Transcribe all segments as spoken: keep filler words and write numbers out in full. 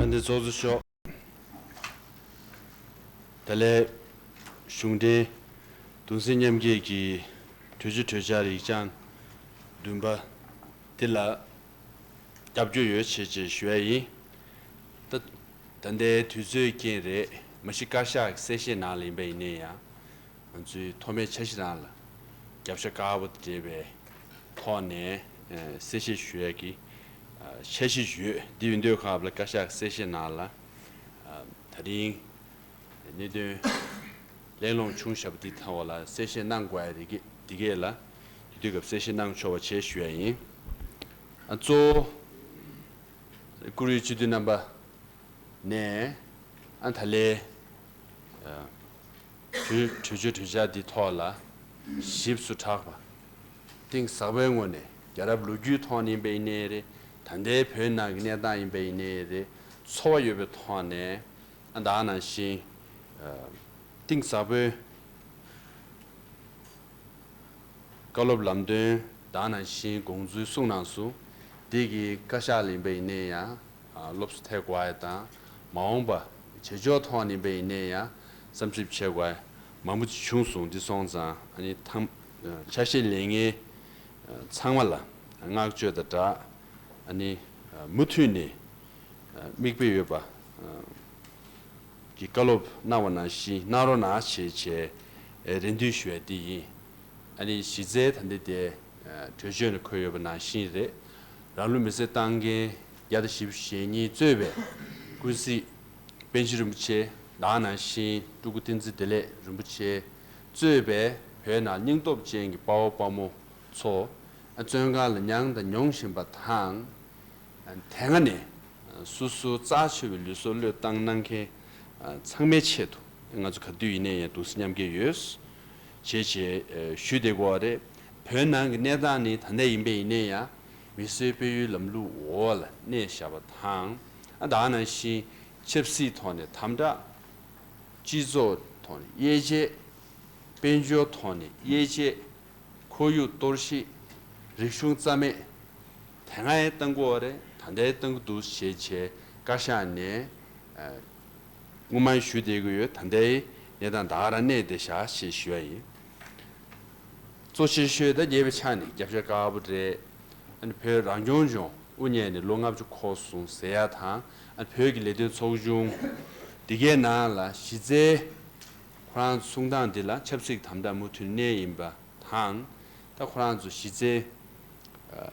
དཔལ་ལྡན་ཚོགས་གཙོ་མཆོག་ད་ལན་གཞུང་འབྲེལ་གདུང་སེམས་མཉམ་སྐྱེད་ཀྱི་གྲོས་ཆོད་གྲོས་འཆར་ཡིག་ཆ་བདུན་པ་འདི་ལ་རྒྱབ་སྐྱོར་ཡོད་ཅེས་ཞུ་ཡ་ཡིན། ད་ད་ལྟའི་དུས་ཚོད་རྐྱེན་རེད། མ་གཞི་བཀའ་ཤག་གི་གསལ་བཤད་ནང་ལ་ཡིན་པ་ཡིན་ན་ཡང་། ང་ཚོའི་ཐོག་མའི་འཆར་གཞི་ནང་ལ་རྒྱབ་ཤ་དཀར་པོ་དེ་འདྲ་བའི་ཐོག་ནས་ཨ་གསལ་བཤད་ཞུ་ཡས་ཀྱི་ཨ་འཆར་གཞི་ཡོད། འདི་ཡོད་དུས་སྐབས་ལ་བཀའ་ཤག་གི་གསལ་བཤད་ནང་ལ་ཨ་ད་རིང་གནད་དོན་གླེང་སློང་བྱུང་བཞག་པ་འདི་ཐོག་ལ་གསལ་བཤད་གནང་དགོས་ཡ་རེད། འདི་གས་ལ་དེ་དུས་སྐབས་གསལ་བཤད་གནང་ཆོག་པ་བྱས་ཞུ་ཡ་ཡིན། ཨ་གཙོ་བོ་བཀུར་འོས་སྤྱི་འཐུས་རྣམ་པ་ནས་ཨ་ད་ལན་ཨ་གྲོས་གྲོས་ཆོད་གྲོས་འཆར་འདི་ཐོག་ལ་ཞིབ་ཏུ་དྲག་པ། གཏིང་ཟབ་པའི་ངོས་ནས་རྒྱལ་རབས་ལོ་རྒྱུས་ཐོག་ནས་ཡིན་པ་ཡིན་ནའི་རེད། ད་ལྟའི་བོད་ནང་གི་གནས་སྟངས་ཡིན་པ་ཡིན་ནའི་རེད། ཚོར་བ་ཡོད་པའི་ཐོག་ནས་ཨ་ད་ག་ནང་བཞིན་ཨ་གཏིང་ཟབ་པོའི་བཀའ་སློབ་ལམ་སྟོན་ད་ག་ནང་བཞིན་དགོངས་ཚུལ་གསུངས་གནང་སོང་། འདི་གི་བཀའ་ཤག་ལ་ཡིན་པ་ཡིན་ནའི་ཡང་ཨ་སློབ་གསོ་ཐེབས་དགོས་ཡ་དང་། མ་འོངས་པ་བྱེད་ཕྱོགས་ཐོག་ནས་ཡིན་པ་ཡིན་ནའི་ཡང་བསམ་ཞིབ་བྱེད་དགོས་ཡ་མང་པོ་ཅིག་བྱུང་སོང་། འདི་སོང་ཙང་ཨ་ནི་ཐམ་ཆ་ཤས་ལེན་མཁན་ཚང་མ་ལ་བསྔགས་བརྗོད་དང་སྦྲགས་ཨ་ནི་མུ་མཐུད་ནས་མིག་དཔེ་ཡོད་པ་གི་བཀའ་སློབ་གནང་བ་ནང་བཞིན་གནང་རོགས་གནང་ཞེས་བྱས་རེ་འདུན་ཞུ་ཡ་འདི་ཡིན། ཨ་ནི་གཞི་རྩའི་ད་ལྟ་དེ་གྲོས་ཆོད་ནང་འཁོད་ཡོད་པ་ནང་བཞིན་རེད། རང་ལུས་མེར་སྲེག་བཏང་མཁན་བརྒྱ་དང་བཞི་བཅུ་ཞེ་གཉིས་གཙོས་པའི་ཀུན་གཟིགས་པཎ་ཆེན་རིན་པོ་ཆེ་ད་ག་ནང་བཞིན་སྤྲུལ་སྐུ་བསྟན་འཛིན་བདེ་ལེགས་རིན་པོ་ཆེ་གཙོས་པའི་བོད་ནང་སྙིང་སྟོབས་ཅན་གྱི་དཔའ་བོ་དཔའ་མོ་ཚོ་བཙོན་ཁང་ལ་མྱངས་དང་མྱོང་བཞིན་པ་དང་། དེ་སྔ་ནས་སོ་སོའི་རྩ་ཆེ་བའི་ལུས་སྲོག་བློས་བཏང་གནང་མཁན་ཚང་མའི་ཆེད་དུ་ང་ཚོ་ག་དུས་ཡིན་ནའི་ཡང་གདུང་སེམས་མཉམ་སྐྱེད་ཡོད་ཅེས་བྱས་ཞུས་བསྡད་ཀྱི་ཡོད་རེད། བོད་ནང་གི་གནས་སྟངས་ནི་ད་ལྟ་ཡིན་པ་ཡིན་ནའི་ཡང་མི་གསོད་སྤེལ་ཡུལ་ལམ་ལུགས་འོག་ལ་གནས་བཞག་པ་དང་། ཨ་ད་ག་ནང་བཞིན་ཆབ་སྲིད་ཐོག་ནས་དམ་དྲག་སྤྱི་ཚོགས་ཐོག་ནས་དབྱེ་འབྱེད། དཔལ་འབྱོར་ཐོག་ནས་དབྱེ་འབྱེད། ཁོར་ཡུག་གཏོར་བཤིག་རིག་གཞུང་རྩ་མེད། དེ་སྔའི་བཏང་གི་ཡོད་རེད། ད་ལྟའི་བཏང་གི་འདུག་ཞེས་བྱས་བཀའ་ཤག་ནས་ཨ་སྔོན་མ་ཞུས་བསྡད་ཀྱི་ཡོད། ད་ལྟའི་གནས་སྟངས་ད་ག་རང་གནས་བསྡད་བཞག་ཞེས་ཞུ་ཡ་ཡིན། གཙོ་ཆེ་ཤོས་ད་རྒྱས་པའི་ཆ་ནས་རྒྱབ་ཤ་དཀར་པོ་རེད། ཨ་ནི་བོད་རང་སྐྱོང་ལྗོངས་དབུ་བརྙེས་ནས་ལོ་ལྔ་བཅུ་འཁོར་སོང་ཟེར་ཡ་དང་། ཨ་ནི་བོད་ཀྱི་ལས་དོན་ཚོགས་ཆུང་འདི་གའི་ནང་ལ་གཞི་རྩའི་ཁོ་རང་གསུང་སྟངས་འདི་ལ་ཆབ་སྲིད་དམ་དྲག་མུ་མཐུད་གནས་ཡིན་པ་དང་། ད་ཁོ་རང་ཚོ་གཞི་རྩའི་ཨ་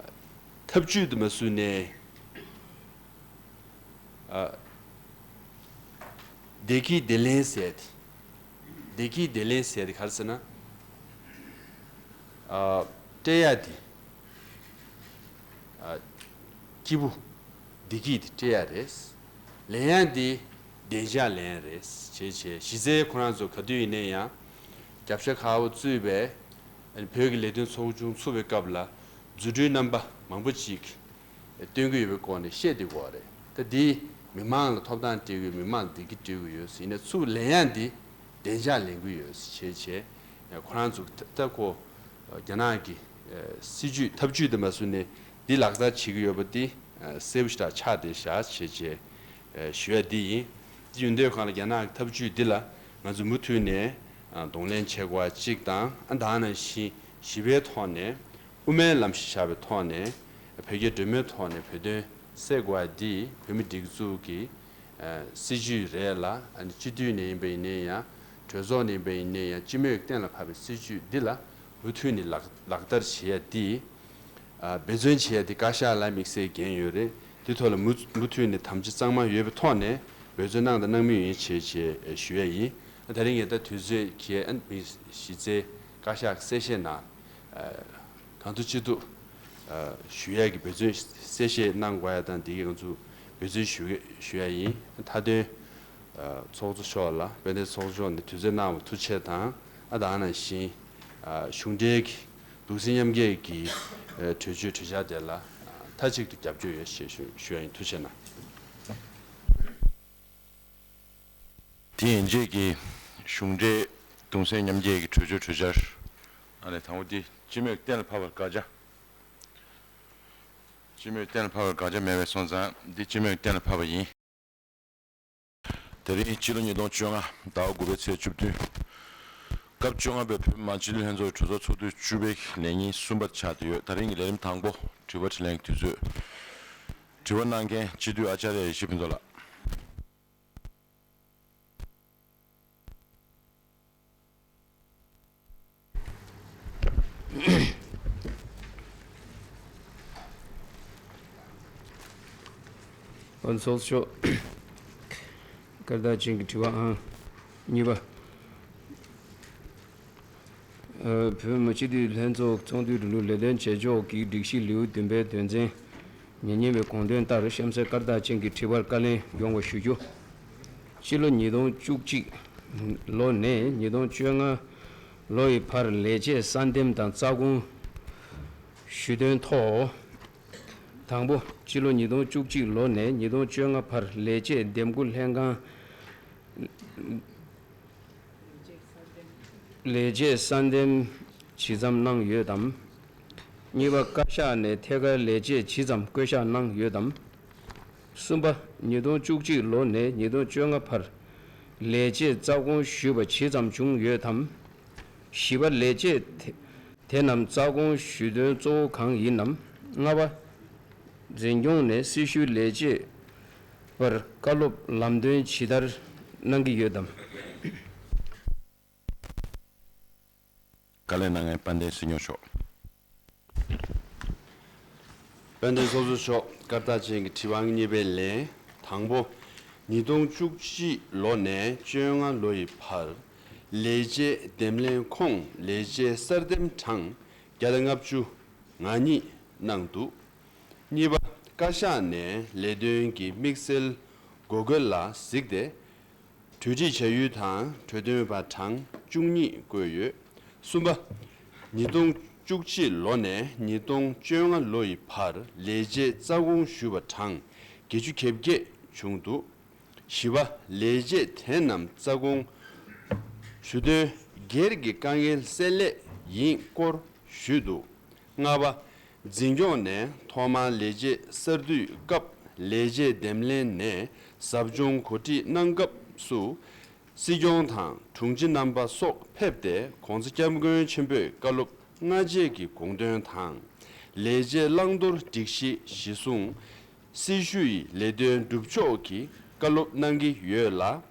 ཐབས་ཇུས་དུ་མ་བཟུང་ནས་ཨ་བདེ་སྐྱིད་བདེ་ལེན་ཟེར་ཏེ། བདེ་སྐྱིད་བདེ་ལེན་ཟེར་ཏེ་ག་རེ་ཟེར་ན། ཨ་སྤྲད་ཡ་དེ་ཨ་སྐྱིད་པོ་བདེ་སྐྱིད་དེ་སྤྲད་ཡ་རེད། ལེན་ཡ་དེ་བདེ་འཇགས་ལེན་ཡ་རེད་ཅེས་བྱས། གཞི་རྩའི་ཁོ་རང་ཚོ་ག་དུས་ཡིན་ནའི་ཡང་རྒྱབ་ཤ་དཀར་པོ་གཙོས་པའི་བོད་ཀྱི་ལས་དོན་ཚོགས་ཆུང་ཚུགས་པའི་སྐབས་ལ་རྫུ་འཕྲུལ་རྣམ་པ་མང་པོ་ཅིག་སྟོན་གྱི་ཡོད་པའི་སྐོར་ནས་བཤད་བསྡད་ཀྱི་ཡོད་རེད། ད་འདི་མི་མང་ལ་ཐོབ་ཐང་སྤྲད་ཀྱི་ཡོད། མི་མང་ལ་བདེ་སྐྱིད་སྤྲད་ཀྱི་ཡོད། ཡིན་ནའི་ཚུར་ལེན་ཡ་འདི་བདེ་འཇགས་ལེན་གྱི་ཡོད་ཅེས་བྱས། ཁོ་རང་ཚོ་ད་ཁོ་རྒྱ་ནག་གི་སྲིད་ཇུས་ཐབས་ཇུས་དེ་མ་བཟུང་ནས་འདི་ལག་བསྟར་བྱེད་ཀྱི་ཡོད་པ་འདི་གསལ་པོ་ཞེ་དྲག་ཆགས་བསྡད་བཞག་ཅེས་བྱས་ཞུ་ཡ་འདི་ཡིན། འདི་ཡོད་དུས་སྒང་ལ་རྒྱ་ནག་གི་ཐབས་ཇུས་འདི་ལ་ང་ཚོ་མུ་མཐུད་ནས་གདོང་ལེན་བྱེད་དགོས་པ་གཅིག་དང་། ཨ་ད་ག་ནང་བཞིན་ཞི་བའི་ཐོག་ནས་དབུ་མའི་ལམ་ཞེས་བྱ་བའི་ཐོག་ནས་བོད་རྒྱ་འབྲེལ་མོལ་ཐོག་ནས་བོད་དོན་སེལ་དགོས་པ་འདི་བོད་མིའི་སྒྲིག་འཛུགས་ཀྱི་ཨ་སྲིད་ཇུས་རེད་ལ། ཨ་ནི་སྤྱི་འཐུས་ནས་ཡིན་པ་ཡིན་ནའི་ཡང་། གྲོས་ཚོགས་ནས་ཡིན་པ་ཡིན་ནའི་ཡང་། སྤྱི་མོས་གཏན་ལ་ཕབ་པའི་སྲིད་ཇུས་འདི་ལ་མུ་མཐུད་ནས་ལག་ལག་བསྟར་བྱེད་ཡ་འདི་ཨ་འབད་བརྩོན་བྱེད་ཡ་འདི་བཀའ་ཤག་ལ་དམིགས་བསལ་འགན་ཡོད་རེད། འདི་ཐོག་ལ་མུ་མུ་མཐུད་ནས་དམ་བཅའ་གཙང་མ་ཡོད་པའི་ཐོག་ནས་འབད་བརྩོན་གནང་དང་གནང་མུས་ཡིན་ཞེས་བྱས་ཞུ་ཡ་ཡིན། ཨ་དེ་རིང་ངས་ད་དུས་ཚོད་ཀྱིས་ཨ་མི་གཞི་རྩའི་བཀའ་ཤག་གི་གསལ་བཤད་ནང་ཨ་གང་ཐུབ་ཅི་ཐུབ་ཨ་ཞུ་ཡས་ཀྱི་འབད་བརྩོན། གསལ་བཤད་གནང་དགོས་ཡ་དང་འདི་གའི་ང་ཚོ་འབད་བརྩོན་ཞུ་ཞུ་ཡ་ཡིན། མཐའ་དོན་ཨ་ཚོགས་གཙོ་མཆོག་ལ། དཔལ་ལྡན་ཚོགས་གཙོ་མཆོག་ནས་དུས་ཚོད་གནང་བར་ཐུགས་རྗེ་ཆེ་དང་། ཨ་ད་ག་ནང་བཞིན་ཨ་གཞུང་འབྲེལ་གྱི་གདུང་སེམས་མཉམ་སྐྱེད་ཀྱི་ཨ་གྲོས་ཆོད་གྲོས་འཆར་དེ་ལ་ཨ་མཐའ་གཅིག་ཏུ་རྒྱབ་སྐྱོར་ཡོད་ཞེས་ཞུ་ཞུ་ཡ་ཡིན། ཐུགས་རྗེ་གནང་། དེ་ཡན་ཆད་ཀྱི་གཞུང་འབྲེལ་གདུང་སེམས་མཉམ་སྐྱེད་ཀྱི་གྲོས་ཆོད་གྲོས་འཆར། ཨ་ནི་དང་པོ་འདི་སྤྱི་མོས་གཏན་ལ་ཕབ་པར་དགག་བྱ། སྤྱི་མོས་གཏན་ལ་ཕབ་པར་དགག་བྱ་མེད་པའི་སོང་ཙང་འདི་སྤྱི་མོས་གཏན་ལ་ཕབ་པ་ཡིན། དེ་རིང་སྤྱི་ལོ་ཉིས་སྟོང་བཅོ་ལྔ་ཟླ་བ་དགུ་པའི་ཚེས་བཅུ་བདུན། སྐབས་བཅོ་ལྔ་པའི་བོད་མི་མང་སྤྱི་འཐུས་ལྷན་ཚོགས་གྲོས་ཚོགས་ཚོགས་དུས་བཅུ་པའི་ལས་ཉིན་གསུམ་པར་ཆགས་བསྡད་ཡོད། ད་རིང་གི་ལས་རིམ་དང་པོ་དྲི་བ་དྲིས་ལན་གྱི་དུས་ཚོད། དྲི་བ་གནང་མཁན་སྤྱི་འཐུས་ཨ་ཅཱརྱ་ཡེ་ཤེས་ཕུན་ཚོགས་ལགས། ཨོ་ཚོགས་གཙོ་མཆོག་སྐར་རྟགས་ཅན་གྱི་དྲི་བ་ཨང་གཉིས་པ། ཨ། བོད་མི་སྤྱི་འཐུས་ལྷན་ཚོགས་ཚོགས་འདུའི་རིང་ལུགས་ལས་དོན་བྱེད་ཕྱོགས་ཀྱི་སྒྲིག་གཞི་ལེའུ་བདུན་པའི་དོན་ཚན་ཉེ་སྔོན་པའི་དགོངས་དོན་ལྟར་གཤམ་གསལ་སྐར་རྟགས་ཅན་གྱི་དྲི་བར་བཀའ་ལན་ཡོང་བ་ཞུ་རྒྱུ། སྤྱི་ལོ་ཉིས་སྟོང་བཅུ་གཅིག་ལོ་ནས་ཉིས་སྟོང་བཅོ་ལྔ་ལོ་ཡི་བར་ལས་བྱེད་གསར་འདེམས་དང་རྩ་དགོངས་ཞུས་དོན་ཐོག་དང་པོ། སྤྱི་ལོ་ཉིས་སྟོང་བཅུ་གཅིག་ལོ་ནས་ཉིས་སྟོང་བཅོ་ལྔ་བར་ལས་བྱེད་འདེམས་བསྐོ་ལྷན་ཁང་། ལས་བྱེད་གསར་འདེམས་ཇི་ཙམ་གནང་ཡོད་དམ། གཉིས་པ། བཀའ་ཤག་ནས་ཐད་ཀར་ལས་བྱེད་ཇི་ཙམ་བསྐོ་གཞག་གནང་ཡོད་དམ། གསུམ་པ། ཉིས་སྟོང་བཅུ་གཅིག་ལོ་ནས་ཉིས་སྟོང་བཅོ་ལྔ་བར་ལས་བྱེད་རྩ་དགོངས་ཞུས་པ་ཇི་ཙམ་བྱུང་ཡོད་དམ། བཞི་པ། ལས་བྱེད་དེ་དེ་རྣམས་རྩ་དགོངས་ཞུ་དོན་གཙོ་བོ་གང་ཡིན་ནམ། ལྔ་པ། འཛིན་སྐྱོང་ནས་སྲི་ཞུའི་ལས་བྱེད་པར་བཀའ་སློབ་ལམ་སྟོན་ཇི་ལྟར་གནང་གི་ཡོད་དམ། བཀའ་ལན་གནང་མཁན་དཔལ་ལྡན་སྲིད་སྐྱོང་མཆོག་དཔལ་ལྡན་ཚོགས་གཙོ་མཆོག་སྐར་རྟགས་ཅན་གྱི་དྲི་བ་ཨང་གཉིས་པའི་ལན། དང་པོ། ཉིས་སྟོང་བཅུ་གཅིག་ལོ་ནས་བཅོ་ལྔ་ལོ་ཡི་བར་ལས་བྱེད་འདེམས་ལྷན་ཁོངས་ལས་བྱེད་གསར་འདེམས་གྲངས་བརྒྱ་དང་ལྔ་བཅུ་ང་གཉིས་གནང་འདུག་གཉིས་པ། བཀའ་ཤག་ནས་ལས་དོན་གྱི་དམིགས་བསལ་དགོས་མཁོ་ལ་གཟིགས་ཏེ། གྲོས་སྒྲིག་བྱ་ཡུལ་དང་གྲོས་འདོན་པ་གྲངས་བཅུ་གཉིས་བསྐོས་ཡོད། གསུམ་པ། ཉིས་སྟོང་བཅུ་གཅིག་ལོ་ནས་ཉིས་སྟོང་བཅོ་ལྔ་ལོ་ཡི་བར་ལས་བྱེད་རྩ་དགོངས་ཞུས་པ་གྲངས་བརྒྱད་ཅུ་གྱ་བརྒྱད་བྱུང་འདུག་བཞི་པ། ལས་བྱེད་དེ་རྣམས་རྩ་དགོངས་ཞུ་དོན་སྒེར་གྱི་དཀའ་ངལ་སེལ་སླད་ཡིན་སྐོར་ཞུས་འདུག་ལྔ་པ། འཛིན་སྐྱོང་ནས་ཐོག་མར་ལས་བྱེད་གསར་བསྡུའི་སྐབས་ལས་བྱེད་འདེམས་ལྷན་ནས་ཟབ་སྦྱོང་གོ་སྒྲིག་གནང་སྐབས་སུ། སྲིད་སྐྱོང་དང་དྲུང་ཆེ་རྣམ་པ་སོགས་ཕེབས་ཏེ་༸གོང་ས་༸སྐྱབས་མགོན་ཆེན་པོས་བཀའ་སློབ་སྔ་རྗེས་ཀྱི་དགོངས་དོན་དང་། ལས་བྱེད་བླང་དོར་སྒྲིག་གཞི་གཞི་བཟུང་། སྲི་ཞུ་ཡི་ལས་དོན་སྒྲུབ་ཕྱོགས་ཀྱི་བཀའ་སློབ་གནང་གི་ཡོད་ལ།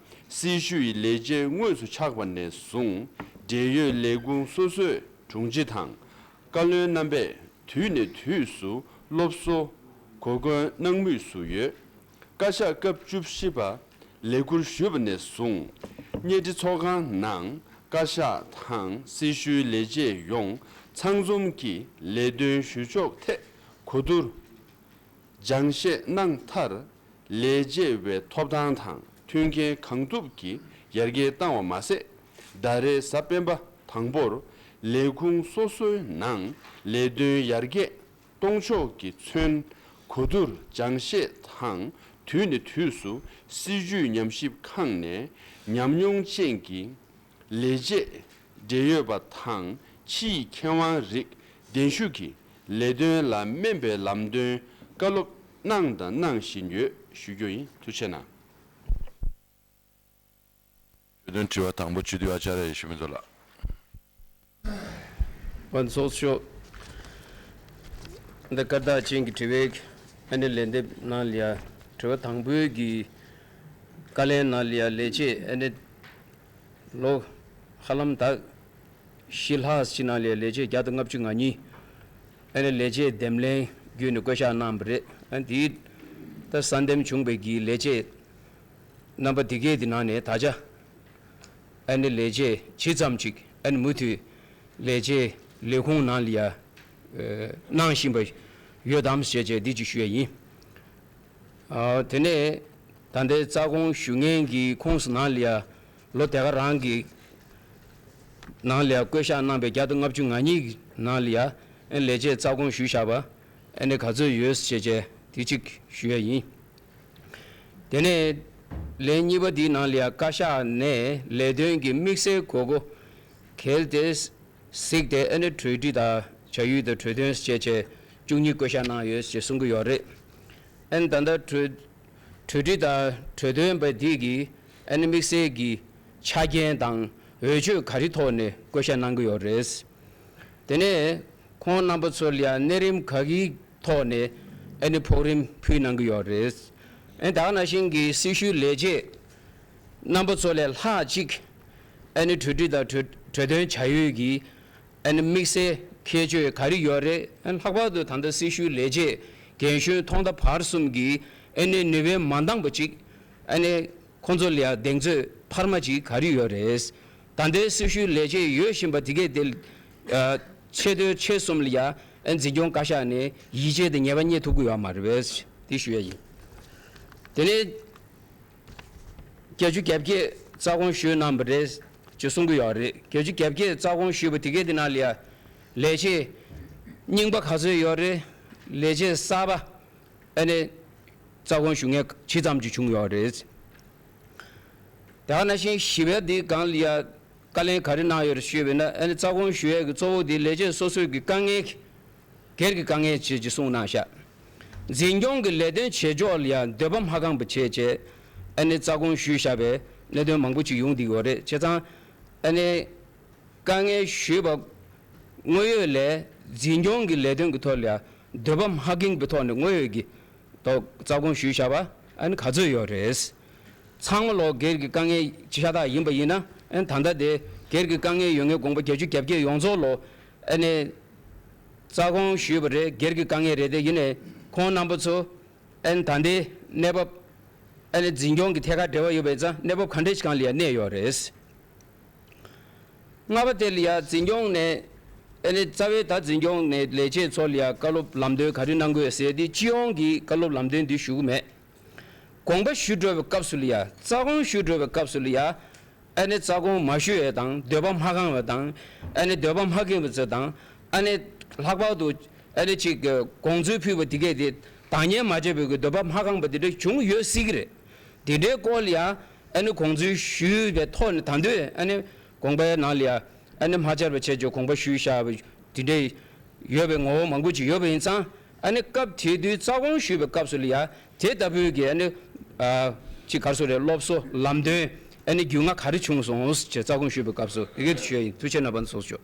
སྲི་ཞུ་ཡི་ལས་བྱེད་དངོས་སུ་ཆགས་པ་ནས་བཟུང་འབྲེལ་ཡོད་ལས་ཁུངས་སོ་སོའི་དྲུང་ཆེ་དང་བཀའ་བློན་རྣམ་པས་དུས་ནས་དུས་སུ་སློབ་གསོ་གོ་སྐོན་གནང་མུས་སུ་ཡོད། བཀའ་ཤག་སྐབས་བཅུ་བཞི་པ་ལས་འཁུར་ཞུས་པ་ནས་བཟུང་། བརྙན་འཕྲིན་ཚོགས་ཁང་ནང་བཀའ་ཤག་དང་སྲི་ཞུའི་ལས་བྱེད་ཡོངས་ཚང་འཛོམས་ཀྱིས་ལས་དོན་ཞུ་ཕྱོགས་ཐད་གོ་བསྡུར། སྦྱང་བཤད་གནང་མཐར། ལས་བྱེད་པའི་ཐོབ་ཐང་དང་མཐུན་རྐྱེན་གང་ཐུབ་ཀྱིས་ཡར་རྒྱས་བཏང་བ་མ་ཟད། ཟླ་རེའི་གཟའ་སྤེན་པ་དང་པོར་ལས་ཁུངས་སོ་སོའི་ནང་ལས་དོན་ཡར་རྒྱས་གཏོང་ཕྱོགས་ཀྱི་ཚུན་གོ་བསྡུར་སྦྱང་བཤད་དང་། དུས་ནས་དུས་སུ་སྲིད་བྱུས་ཉམས་ཞིབ་ཁང་ནས་ཉམས་མྱོང་ཅན་གྱི་ལས་བྱེད་འབྲེལ་ཡོད་པ་དང་ཕྱི་ཡི་མཁས་དབང་རིགས་གདན་ཞུ་གིས་ལས་དོན་ལ་སྨན་པའི་ལམ་སྟོན་བཀའ་སློབ་གནང་དང་གནང་བཞིན་ཡོད་ཞུ་རྒྱུ་ཡིན། ཐུགས་རྗེ་གནང་། གྲོས་དོན་དྲི་བ་དང་པོ་སྤྱི་འཐུས་ཨ་ཅཱརྱ་ཡེ་ཤེས་ཕུན་ཚོགས་ལགས། ཨོ་ཚོགས་གཙོ་མཆོག་འདི་སྐར་རྟགས་ཅན་གྱི་དྲི་བའི་ཨ་ནི་ལན་འདེབས་ནང་ལ་ཡ། དྲི་བ་དང་པོའི་གི་བཀའ་ལན་ནང་ལ་ཡ་ལས་བྱེད་ཨ་ནི་ལོ་ཧ་ལམ་ད་བཞི་ལྷག་ཅིག་ནང་ལ་ཡ་ལས་བྱེད་བརྒྱ་དང་ལྔ་བཅུ་ང་གཉིས་ཨ་ནི་ལས་བྱེད་འདེམས་ལྷན་བརྒྱུད་ནས་བསྐོ་གཞག་གནང་བ་རེད། ཨ་ནི་དེའི་ད་གསར་འདེམས་བྱུང་བའི་གི་ལས་བྱེད་རྣམ་པ་དེ་གའི་དེ་ནང་ནས་ད་ཆ་ཨ་ནི་ལས་བྱེད་ཇི་ཙམ་ཅིག་ཨ་ནི་མུ་མཐུད་ལས་བྱེད་ལས་ཁུངས་ནང་ལ་ཡ་གནང་བཞིན་པ་ཡོད་དམ་ཞེས་བྱས་འདི་ཅིག་ཞུ་ཡ་ཡིན། ཨ། དེ་ནས་ད་ལྟའི་རྩ་དགོངས་ཞུ་མཁན་གྱི་ཁོངས་སུ་ནང་ལ་ཡ་ལོ་དེ་ག་རང་གི་ནང་ལ་ཡ་བསྐོ་གཞག་གནང་བའི་བརྒྱ་དང་ལྔ་བཅུ་ང་གཉིས་ནང་ལ་ཡ་ཨ་ནི་ལས་བྱེད་རྩ་དགོངས་ཞུས་བཞག་པ་ཨ་ནི་ག་ཚོད་ཡོད་ཞེས་བྱས་དེ་གཅིག་ཞུ་ཡ་ཡིན། དེ་ནས་ལན་གཉིས་པ་འདིའི་ནང་ལ་ཡང་བཀའ་ཤག་ནས་ལས་དོན་གྱི་དམིགས་བསལ་དགོས་མཁོ་གལ་ཏེ་གཟིགས་ཏེ་ཨ་ནི་གྲོས་སྒྲིག་དང་བྱ་ཡུལ་དང་གྲོས་དོན་བཅས་བཅས་བཅུ་གཉིས་བསྐོ་གཞག་གནང་ཡོད་ཅེས་གསུང་གི་ཡོད་རེད། ཨ་ནི་ད་ལྟ་གྲོས་གྲོས་སྒྲིག་དང་གྲོས་དོན་པ་འདི་གིས་ ཨ་ནི་དམིགས་བསལ་གྱི་ཆ་རྐྱེན་དང་འོས་ཆོས་ག་རེ་ཐོག་ནས་བསྐོ་བཞག་གནང་གི་ཡོད་རེད། དེ་ནས་ཁོང་རྣམ་པ་ཚོ་ལ་ཡང་གནས་རིམ་ག་གི་ཐོག་ནས་ཨ་ནི་ཕོགས་རིམ་ཕུལ་གནང་གི་ཡོད་རེད། ཨ་ནི་ད་ག་ནང་བཞིན་གྱི་སྲི་ཞུའི་ལས་བྱེད་རྣམ་པ་ཚོ་ལས་ལྷག་ཅིག་ཨ་ནི་གྲོས་སྒྲིག་དང་གྲོས་གྲོས་དོན་བྱ་ཡུལ་གྱི་ཨ་ནི་དམིགས་བསལ་ཁྱད་ཆོས་ག་རེ་ཡོད་རེད། ཨ་ནི་ལྷག་པར་དུ་ད་ལྟ་སྲི་ཞུའི་ལས་བྱེད་རྒན་གཞོན་ཐོག་མཐའ་བར་གསུམ་གྱིས་ཨ་ནི་ནུས་པ་མ་འདང་པ་ཅིག་ཨ་ནི་ཁོང་ཚོ་ལ་ཡང་གདེང་ཚོད་འཕར་མ་ཅིག་ག་རེ་ཡོད་རེད། ད་ལྟའི་སྲི་ཞུའི་ལས་བྱེད་ཡོད་བཞིན་པ་དེ་གས་དེ་ཨ་ཆེས་མཐོའི་ཆེས་གསུམ་ལ་ཡང་ཨ་འཛིན་སྐྱོང་བཀའ་ཤག་ནས་ཡིད་ཆེས་དང་ཉེས་པ་རྙེད་ཐུབ་ཀྱི་ཡོད་མ་རེད་པས། དེ་ཞུ་ཡ་ཡིན། དེ་ནས་བརྒྱད་ཅུ་གྱ་བརྒྱད་རྩ་དགོངས་ཞུས་གནང་བ་རེད་ཅེས་གསུང་གི་ཡོད་རེད། བརྒྱད་ཅུ་གྱ་བརྒྱད་རྩ་དགོངས་ཞུས་པ་དེ་གའི་དེ་ནང་ལ་ཡ་ལས་བྱེད་རྙིང་པ་ག་ཚོད་ཡོད་རེད། ལས་བྱེད་གསར་པ་ཨ་ནི་རྩ་དགོངས་ཞུ་མཁན་ཇི་ཙམ་ཅིག་བྱུང་ཡོད་རེད། དེ་ག་ནང་བཞིན་བཞི་པའི་འདི་སྒང་ལ་ཡ་བཀའ་ལན་ག་རེ་གནང་ཡོད་རེད་ཞུས་པ་ཡིན་ན། ཨ་ནི་རྩ་དགོངས་ཞུ་ཡས་ཀྱི་གཙོ་བོ་འདི་ལས་བྱེད་སོ་སོའི་གི་དཀའ་ངལ། སྒེར་གྱི་དཀའ་ངལ་བྱས་ཀྱི་གསུངས་གནང་ཤག་འཛིན་སྐྱོང་གི་ལས་དོན་བྱེད་ཕྱོགས་ལ་ཡང་འདོད་པ་མ་ཁེངས་པ་བྱས་བྱས་ཨ་ནི་རྩ་དགོངས་ཞུས་བཞག་པའི་གནད་དོན་མང་པོ་ཅིག་ཡོང་བསྡད་ཡོད་རེད། བྱས་ཙང་ཨ་ནི་དཀའ་ངལ་ཞུས་པ་དངོས་ཡོད་ལས་འཛིན་སྐྱོང་གི་ལས་དོན་གྱི་ཐོག་ལ་ཡང་འདོད་པ་མ་ཁེངས་པའི་ཐོག་ནས་དངོས་ཡོད་ཀྱི་ཐོག་རྩ་དགོངས་ཞུས་བཞག་པ་ཨ་ནི་ག་ཚོད་ཡོད་རེད། ཚང་མ་ལོ་སྒེར་གྱི་དཀའ་ངལ་ཤ་སྟག་ཡིན་པ་ཡིན་ན། ཨ་ནི་ད་ལྟ་དེ་སྒེར་གྱི་དཀའ་ངལ་ཡོད་མཁན་དགོངས་པ་བརྒྱད་ཅུ་གྱ་བརྒྱད་ཡོངས་རྫོགས་ལོ་ཨ་ནི་རྩ་དགོངས་ཞུས་པ་རེད། སྒེར་གྱི་དཀའ་ངལ་རེད། དེ་ཡིན་ནའི་ཁོང་རྣམ་པ་ཚོ་ཨ་ནི་ད་ལྟའི་གནས་བབ་ཨ་ནི་འཛིན་སྐྱོང་གི་ཐད་ཀར་འབྲེལ་བ་ཡོད་པ་ཡིན་ཙང་གནས་བབ་ག་འདྲ་ཞིག་སྒང་ལ་ཡང་གནས་ཡོད་རེད། ལྔ་པ་དེ་ལ་ཡང་འཛིན་སྐྱོང་ནས་ཨ་ནི་རྩ་བའི་ད་འཛིན་སྐྱོང་ནས་ལས་བྱེད་ཚོ་ལ་ཡང་བཀའ་སློབ་ལམ་སྟོན་ག་རེ་གནང་དགོས་ཟེར་དེ་སྤྱི་ཡོངས་ཀྱི་བཀའ་སློབ་ལམ་སྟོན་འདི་ཞུ་གི་མེད། དགོངས་པ་ཞུ་འགྲོ་བའི་སྐབས་སུ་ལ་ཡང་རྩ་དགོངས་ཞུ་འགྲོ་བའི་སྐབས་སུ་ལ་ཡང་ཨ་ནི་རྩ་དགོངས་མ་ཞུ་ཡས་དང་འདོད་པ་མ་ཁེངས་པ་དང་ཨ་ནི་འདོད་པ་མ་ཁེངས་པ་ཚོ་དང་ཨ་ནི་ལྷག་པར་དུ་ཨ་ནི་ཅིག་དགོངས་ཚུལ་ཕུལ་བ་དེ་གས་དེ་དག་ཉན་མ་བྱས་པའི་གི་འདོད་པ་མ་ཁེངས་པ་དེ་འདྲ་བྱུང་ཡོད་སྲིད་ཀྱི་རེད། དེ་འདྲའི་སྐོར་ལ་ཡང་ཨ་ནི་དགོངས་ཚུལ་ཞུས་པའི་ཐོག་ནས་ད་དུང་ཨ་ནི་དགོངས་པའི་ནང་ལ་ཡང་ཨ་ནི་མ་བཅར་བ་བྱས་ཀྱི་དགོངས་པ་ཞུས་བཞག་པ་དེ་འདྲའི་ཡོད་པའི་ངོ་བོ་མང་པོ་ཅིག་ཡོད་པ་ཡིན་ཙང་། ཨ་ནི་སྐབས་དེ་དུས་རྩ་དགོངས་ཞུས་པའི་སྐབས་སུ་ལ་ཡང་དེ་ལྟ་བུའི་གི་ཨ་ནི་ཨ་ཅིག་ག་རེ་ཟེར་དགོས་རེད། སློབ་གསོ་ལམ་སྟོན་ཨ་ནི་རྒྱུས་མངའ་ག་རེ་བྱུང་སོང་ཞེས་རྩ་དགོངས་ཞུས་པའི་སྐབས་སུ་དེ་གས་དེ་ཞུ་ཡ་ཡིན། ཐུགས་རྗེ་ཆེ་གནང་། དཔལ་ལྡན་ཚོགས་གཙོ་མཆོག་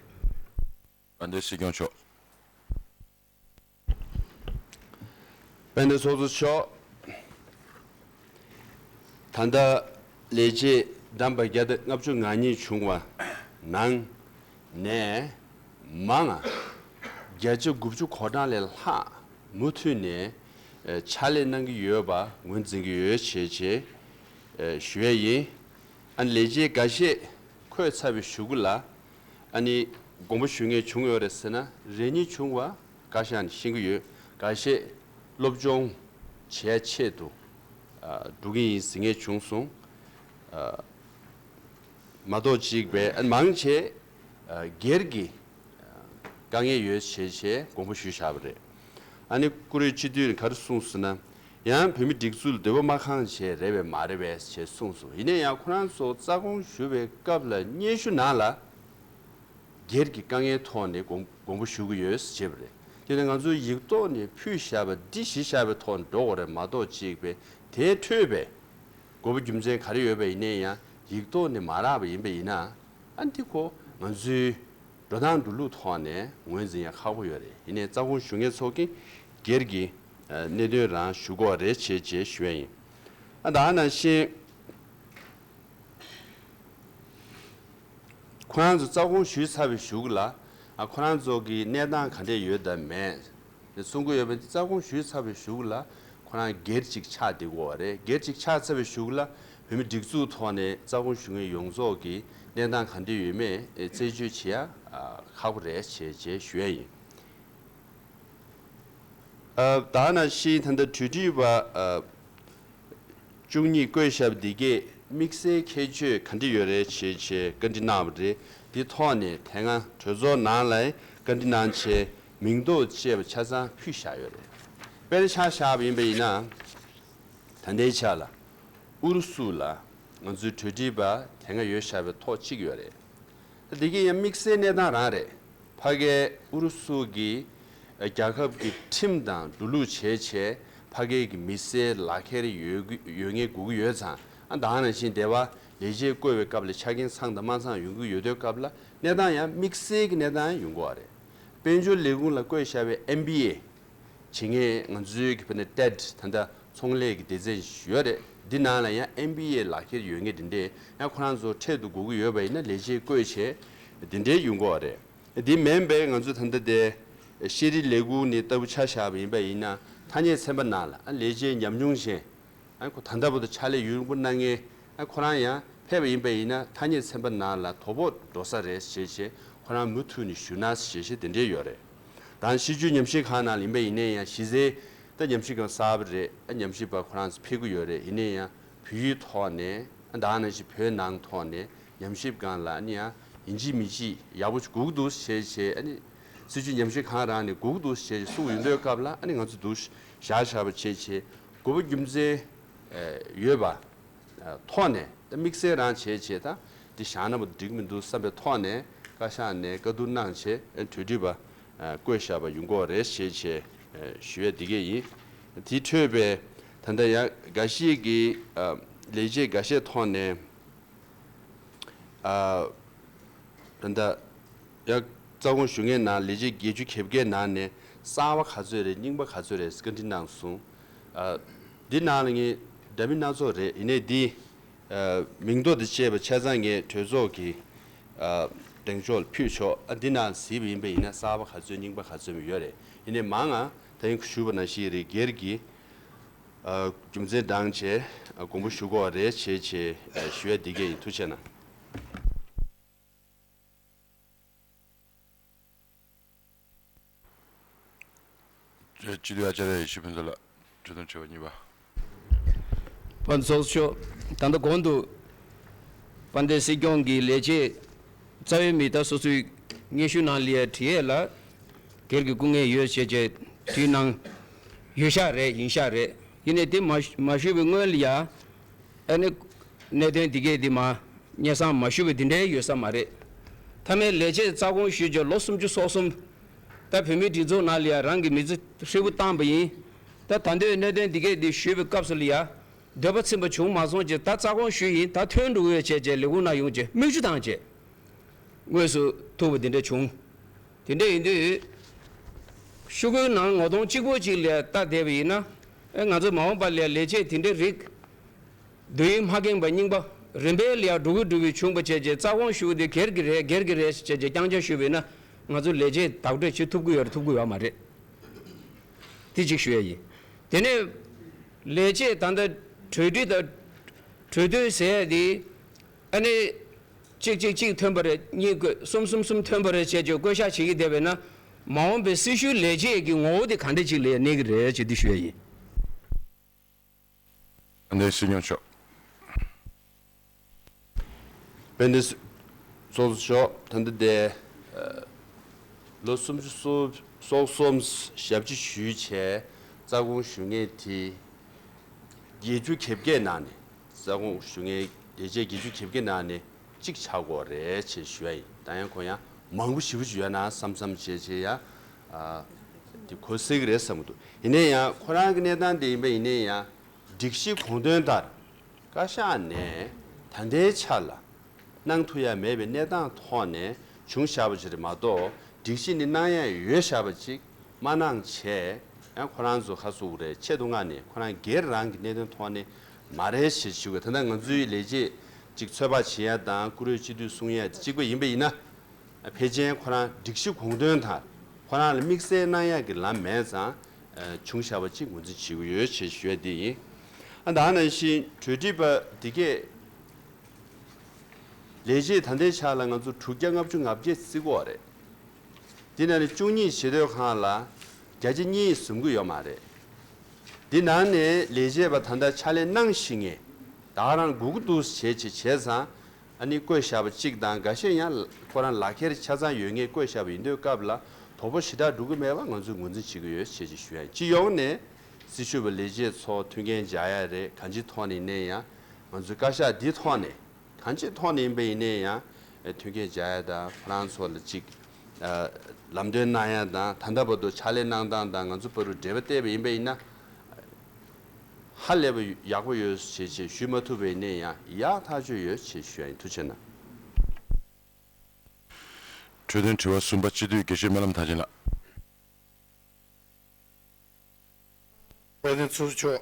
དཔལ་ལྡན་སྲིད་སྐྱོང་མཆོག་དཔལ་ལྡན་ཚོགས་གཙོ་མཆོག་ད་ལྟ་ལས་བྱེད་བདམས་པ་བརྒྱ་དང་ལྔ་བཅུ་ང་གཉིས་བྱུང་བ་ནང་ནས་མང་ང་བརྒྱ་ཆ་དགུ་བཅུ་གོ་གྲངས་ལས་ལྷག་མུ་མཐུད་ནས་ཨ་ཕྱག་ལས་གནང་གི་ཡོད་པ་ངོས་འཛིན་གྱི་ཡོད་ཅེས་ཅེས་ཨ་ཞུ་ཡས་ཡིན། ཨ་ནི་ལས་བྱེད་འགའ་ཤས་འཁོད་ཚར་བའི་གཞུག་གུ་ལ་ཨ་ནི་དགོངས་པ་ཞུ་མཁན་བྱུང་ཡོད་རེད་ཟེར་ན་རེ་གཉིས་བྱུང་བ་བཀའ་ཤག་ནས་ཤེས་ཀྱི་ཡོད། འགའ་ཤས་སློབ་སྦྱོང་བྱེད་ཆེད་དུ་ཨ་འགྲོ་གི་ཡིན་ཟེར་མཁན་བྱུང་སོང་། ཨ་མ་གཏོགས་གཅིག་པའི་ཨ་མང་ཆེ་ཨ་སྒེར་གྱི་ཨ་དཀའ་ངལ་ཡོད་བྱས་བྱས་དགོངས་པ་ཞུས་བཞག་པ་རེད། ཨ་ནི་བཀུར་འོས་སྤྱི་འཐུས་ནས་ག་རེ་གསུངས་སོང་ན། ཡང་བོད་མི་སྒྲིག་འཛུགས་ལ་འདོད་པ་མ་ཁེངས་བྱས་རེད་པས་མ་རེད་པས་ཞེས་གསུངས་སོང་། ཡིན་ན་ཡང་ཁོ་རང་ཚོ་རྩ་དགོངས་ཞུ་བའི་སྐབས་ལ་སྙན་ཞུ་ནང་ལ་སྒེར་གྱི་དཀའ་ངལ་ཐོག་ནས་དགོངས་དགོངས་པ་ཞུ་གི་ཡོད་ཅེས་པ་རེད། དེ་ནི་ང་ཚོས་ཡིག་ཐོག་ནས་ཕུལ་བཞག་པ་འདི་གཞི་བཞག་པའི་ཐོག་ནས་འགྲོ་དགོས་རེད་མ་གཏོགས་གཅིག་པའི་དེ་འཕྲོས་པའི་དགོས་པ་རྒྱུ་མཚན་ག་རེ་ཡོད་པ་ཡིན་ནའི་ཡང་ཡིག་ཐོག་ནས་མ་རག་པ་ཡིན་པ་ཡིན་ན། ཨ་འདི་ཁོ་ང་ཚོའི་འགྲོ་སྟངས་འགྲོ་ལུགས་ཐོག་ནས་ངོས་འཛིན་ཡ་ཁག་པོ་ཡོད་རེད། ཡིན་ནའི་རྩ་དགོངས་ཞུ་མཁན་ཚོ་གིས་སྒེར་གྱི་ཨ་གནད་དོན་རང་ཞུ་དགོས་རེད་ཅེས་ཅེས་ཞུ་ཡ་ཡིན། ཨ་ད་ནང་བཞིན་ཁོ་རང་ཚོ་རྩ་དགོངས་ཞུས་ཚར་བའི་གཞུག་ལ་ཨ་ཁོ་རང་ཚོ་གི་གནས་སྟངས་ག་འདྲས་ཡོད་དམ་མེད། དེ་གསུང་གི་ཡོད་པ་འདི་རྩ་དགོངས་ཞུས་ཚར་བའི་གཞུག་ལ་ཁོ་རང་སྒེར་གཅིག་ཆགས་བསྡད་ཀྱི་ཡོད་རེད། སྒེར་གཅིག་ཆགས་ཚར་བའི་གཞུག་ལ་བོད་མི་སྒྲིག་འཛུགས་ཐོག་ནས་རྩ་དགོངས་ཞུ་མཁན་ཡོངས་རྫོགས་ཀྱི་གནས་སྟངས་ག་འདྲ་ཡོད་མེད་རྩད་གཅོད་བྱེད་ཡ་ཁག་པོ་རེད་ཅེས་ཅེས་ཞུ་ཡ་ཡིན། ཨ་ད་ནང་བཞིན་ད་ལྟ་གྲོས་སྒྲིག་པ་ཨ་བཅུ་གཉིས་བསྐོས་བཞག་པ་འདི་གས་དམིགས་བསལ་ཁྱད་ཆོས་ག་འདྲ་ཡོད་རེད་ཅེས་ཅེས་བཀའ་འདྲི་གནང་བ་རེད། འདི་ཐོག་ནས་དེ་སྔ་གྲོས་ཚོགས་ནང་ལ་བཀའ་འདྲི་གནང་བྱས་མིང་འདོགས་བཅས་པ་ཆ་ཚང་ཕུལ་བཞག་ཡོད་རེད། དཔེར་ན་ཆ་བཞག་པ་ཡིན་པ་ཡིན་ན། ད་ལྟའི་ཆ་ལ་ཨུ་རུ་སུ་ལ་ང་ཚོའི་གྲོས་སྒྲིག་པ་དེ་སྔ་ཡོད་བཞག་པའི་ཐོག་གཅིག་ཡོད་རེད། འདི་གི་ཡང་དམིགས་བསལ་གནས་སྟངས་རང་རེད། ཕ་གིའི་ཨུ་རུ་སུ་གི་རྒྱལ་ཁབ་ཀྱི་ཁྲིམས་དང་འགྲོ་ལུགས་བྱས་བྱས་ཕ་གིའི་གི་མི་སེར་ལག་ཁྱེར་ཡོད་ཀྱི་ཡོད་མཁན་དགོས་ཀྱི་ཡོད་ཙང་ ཨ་ད་ག་ནང་བཞིན་སྡེ་བ་ལས་བྱེད་བསྐོ་བའི་སྐབས་ལ་ཆ་རྐྱེན་ཚང་དང་མ་ཚང་ཡོང་གི་ཡོད་དུས་སྐབས་ལ་གནས་སྟངས་ཡང་དམིགས་བསལ་གྱི་གནས་སྟངས་ཡོང་གི་ཡོད་རེད། དཔལ་འབྱོར་ལས་ཁུངས་ལ་བསྐོས་བཞག་པའི་ཨེམ་བི་ཨེ་བྱེད་མཁན་ང་ཚོའི་གི་བོད་ནས་ཊེཌ་ད་ལྟ་ཚོང་ལས་ཀྱི་སྡེ་ཚན་ཞིག་ཡོད་རེད། འདི་ནང་ལ་ཡང་ཨེམ་བི་ཨེ་ལག་ཁྱེར་ཡོད་མཁན་དེ་འདྲས་ཡང་ཁོ་རང་ཚོ་འཕྲལ་དུ་དགོས་ཀྱི་ཡོད་པ་ཡིན་ན་ལས་བྱེད་བསྐོས་བྱས་དེ་འདྲས་ཡོང་གི་ཡོད་རེད། འདི་མིན་པའི་ང་ཚོ་ད་ལྟ་དེ་ཤེས་རིག་ལས་ཁུངས་ནས་ལྟ་བུ་ཆ་བཞག་པ་ཡིན་པ་ཡིན་ན་ཐ་སྙད་ཚན་པ་ནང་ལ་ལས་བྱེད་ཉམས་མྱོང་ཅན། ཨ་ཁོ་ད་ལྟ་བར་དུ་ཕྱག་ལས་ཡུན་རིང་པོ་གནང་མཁན་ཨ་ཁོ་རང་ཡང་ཕེབས་པ་ཡིན་པ་ཡིན་ན་ཐ་སྙད་ཚན་པ་ནང་ལ་དོ་ཕོག་འགྲོ་ས་རེད་ཞེས་བྱས་ཁོ་རང་མུ་མཐུད་ནས་ཞུ་ན་ཞེས་བྱས་དེ་འདྲས་ཡོད་རེད། དང་སྤྱི་སྤྱོད་ཉམས་ཞིབ་ཁང་ནང་ལ་ཡིན་པ་ཡིན་ན་ཡང་གཞི་རྩའི་ད་ཉམས་ཞིབ་ཁང་གསར་པ་རེད། ཨ་ཉམས་ཞིབ་པ་ཁོ་རང་ཚོ་ཕེབས་ཀྱི་ཡོད་རེད། ཡིན་ན་ཡང་བོད་ཡིག་ཐོག་ནས་ཨ་ད་ག་ནང་བཞིན་བོད་ནང་ཐོག་ནས་ཉམས་ཞིབ་སྒང་ལ་ཨ་ནི་ཡང་ཡིན་གཅིག་མིན་གཅིག་ཡག་པོ་ཞིག་དགོས་ཀྱི་འདུག་ཞེས་བྱས་ཨ་ནི་སྲིད་བྱུས་ཉམས་ཞིབ་ཁང་རང་ནས་དགོས་ཀྱི་འདུག་ཞེས་གསུངས་ཡོང་དུས་སྐབས་ལ་ཨ་ནི་ང་ཚོ་འདུག་བཞག་བཞག་པ་བྱས་བྱས་དགོས་པ་རྒྱུ་མཚན་ཡོད་པ་ཐོག་ནས་ད་དམིགས་བསལ་རང་བྱས་བྱས་ད་འདི་བཞག་ན་མ་འགྲིག་མི་འདུག་བསམ་པའི་ཐོག་ནས་བཀའ་ཤག་ནས་བཀའ་བསྡུར་གནང་བྱས་གྲོས་སྒྲིག་པ་བསྐོས་བཞག་པ་ཡོང་གི་ཡོད་རེད་ཞེས་བྱས་ཞུ་ཡ་འདི་གས་ཡིན། དེ་འཕྲོས་པའི་ད་ལྟ་ཡང་འགའ་ཤས་ཀྱི་ལས་བྱེད་འགའ་ཤས་ཐོག་ནས། ཨ། ད་ལྟ་ཡང་རྩ་དགོངས་ཞུ་མཁན་ནང་ལས་བྱེད་བརྒྱད་ཅུ་གྱ་བརྒྱད་ནང་ནས་གསར་པ་ག་ཚོད་རེད། རྙིང་པ་ག་ཚོད་རེད་བཀའ་འདྲི་གནང་སོང་། ཨ། འདི་ནང་ལ་ངས་འདྲ་མིན་སྣ་ཚོགས་རེད། ཡིན་ནའི་འདི་ཨ། མིང་ཐོ་དང་བཅས་པ་ཆ་ཚང་ངས་གྲོས་ཚོགས་ཀྱི་ཨ། གདེང་འཇོག་ལ་ཕུལ་ཆོག་ཨ། འདི་ནང་གཟིགས་པ་ཡིན་པ་ཡིན་ན་གསར་པ་ག་ཚོད་རྙིང་པ་ག་ཚོད་ཡོད་རེད། ཡིན་ནའི་མང་ང་ད་ཡིན་ཞུས་པ་ནང་བཞིན་རེད། སྒེར་གྱི་ཨ། རྒྱུ་མཚན་བགྲངས་བྱས་ཨ། དགོངས་པ་ཞུ་དགོས་པ་རེད་བྱས་བྱས་ཨ། ཞུ་ཡ་འདི་གས་ཡིན། ཐུགས་རྗེ་གནང་། སྤྱི་འཐུས་ཨ་ཅཱརྱ་ཡེ་ཤེས་ཕུན་ཚོགས་ལགས། གྲོས་བསྡུར་དྲི་བ་གཉིས་པ། དཔལ་ཚོགས་གཙོ། ད་ལྟ་གོང་དུ་དཔལ་ལྡན་སྲིད་སྐྱོང་གིས་ལས་བྱེད་རྩ་བའི་མི་ད་སོ་སོའི་སྙན་ཞུ་ནང་ལ་ཡ་བྲིས་ཡས་ལ་སྒེར་གྱི་སྐུ་ངལ་ཡོད་ཅེས་བྱས་བྲིས་གནང་ཡོད་ཤག་རེད། ཡིན་ཤག་རེད། ཡིན་ནའི་དེ་མ་མ་ཞུས་པའི་སྔོན་ལ་ཡ། ཨ་ནི། གནད་དོན་འདི་གས་འདི་མ། སྙན་སེང་མ་ཞུ་བའི་འདི་འདྲའི་ཡོད་ས་མ་རེད། མཐའ་མའི་ལས་བྱེད་རྩ་དགོངས་ཞུས་རྗེས་ལོ་སུམ་ཅུ་སོ་གསུམ། ད་བོད་མིའི་སྒྲིག་འཛུགས་ནང་ལ་ཡ་རང་གི་མི་ཚེ་ཧྲིལ་པོ་བཏང་པ་ཡིན། ད་ད་འདོད་གནད་དོན་འདི་གས་འདི་ཞུས་པའི་སྐབས་སུ་ལ་ཡ། འདོད་པ་ཚིམ་པ་བྱུང་མ་སོང་རྗེས་ད་རྩ་དགོངས་ཞུས་ཡིན། ད་ཐོན་འགྲོ་གི་ཡོད་བྱས་རྗེས་ལས་ཁུངས་ནང་ཡོང་རྗེས་མིག་ཆུ་བཏང་རྗེས། དངོས་སུ་ཐུག་པ་འདི་འདྲ་བྱུང་། དེ་འདྲ་ཡིན་དུས། ཤོག་གུའི་ནང་ངོ་གདོང་གཅིག་པོ་གཅིག་ལ་ལྟ་བསྡད་པ་ཡིན་ན། ཨེ་ང་ཚོ་མ་འོངས་པ་ལ་ལས་བྱེད་དེ་འདྲའི་རིགས། དུས་ཡུན་མ་ཁེངས་པ་རྙིང་པ། རིམ་པས་ལ་འགྲོ་གི་འགྲོ་གི་བྱུང་བ་བྱས་རྗེས་རྩ་དགོངས་ཞུ་དེ་སྒེར་གྱི་རེད། སྒེར་གྱི་རེད་ཟེར་བྱས་རྐྱང་རྐྱང་ཞུས་པ་ཡིན་ན། ང་ཚོ་ལས་བྱེད་བདག་སྤྲོད་བྱེད་ཐུབ་ཀྱི་ཡོད་རེད་ཐུབ་ཀྱི་ཡོད་མ་རེད། དེ་གཅིག་ཞུ་ཡ་ཡིན། དེ་ནས། ལས་བྱེད་ད་ལྟ་གྲོས་སྒྲིག་དང་། གྲོས་བསྡུར་ཟེར་ཡ་དེ། ཨ་ནི། གཅིག་གཅིག་གཅིག་ཐོན་པ་རེད། གཉིས་བསྐོས། གསུམ་གསུམ་གསུམ་ཐོན་པ་རེད་བྱས་བྱས་བསྐོ་བཞག་བྱེད་ཀྱི་བསྡད་པས་ན། མ་འོངས་པའི་སྲི་ཞུའི་ལས་བྱེད་ཀྱི་ངོ་བོ་དེ་ག་འདྲ་ཅིག་ལ་གནས་ཀྱི་རེད་ཅེས་འདི་ཞུ་ཡ་ཡིན། དཔལ་ལྡན་སྲིད་སྐྱོང་མཆོག་དཔལ་ལྡན་ཚོགས་གཙོ་མཆོག་ད་ལྟ་དེ། ལོ་སུམ་ཅུ་སོ་སོ་གསུམ་ཞབས་ཕྱི་ཞུས་བྱས་རྩ་དགོངས་ཞུ་མཁན་དེ། བརྒྱད་ཅུ་གྱ་བརྒྱད་ནང་ནས་རྩ་དགོངས་ཞུ་མཁན་ལས་བྱེད་བརྒྱད་ཅུ་གྱ་བརྒྱད་ནང་ནས་གཅིག་ཆགས་ཀྱི་ཡོད་རེད་ཅེས་ཞུ་ཡ་ཡིན། ད་ཡང་ཁོ་ཡང་མང་པོ་ཞེ་པོ་ཅིག་ཡོད་ན་བསམ་བསམ་བྱས་བྱས་ཡ། ཨ། དེ་གོ་སྲིད་ཀྱི་རེད་བསམ་གྱི་འདུག་ཡིན་ན་ཡང་ཁོ་རང་གི་གནས་སྟངས་དེ་ཡིན་པ་ཡིན་ན་ཡང་། སྒྲིག་གཞི་དགོངས་དོན་ལྟར། བཀའ་ཤག་ནས་ད་ལྟའི་ཆ་ལ་གནང་ཐུབ་ཡ་མེད་པའི་གནས་སྟངས་ཐོག་ནས་བྱུང་བཞག་པ་ཅིག་རེད་མ་གཏོགས་སྒྲིག་གཞི་ནི་གནང་ཡ་ཡོད་བཞག་པ་ཅིག་མ་གནང་བྱས་ཡང་ཁོ་རང་ཚོ་ཁ་ཟུག་རེད། ཆེད་དུ་མངགས་ནས་ཁོ་རང་སྒེར་རང་གི་གནད་དོན་ཐོག་ནས་མ་རེད་ཞེས་ཞུ་དགོས། ད་ལྟ་ང་ཚོའི་ལས་བྱེད་ཅིག་ཚོད་དཔག་བྱེད་ཡ་དང་བཀུར་འོས་སྤྱི་འཐུས་གསུང་ཡ་དེ་གཅིག་པ་ཡིན་པ་ཡིན་ན། ཕལ་ཆེར་ཁོ་རང་སྒྲིག་གཞི་དགོངས་དོན་དང་ཁོ་རང་ལ་དམིགས་བསལ་གནང་ཡག་གི་ལམ་མེད་ཙང་བྱུང་བཞག་པ་གཅིག་ངོས་འཛིན་བྱེད་ཀྱི་ཡོད་ཅེས་ཞུ་ཡ་དེ་ཡིན། ཨ་ད་ག་ནང་བཞིན་གྲོས་སྒྲིག་པ་འདི་གས་ལས་བྱེད་ད་ལྟའི་ཆ་ལ་ང་ཚོ་དྲུག་བརྒྱ་ལྔ་བཅུ་ང་བརྒྱད་བརྩི་གི་ཡོད་རེད། འདི་ནང་ནས་བཅུ་གཉིས་བྱེད་སྡོད་ཁང་ལ་བརྒྱ་ཆ་གཉིས་ཟིན་གྱི་ཡོད་མ་རེད། འདི་ནང་ནས་ལས་བྱེད་པ་ད་ལྟ་ཕྱག་ལས་གནང་བཞིན་ངེས་ད་ག་རང་སྒུག་འདུག་བྱས་བྱས་བྱས་ཙང་། ཨ་ནི་བསྐོས་བཞག་པ་གཅིག་དང་འགའ་ཤས་ཡང་ཁོ་རང་ལག་ཁྱེར་ཆ་ཚང་ཡོད་ངེས་བསྐོས་བཞག་པ་ཡིན་དུས་སྐབས་ལ་དོ་ཕོག་ཞེ་དྲག་འགྲོ་གི་མེད་པ་ང་ཚོས་ངོས་འཛིན་བྱེད་ཀྱི་ཡོད་ཅེས་ཅིག་ཞུ་ཡ་ཡིན། སྤྱི་ཡོངས་ནས་སྲི་ཞུ་བ་ལས་བྱེད་ཚོ་མཐུན་རྐྱེན་སྦྱར་ཡ་རེད། གང་ཅིའི་ཐོག་ནས་ཡིན་ན་ཡང་ང་ཚོའི་བཀའ་ཤག་འདིའི་ཐོག་ནས་གང་ཅིའི་ཐོག་ནས་ཡིན་པ་ཡིན་ན་ཡང་མཐུན་རྐྱེན་སྦྱར་ཡ་དང་ཁོ་རང་ཚོ་ལ་ཅིག་ལམ་སྟོན་གནང་ཡ་དང་ད་ལྟ་བར་དུ་ཕྱག་ལས་གནང་སྟངས་དང་ང་ཚོ་བར་དུ་འབྲེལ་བ་བལྟས་པ་ཡིན་པ་ཡིན་ན། ཧ་ལས་པ་ཡག་པོ་ཡོད་ཅེས་ཅེས་ཞུ་མ་ཐུབ་པ་ཡིན་ན་ཡང་ཡག་ཐག་ཆོད་ཡོད་ཅེས་ཞུ་ཡ་ཡིན། ཐུགས་རྗེ་གནང་། འཕྲོས་དོན་དྲི་བ་གསུམ་པ། སྤྱི་འཐུས་དགེ་བཤེས་སྨོན་ལམ་ཐར་ཆེན་ལགས། དཔལ་ལྡན་ཚོགས་གཙོ་མཆོག་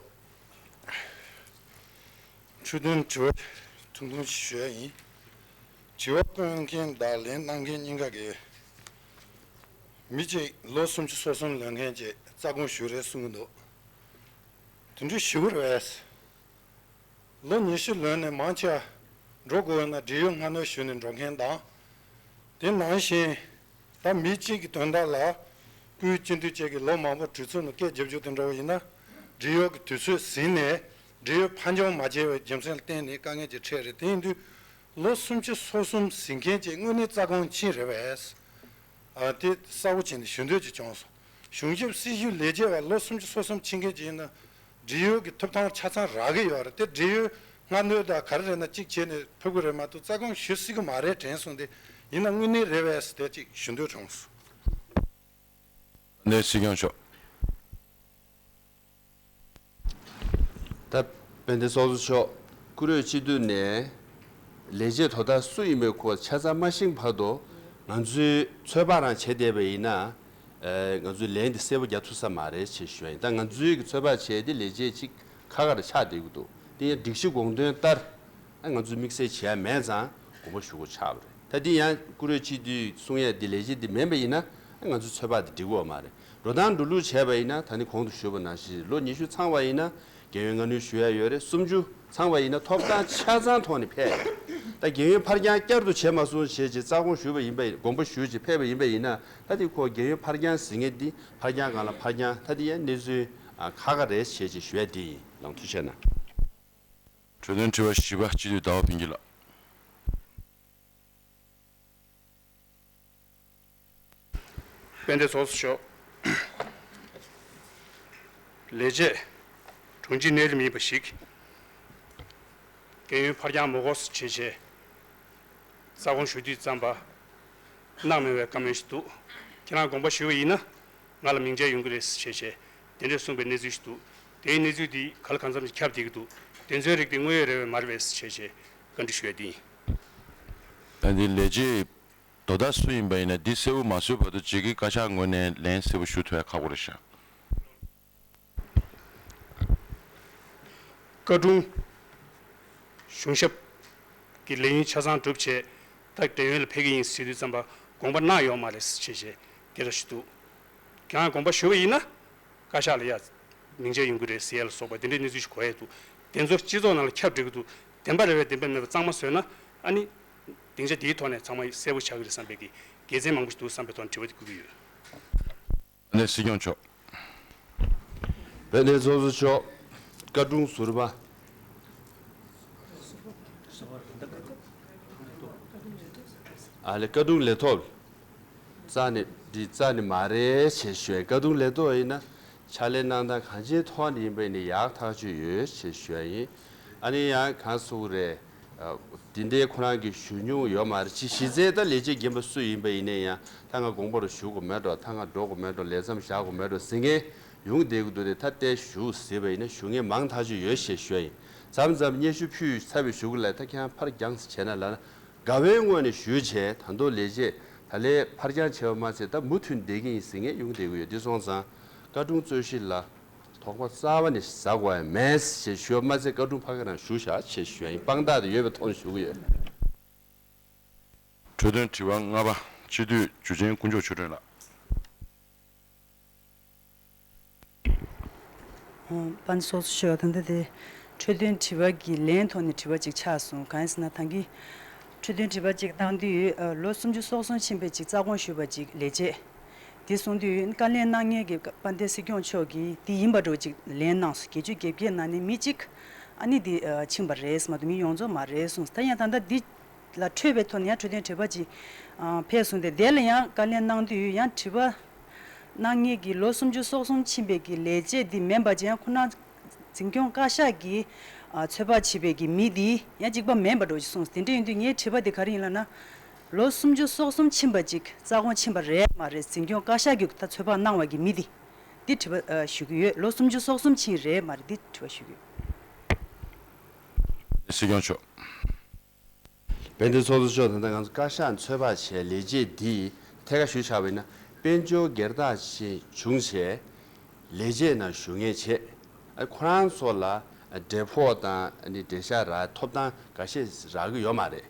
འཕྲོས་དོན་དྲི་བ་ཐུང་ཐུང་ཞིག་ཞུ་ཡ་ཡིན། དྲི་བ་བཀོད་མཁན་དང་ལན་གནང་མཁན་གཉིས་ཀ་གིས་མི་གཅིག་ལོ་སུམ་ཅུ་སོ་གསུམ་ལོན་མཁན་གྱི་རྩ་དགོངས་ཞུ་རེད་གསུང་གི་འདུག་དེ་འདྲ་ཞུ་གི་རེད་པས། ལོ་ཉི་ཤུ་ལོན་ནས་མང་ཆེ་བ་འགྲོ་དགོས་ན་བགྲེས་ཡོལ་སྔ་སྣུར་ཞུས་ནས་འགྲོ་མཁན་དང་། དེ་ནང་བཞིན་ད་མི་གཅིག་གི་དོན་དག་ལ་སྐུའི་སྤྱི་འཐུས་བཅས་ཀྱིས་ལོ་མང་པོ་གྲོས་ཚོགས་ནང་སྐད་རྒྱབ་རྒྱུ་དེ་འདྲ་བ་ཡིན་ན་བགྲེས་ཡོལ་གྱི་དུས་ཚོད་ཟིན་ནས་བགྲེས་ཡོལ་ཕར་འགྱངས་མ་བྱས་པའི་རྒྱུ་མཚན་ལ་བརྟེན་ནས་དཀའ་ངལ་ཅིག་འཕྲད་རེད། དེ་ཡིན་དུས་ལོ་སུམ་ཅུ་སོ་གསུམ་ཟིན་མཁན་གྱི་དངོས་གནས་རྩ་དགོངས་ཕྱིན་རེད་པས། ཨ། དེ་གསལ་པོ་བྱས་ནས་ཞུ་འདོད་ཅིག་བྱུང་སོང་། གཞུང་ཞབས་སྲི་ཞུ་ལས་བྱེད་པ་ལོ་སུམ་ཅུ་སོ་གསུམ་ཕྱིན་མཁན་ཅིག་ཡིན་ན་བགྲེས་ཡོལ་གྱི་ཐོབ་ཐང་ཆ་ཚང་རག་གི་ཡོད་རེད་དེ། བགྲེས་ཡོལ་སྔ་སྣུར་དང་ག་རེ་རེད་ན་གཅིག་བྱས་ནས་ཕེབས་ཀྱི་རེད་མ་གཏོགས་རྩ་དགོངས་ཞུ་སྲིད་ཀྱི་མ་རེད་དྲན་སོང་སྟེ། ཡིན་ན་དངོས་གནས་རེད་པས་དེ་ཅིག་ཞུ་འདོད་བྱུང་སོང་། ནས་སྲིད་སྐྱོང་མཆོག་ད་དཔལ་ལྡན་ཚོགས་གཙོ་མཆོག་བཀུར་འོས་སྤྱི་འཐུས་ནས་ལས་བྱེད་དོ་བདག་སུ་ཡིན་པའི་སྐོར་ཆ་ཚང་མ་ཤེས་བར་དུ་ང་ཚོའི་ཚོད་དཔག་རང་བྱེད་བསྡད་པ་ཡིན་ན། ཨ། ང་ཚོའི་ལན་འདི་གསལ་པོ་རྒྱག་ཐུབ་ས་མ་རེད་ཅེས་ཞུ་ཡ་ཡིན། ད་ང་ཚོའི་གི་ཚོད་དཔག་བྱས་ཏེ་ལས་བྱེད་ཅིག་ཁ་ཁ་རེ་ཆགས་བསྡད་ཀྱི་འདུག་དེ་ཡང་སྒྲིག་གཞི་དགོངས་དོན་ལྟར། ཨ། ང་ཚོས་དམིགས་བསལ་བྱེད་ཡ་མེད་ཙང་དགོངས་པ་ཞུ་དགོས་ཆགས་པ་རེད། ད་འདི་ཡང་བཀུར་འོས་སྤྱི་འཐུས་གསུང་ཡ་འདི་ལས་བྱེད་འདི་མིན་པ་ཡིན་ན། ཨ། ང་ཚོའི་ཚོད་དཔག་འདི་འགྲིག་གི་ཡོད་མ་རེད། འགྲོ་སྟངས་འགྲོ་ལུགས་བྱས་པ་ཡིན་ན་ད་ནི་གོང་དུ་ཞུས་པ་ནང་བཞིན་ལོ་ཉི་ཤུ་ཚང་བ་ཡིན་ན་རྒན་ཡོལ་སྔ་སྣུར་ཞུ་ཡ་ཡོད་རེད། སུམ་ཅུ་ཚང་བ་ཡིན་ན་ཐོབ་ཐང་ཆ་ཚང་ཐོག་ནས་ཕེབས་ཡ་རེད། ད་རྒན་ཡོལ་ཕར་འགྱངས་བསྐྱར་དུ་བྱས་མ་སོང་ཞེས་ཀྱི་རྩ་དགོངས་ཞུས་པ་ཡིན་པ་ཡིན། དགོངས་པ་ཞུས་ཀྱི་ཕེབས་པ་ཡིན་པ་ཡིན་ན། ད་དེ་ཁོ་རྒན་ཡོལ་ཕར་འགྱངས་ཟེར་མཁན་འདི་ཕར་འགྱངས་སྒང་ལ་ཕར་འགྱངས། ད་དེ་ཡང་གནས་ཚུལ་ཁག་ཁག་རེད་ཞེས་ཀྱི་ཞུ་ཡ་འདི་ཡིན། ལགས་ཐུགས་རྗེ་གནང་། གྲོས་དོན་དྲི་བ་བཞི་པ། སྤྱི་འཐུས་ཟླ་བ་ཕུན་སྐྱིད་ལགས། དཔལ་ལྡན་ཚོགས་གཙོ་མཆོག་ལས་བྱེད་དྲུང་ཆེ་གནས་རིམ་ཡིན་པ་ཞིག་རྒན་ཡོལ་ཕར་འགྱངས་མ་དགོས་བྱས་བྱས་རྩ་དགོངས་ཞུ་དུས་ཙམ་པ་གནང་མེད་པའི་བཀའ་མོལ་ཞིག་འདུག་ཁྱེད་རང་དགོངས་པ་ཞུ་བ་ཡིན་ན་ང་ལ་མིང་ཆད་ཡོང་གི་རེད་བྱས་བྱས་དེ་འདྲས་གསུངས་པའི་གནས་ཚུལ་ཞིག་འདུག་དེའི་གནས་ཚུལ་འདི་ག་ལ་གང་འཚམ་ཞིག་ཁྱབ་བསྡད་ཀྱི་འདུག་དེ་ཚོའི་རིགས་དེ་དངོས་ཡོད་རེད་པས་མ་རེད་པས་བྱས་བྱས་བཀའ་འདྲི་ཞུ་ཡ་འདི་ཡིན། ད་འདི་ལས་བྱེད་དོ་བདག་སུ་ཡིན་པ་ཡིན་ན་འདི་གསལ་པོ་མ་བཟོས་བར་དུ་ཇི་གི་བཀའ་ཤག་ངོས་ནས་ལན་གསལ་པོ་ཞུ་ཐུབ་ཡ་ཁག་པོ་རེད་ཤག་བཀའ་དྲུང་གཞུང་ཞབས་ཀྱི་ལས་ཡུན་ཆ་ཚང་གྲུབ་བྱས་ད་བགྲེས་ཡོལ་ལ་ཕེབས་ཀྱི་ཡིན་ཟེར་དུས་ཙམ་པ་དགོངས་པ་གནང་ཡོད་མ་རེད་ཟེར་བྱས་བྱས་དེ་འདྲ་ཞིག་འདུག་ཁྱེད་རང་དགོངས་པ་ཞུ་བ་ཡིན་ན་བཀའ་ཤག་ལ་ཡ་མིང་ཆད་ཡོང་གི་རེད་ཟེར་ཡ་ལ་སོགས་པ་དེ་འདྲའི་གནས་ཚུལ་ཞིག་གོ་ཡས་འདུག་དེ་ཚོ་སྤྱི་ཚོགས་ནང་ལ་ཁྱབ་འགྲོ་གི་འདུག་བདེན་པ་རེད་པས་བདེན་པ་མེད་པ་གཙང་མ་བཟོས་ན་ཨ་ནི་སྡིངས་ཆ་དེའི་ཐོག་ནས་ཚང་མ་གསལ་པོ་ཆགས་ཀྱི་རེད་བསམ་པའི་གི་དགེ་མཚན་མང་པོ་ཞིག་འདུག་བསམ་པའི་ཐོག་ནས་དྲི་བ་དེ་བསྐུལ་གྱི་ཡོད། ནས་སྲིད་སྐྱོང་མཆོག་དཔལ་ལྡན་ཚོགས་གཙོ་མཆོག་བཀའ་དྲུང་ཟུར་པ། ཨ་ལེ། བཀའ་དྲུང་ལས་ཐོག་རྩ་ནས་འདི་རྩ་ནས་མ་རེད་ཞེས་ཞུས། བཀའ་དྲུང་ལས་ཐོག་ཡིན་ན་ཕྱག་ལས་གནང་སྟངས་གང་ཅིའི་ཐོག་ནས་ཡིན་པ་ཡིན་ན་ཡག་ཐག་ཆོད་ཡོད་ཞེས་ཞུ་ཡ་ཡིན། ཨ་ནི་ཡང་གང་སུ་རེད། ཨ། དེ་འདྲའི་ཁོ་རང་གིས་ཞུ་མྱོང་ཡོད་མ་རེད། ཅི་གཞི་རྩའི་ད་ལས་བྱེད་རྒན་པ་སུ་ཡིན་པ་ཡིན་ནའི་ཡང་ད་ང་དགོངས་པ་རུ་ཞུ་དགོས་མེད་འགྲོ། ད་ང་འགྲོ་དགོས་མེད་འགྲོ། ལས་མཚམས་བཞག་དགོས་མེད་འགྲོ་ཟེར་མཁན་ཡོང་བསྡད་ཀྱི་འདུག་སྟེ། ད་ལྟའི་ཞུ་ཟེར་བ་ཡིན་ན་ཞུ་མཁན་མང་ཐག་ཆོད་ཡོད་ཞེས་ཞུ་ཡ་ཡིན། མཚམས་མཚམས་སྙན་ཞུ་ཕུལ་ཚར་བའི་གཞུག་གུ་ལ་ད་ཁྱེད་རང་ཕར་འགྱངས་བྱས་ན་ལབ་ན་དགའ་བའི་ངོས་ནས་ཞུས་བྱས། ད་དུང་ལས་བྱེད་ད་ལས་ཕར་འགྱངས་བྱས་པ་མ་ཚད་ད་མུ་མཐུད་བསྡད་ཀྱི་ཡིན་ཟེར་མཁན་ཡོང་བསྡད་ཀྱི་ཡོད། འདི་སོང་ཙང་བཀའ་དྲུང་རྩོད་གཞི་ལ། དོགས་པ་རྩ་བ་ནས་ཟ་དགོས་ཡ་མེད་ཅེས་ཞུ་བ་མ་ཚད་བཀའ་དྲུང་ཕ་གི་རང་ཞུ་བཞག་ཅེས་ཞུ་ཡ་ཡིན། དཔང་རྟགས་དེ་ཡོད་པའི་ཐོག་ནས་ཞུ་གི་ཡོད། གྲོས་དོན་དྲི་བ་ལྔ་པ། སྤྱི་འཐུས་འཇུ་ཆེན་དཀོན་མཆོག་ཆོས་སྒྲོན་ལགས། ཨ། དཔལ་ཚོགས་གཙོ་མཆོག་ད་ལྟ་དེ་འཕྲོས་དོན་དྲི་བ་གི་ལན་ཐོག་ནས་དྲི་བ་ཅིག་ཆགས་སོང་། གང་ཡིན་ཟེར་ན་ད་གིན་འཕྲོས་དོན་དྲི་བ་ཅིག་བཏང་དུས། ཨ། ལོ་སུམ་ཅུ་སོ་གསུམ་ཕྱིན་པའི་ཅིག་རྩ་དགོངས་ཞུས་པ་ཅིག་ལས་བྱེད། དེ་གསུངས་དུས་བཀའ་ལན་གནང་མཁན་གྱི་དཔལ་ལྡན་སྲིད་སྐྱོང་མཆོག་གིས་དེ་ཡིན་པ་འདྲ་བོ་ཅིག་ལན་གནང་སོང་། བརྒྱད་ཅུ་གྱ་བརྒྱད་ནང་ནས་མི་གཅིག་ཨ་ནི་དེ་ཕྱིན་པ་རེད་མ་གཏོགས་མི་ཡོངས་རྫོགས་མ་རེད་གསུངས། ད་ཡང་ད་ལྟ་འདི་ལ་འཕྲོས་པའི་ཐོག་ནས་ཡང་འཕྲོས་དོན་དྲི་བ་ཅིག་ཨ། ཕེབས་སོང་སྟེ། དེ་ལ་ཡང་བཀའ་ལན་གནང་དུས་ཡང་དྲི་བ་གནང་མཁན་གྱི་ལོ་སུམ་ཅུ་སོ་གསུམ་ཕྱིན་པའི་གི་ལས་བྱེད་འདི་མིན་པ་ཅིག་ཡང་ཁོ་ན་འཛིན་སྐྱོང་བཀའ་ཤག་གིས་ཨ། ཚོད་དཔག་བྱས་པའི་གི་མི་འདི་ཡང་གཅིག་པ་མིན་པ་འདྲ་བོ་ཞིག་གསུངས། དེ་འདྲ་ཡིན་དུས་ངའི་དྲི་བ་འདི་ག་རེ་ཡིན་ལབ་ན། ལོ་སུམ་ཅུ་སོ་གསུམ་ཕྱིན་པ་ཅིག་རྩ་དགོངས་ཕྱིན་པ་རེད་མ་རེད། འཛིན་སྐྱོང་བཀའ་ཤག་གིས་ད་ཚོད་དཔག་གནང་བ་གི་མི་འདི། འདི་དྲི་བ་ཨ། ཞུ་གི་ཡོད། ལོ་སུམ་ཅུ་སོ་གསུམ་ཕྱིན་རེད་མ་རེད། འདི་དྲི་བ་ཞུ་གི་ཡོད། སྲིད་སྐྱོང་མཆོག་དཔལ་ལྡན་ཚོགས་གཙོ་མཆོག་ད་ལྟ་ང་ཚོ་བཀའ་ཤག་ཚོད་དཔག་བྱས་ལས་བྱེད་འདི་ཐད་ཀར་ཞུས་བཞག་པ་ཡིན་ན། དཔལ་འབྱོར་སྒེར་བདག་ཅན་བྱུང་བྱས་ལས་བྱེད་ནང་ཞུགས་མཁན་བྱས། ཨ་ཁོ་རང་ཚོ་ལ་འབྲས་ཕོགས་དང་ཨ་ནི་འགྲེལ་བཤད་རག་ཐོབ་ཐང་འགའ་ཤས་རག་གི་ཡོད་མ་རེད།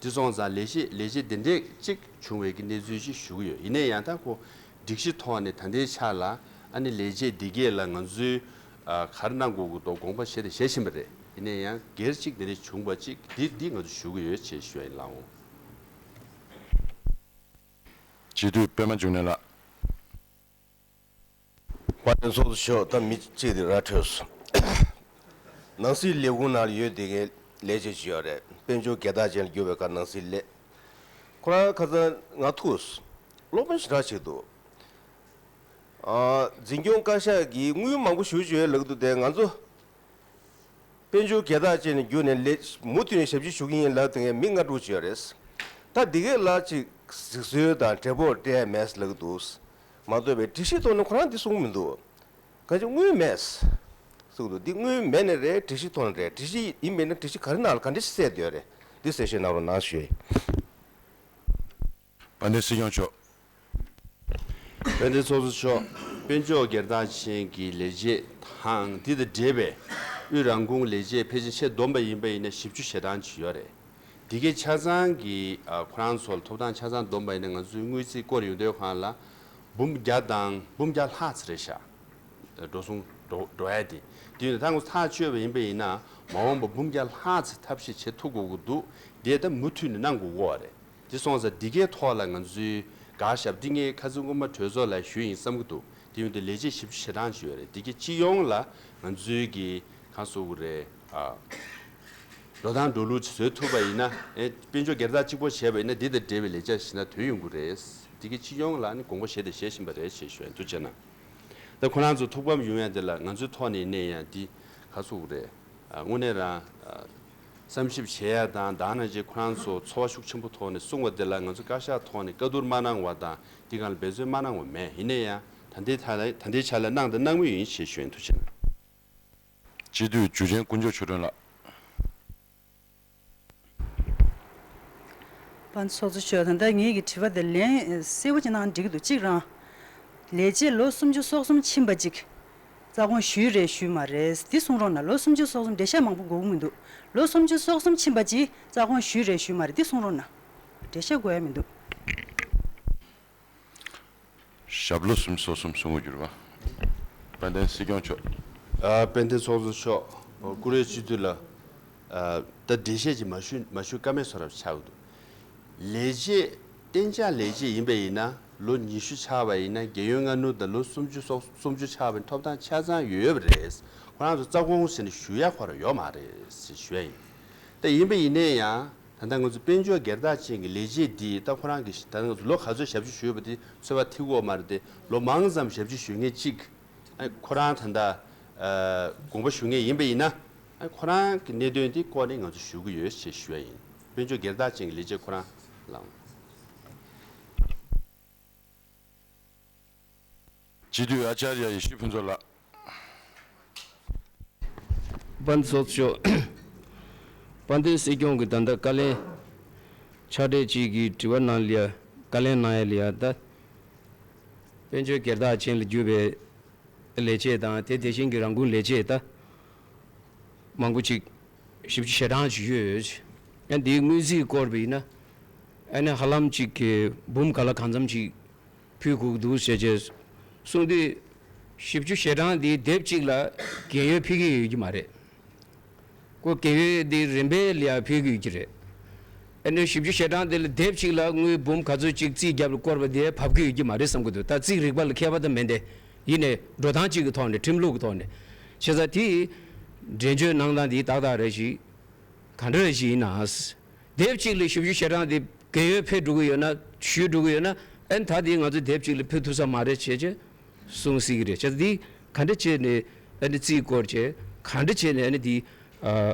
དེ་སོང་ཙང་ལས་བྱེད་ལས་བྱེད་འདི་འདྲས་གཅིག་བྱུང་བའི་གི་གནས་ཚུལ་ཅིག་ཞུ་གི་ཡོད། ཡིན་ན་ཡང་ད་ཁོ་སྒྲིག་གཞི་ཐོག་ནས་ད་ལྟའི་ཆ་ལ་ཨ་ནི་ལས་བྱེད་འདི་གས་ལ་ང་ཚོས་ཨ་ག་རེ་གནང་དགོས་ཀྱི་འདུག་དགོངས་པ་བཞེས་དང་བཞེས་བཞིན་པ་རེད། ཡིན་ན་ཡང་སྒེར་གཅིག་འདི་འདྲས་བྱུང་བ་གཅིག་འདི་འདི་ང་ཚོ་ཞུ་གི་ཡོད་ཅེས་ཞུ་ཡ་ཡིན། ལགས་འོང་། སྤྱི་འཐུས་པད་མ་འབྱུང་གནས་ལགས། དཔལ་ལྡན་ཚོགས་གཙོ་མཆོག་ད་མི་གཅིག་དེ་ར་འཕྲོད་སོང་། ནང་སྲིད་ལས་ཁུངས་ནང་ལ་ཡོད་བསྡད་མཁན་ལས་བྱེད་ཅིག་ཡོད་རེད། དཔལ་འབྱོར་སྒེར་བདག་ཅན་ལ་གྱུར་པའི་ཁར་ནང་སྲིད་ལས། ཁོ་རང་ཁ་སང་ང་ཐུག་སློབ་དཔོན་ཞེ་དྲག་ཅིག་འདུག་ཨ་འཛིན་སྐྱོང་བཀའ་ཤག་གིས་དངུལ་མང་པོ་ཞེ་པོ་ཅིག་ཡོད་ལབ་ཀྱི་འདུག་དེ་ང་ཚོ་དཔལ་འབྱོར་སྒེར་བདག་ཅན་ནས་བརྒྱུད་ནས་ལས་མུ་མཐུད་ནས་ཞབས་ཕྱི་ཞུ་གི་ཡིན་ལབ་དེ་ངས་མི་ལྔ་དྲུག་ཅིག་ཡོད་རེད། ད་འདི་གས་ལ་ཅིག་གཟིགས་ཚུལ་དང་འབྲས་ཕོགས་སྤྲད་མེད་ལབ་ཀྱི་འདུག་མ་གཏོགས་པའི་སྒྲིག་གཞི་ཐོག་ནས་ཁོ་རང་འདི་གསུང་གི་མི་འདུག་ག་ཅིག་དངུལ་མེད་གསུང་གི་འདུག་འདི་དངུལ་མེད་ནས་རེད། སྒྲིག་གཞི་ཐོག་ནས་རེད། སྒྲིག་གཞི་ཡིན་པས་ན་སྒྲིག་གཞི་ག་རེ་ནང་ལ་ག་འདྲ་ཞིག་གསལ་བསྡད་ཡོད་རེད། འདི་གསལ་བཤད་གནང་རོགས་གནང་ཞུ་ཡ་ཡིན། དཔལ་ལྡན་སྲིད་སྐྱོང་མཆོག་དཔལ་ལྡན་ཚོགས་གཙོ་མཆོག་དཔལ་འབྱོར་སྒེར་བདག་ཅན་གྱི་ལས་བྱེད་དང་འདི་དང་འབྲེལ་བའི་དབུས་རང་ཁོངས་ལས་བྱེད་ཕལ་ཆེར་ཆེད་བསྡོམས་པ་ཡིན་པ་ཡིན་ན་བཞི་བཅུ་ཞེ་གྲངས་ཅིག་ཡོད་རེད། འདི་གའི་ཆ་ཚང་གི་ཨ་ཁོ་རང་ཚོ་ལ་ཐོབ་ཐང་ཆ་ཚང་བསྡོམས་པ་ཡིན་ན་ང་ཚོའི་དངུལ་རྩིས་སྐོར་ཡོང་དུས་སྒང་ལ་འབུམ་བརྒྱ་དང་འབུམ་བརྒྱ་ལྷག་ཙམ་རེད་ཤག་འགྲོ་སོང་འགྲོ་འགྲོ་ཡ་དེ། དེ་ཡིན་ད་ང་ཚོ་ཐག་གཅོད་པ་ཡིན་པ་ཡིན་ན་མ་འོངས་པ་འབུམ་བརྒྱ་ལྷག་ཙམ་ཐབས་ཤེས་བྱེད་ཐུབ་དགོས་ཀྱི་འདུག་དེ་ད་མུ་མཐུད་ནས་གནང་དགོས་ཀྱི་ཡོད་རེད། དེ་སོང་ཙང་འདི་གའི་ཐོག་ལ་ང་ཚོའི་དགག་བཞག་འདི་ངས་ཁ་སང་སྔོན་མ་གྲོས་ཚོགས་ལ་ཞུས་ཡིན་བསམ་གྱི་འདུག་དེ་ཡིན་དུས་ལས་བྱེད་བཞི་བཅུ་ཞེ་གྲངས་ཅིག་ཡོད་རེད། འདི་གའི་སྤྱི་ཡོངས་ལ་ང་ཚོའི་གི་གང་ཟེར་དགོས་རེད། ཨ་འགྲོ་སྟངས་འགྲོ་ལུགས་ཅིག་བཟོས་ཐུབ་པ་ཡིན་ན། ཨེ་དཔལ་འབྱོར་སྒེར་བདག་གཅིག་པོ་བྱས་པ་ཡིན་ན་འདི་དང་འབྲེལ་བའི་ལས་བྱ་ཞིག་ན་དོན་ཡོང་གི་རེད། འདི་གའི་སྤྱི་ཡོངས་ལ་ནི་དགོངས་པ་བཞེས་དང་བཞེས་བཞིན་པ་རེད་ཅེས་ཞུ་ཡ་ཡིན། ཐུགས་རྗེ་གནང་། ད་ཁོ་རང་ཚོ་ཐུགས་ཕམ་ཡོང་ཡ་དེ་ལ་ང་ཚོའི་ཐོག་ནས་ནས་ཡང་འདི་ག་ཚོད་རེད། ཨ་དངོས་གནས་རང་ཨ་བསམ་ཞིབ་བྱེད་ཡ་དང་དེ་ནང་བཞིན་ཁོ་རང་ཚོ་ཚོར་བ་ཤུགས་ཆེན་པོ་ཐོག་ནས་གསུངས་པ་དེ་ལ་ང་ཚོ་བཀའ་ཤག་ཐོག་ནས་བཀའ་བསྡུར་མ་གནང་བ་དང་འདི་སྒང་ལ་འབད་བརྩོན་མ་གནང་བ་མེད། ཡིན་ན་ཡང་ད་ལྟའི་ཐ་ལ་ད་ལྟའི་ཆ་ལ་གནང་དང་གནང་མུས་ཡིན་ཞེས་ཞུ་ཡིན། ཐུགས་རྗེ་གནང་། སྤྱི་འཐུས་འཇུ་ཆེན་དཀོན་མཆོག་ཆོས་སྒྲོན་ལགས། དཔལ་ཚོགས་གཙོ་མཆོག་ད་ལྟ་ངེད་ཀྱི་དྲི་བ་དེ་ལན་གསལ་པོ་ཅིག་གནང་འགྲིག་གི་འདུག་གཅིག་རང་། ལས་བྱེད་ལོ་སུམ་ཅུ་སོ་གསུམ་ཕྱིན་པ་ཅིག་རྩ་དགོངས་ཞུས་རེད་ཞུས་མ་རེད་འདི་གསུང་རོགས་གནང་། ལོ་སུམ་ཅུ་སོ་གསུམ་འགྲེལ་བཤད་མང་པོ་དགོས་ཀྱི་མི་འདུག་ལོ་སུམ་ཅུ་སོ་གསུམ་ཕྱིན་པ་ཅིག་རྩ་དགོངས་ཞུས་རེད་ཞུས་མ་རེད་འདི་གསུང་རོགས་གནང་། འགྲེལ་བཤད་དགོས་ཡ་མི་འདུག་ཞབས་ལོ་སུམ་ཅུ་སོ་གསུམ་གསུང་དགོས་གྱུར་པ། དཔལ་ལྡན་སྲིད་སྐྱོང་མཆོག་ཨ་དཔལ་ལྡན་ཚོགས་གཙོ་མཆོག་བཀུར་འོས་སྤྱི་འཐུས་ལགས། ཨ་ད་འགྲེལ་བཤད་ཅིག་མ་ཞུ་མ་ཞུ་ཀ་མེད་བཟོ་འདྲ་ཆགས་ཀྱི་འདུག་ལས་བྱེད་གཏན་འཇགས་ལས་བྱེད་ཡིན་པ་ཡིན་ན་ལོ་ཉི་ཤུ་ཆགས་པ་ཡིན་ན་རྒས་ཡོལ་སྔ་སྣུར་དང་ལོ་སུམ་ཅུ་སོ་སུམ་ཅུ་ཆགས་པའི་ཐོབ་ཐང་ཆ་ཚང་ཡོད་པ་རེད། ཁོ་རང་ཚོ་རྩ་དགོངས་ཟེར་ནས་ཞུ་ཡ་ཁོ་རང་ཡོད་མ་རེད་ཟེར་ཞུ་ཡ་ཡིན། ད་ཡིན་པ་ཡིན་ནའི་ཡང་། ད་ལྟ་ང་ཚོ་དཔལ་འབྱོར་སྒེར་བདག་ཅན་གྱི་ལས་བྱེད་འདི་ད་ཁོ་རང་གི་ད་ལྟ་ང་ཚོ་ལོ་ག་ཚོད་ཞབས་ཕྱི་ཞུས་པ་དེ་ཚོད་དཔག་ཐིག་གོ་མ་རེད་དེ་ལོ་མང་ཙམ་ཞབས་ཕྱི་ཞུ་མཁན་གཅིག་ཨ་ཁོ་རང་ད་ལྟ་ཨ་དགོངས་པ་ཞུ་མཁན་ཡིན་པ་ཡིན་ན་ཨ་ཁོ་རང་གི་གནད་དོན་འདི་སྐོར་ནས་ང་ཚོ་ཞུ་གི་ཡོད་ཅེས་ཞུ་ཡ་ཡིན། དཔལ་འབྱོར་སྒེར་བདག་ཅན་གྱི་ལས་བྱེད་ཁོ་རང་ལའང་། སྤྱི་འཐུས་ཨ་ཅཱརྱ་ཡེ་ཤེས་ཕུན་ཚོགས་ལགས། དཔལ་ཚོགས་གཙོ་མཆོག་དཔལ་ལྡན་སྲིད་སྐྱོང་གིས་ད་ལྟ་བཀའ་ལན་ཕྱག་སྦྲེལ་གཅིག་གི་དྲི་བ་ནང་ལ་ཡ་བཀའ་ལན་གནང་ཡ་ལ་ཡ་ད་དཔལ་འབྱོར་སྒེར་བདག་ཅན་ལ་གྱུར་པའི་ལས་བྱེད་དང་དེ་དེ་བཞིན་གྱི་རང་ཁུངས་ལས་བྱེད་ད་མང་པོ་ཅིག་བཞི་བཅུ་ཞེ་གྲངས་ཅིག་ཡོད། ཨ་འདིའི་དངུལ་རྩིས་སྐོར་བ་ཡིན་ན་ཨ་ནི་ཧ་ལམ་ཅིག་གི་འབུམ་ག་ལ་གང་འཚམ་ཅིག་ཕུལ་དགོས་ཀྱི་འདུག་ཟེར་བྱས་གསུངས་དུས། བཞི་བཅུ་ཞེ་གྲངས་འདི་སྡེབ་གཅིག་ལ་རྒས་ཡོལ་ཕུལ་གྱི་ཡོད་ཀྱི་མ་རེད། ཁོ་རྒས་ཡོལ་འདི་རིམ་པས་ལ་ཡ་ཕུལ་གྱི་ཡོད་ཀྱི་རེད། ཨ་ནི་བཞི་བཅུ་ཞེ་གྲངས་འདི་ལ་སྡེབ་གཅིག་ལ་དངུལ་འབུམ་ག་ཚོད་ཅིག་རྩིས་རྒྱབ་ལ་བསྐོར་བ་དེ་བབས་ཀྱི་ཡོད་ཀྱི་མ་རེད་བསམ་གྱི་འདུག་ད་རྩིས་རིག་པ་ལ་མཁས་པ་ད་མིན་ཏེ། ཡིན་ནའི་འགྲོ་སྟངས་གཅིག་གི་ཐོག་ནས་ཁྲིམས་ལུགས་ཀྱི་ཐོག་ནས། བྱས་ཙང་དེ་འགྲེམས་སྤྱོད་གནང་སྟངས་འདི་ཏག་ཏག་རེད་ཞིག་ག་འདྲ་ཞིག་ཡིན་ན། སྡེབ་གཅིག་ལ་བཞི་བཅུ་ཞེ་གྲངས་དེ་རྒས་ཡོལ་ཕུལ་འགྲོ་གི་ཡོད་ན་ཞུས་འགྲོ་གི་ཡོད་ན་ཨན་ད་དེ་ང་ཚོ་སྡེབ་གཅིག་ལ་ཕུལ་ཐུབ་ས་མ་རེད་བྱས་ཅེས་གསུངས་སྲིད་ཀྱི་རེད། བྱས་ཙང་དེ་ག་འདྲ་བྱས་ནས་ཨ་ནི་རྩིས་བསྐོར་བྱས་ག་འདྲ་བྱས་ནས་ཨ་ནི་དེ་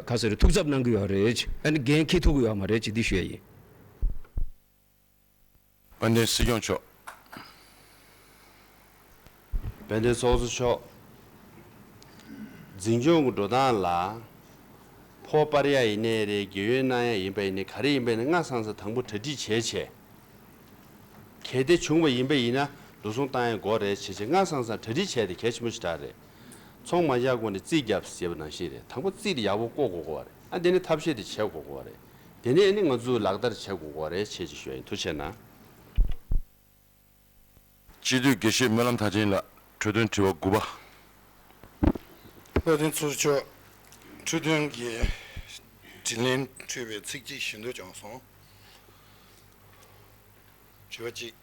ག་ཟེར་ཐུགས་འཚབ་གནང་གི་ཡོད་རེད། ཨ་ནི་འགན་འཁྱེར་ཐུབ་ཀྱི་ཡོད་མ་རེད་ཅེས་འདི་ཞུ་ཡ་ཡིན། དཔལ་ལྡན་སྲིད་སྐྱོང་མཆོག་དཔལ་ལྡན་ཚོགས་གཙོ་མཆོག་འཛིན་སྐྱོང་གི་འགྲོ་སྟངས་ལ་ ཕོ་སྤར་ཡ་ཡིན་ནའི་རེད། རྒན་ཡོལ་གནང་ཡ་ཡིན་པ་ཡིན་ནའི་ག་རེ་ཡིན་པ་ཡིན་ནའི་སྔ་སང་སང་དང་པོ་གྲ་སྒྲིག་བྱས་བྱས། གལ་ཏེ་བྱུང་བ་ཡིན་པ་ཡིན་ན་འགྲོ་སོང་བཏང་ཡ་དགོས་རེད་བྱས་བྱས་སྔ་སང་སང་གྲ་སྒྲིག་བྱས་ཏེ་གལ་ཆེན་པོ་ཞེ་དྲག་རེད། ཚོང་མ་བཞག་གོང་ནས་རྩིས་རྒྱབ་ཟེར་བ་ནང་བཞིན་རེད། དང་པོ་རྩིས་དེ་ཡག་པོ་བཀོག་དགོས་དགོས་པ་རེད། ཨ་དེ་ནས་ཐབས་ཤེས་དེ་བྱེད་དགོས་དགོས་པ་རེད། དེ་ནས་ནི་ང་ཚོས་ལག་བསྟར་བྱེད་དགོས་དགོས་རེད་བྱས་ཅིག་ཞུ་ཡ་ཡིན། ཐུགས་རྗེ་གནང་། སྤྱི་འཐུས་དགེ་བཤེས་སྨོན་ལམ་མཐར་ཕྱིན་ལགས། འཕྲོས་དོན་དྲི་བ་དགུ་པ། བློ་མཐུན་ཚོགས་གཙོ་མཆོག་འཕྲོས་དོན་གྱི་དྲིས་ལན་འཕྲོས་པའི་ཚིག་གཅིག་ཞུ་འདོད་བྱུང་སོང་། དྲི་བ་གཅིག་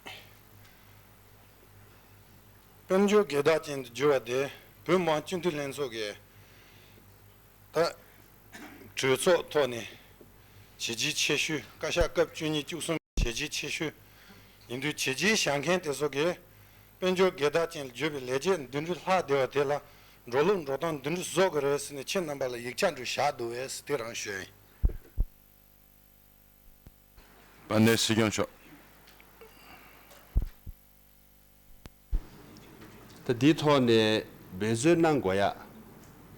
དཔལ་འབྱོར་སྒེར་བདག་ཅན་དུ་གྱུར་བ་དེ་བོད་མི་མང་སྤྱི་འཐུས་ལྷན་ཚོགས་ཀྱི་ད་གྲོས་ཚོགས་ཐོག་ནས་བྱས་རྗེས་ཆེ་ཤོས། བཀའ་ཤག་སྐབས་བཅུ་གཉིས་བཅུ་གསུམ་བྱས་རྗེས་ཆེ་ཤོས་ཡིན་དུས་བྱས་རྗེས་བཞག་མཁན་དེ་ཚོ་གིས་དཔལ་འབྱོར་སྒེར་བདག་ཅན་ལ་གྱུར་པའི་ལས་བྱེད་འདི་འདྲ་ལྷག་བསྡད་པ་དེ་ལ་འགྲོ་ལུགས་འགྲོ་སྟངས་འདི་འདྲ་བཟོ་དགོས་རེད་ཟེར་ནས་ཁྱེད་རྣམ་པ་ལ་ཡིག་ཆ་འདྲ་བཞག་འདུག་བས་དེ་རང་ཞུ་ཡ་ཡིན། དཔལ་ལྡན་སྲིད་སྐྱོང་མཆོག་ད་འདིའི་ཐོག་ནས་འབད་བརྩོན་གནང་དགོས་ཡ།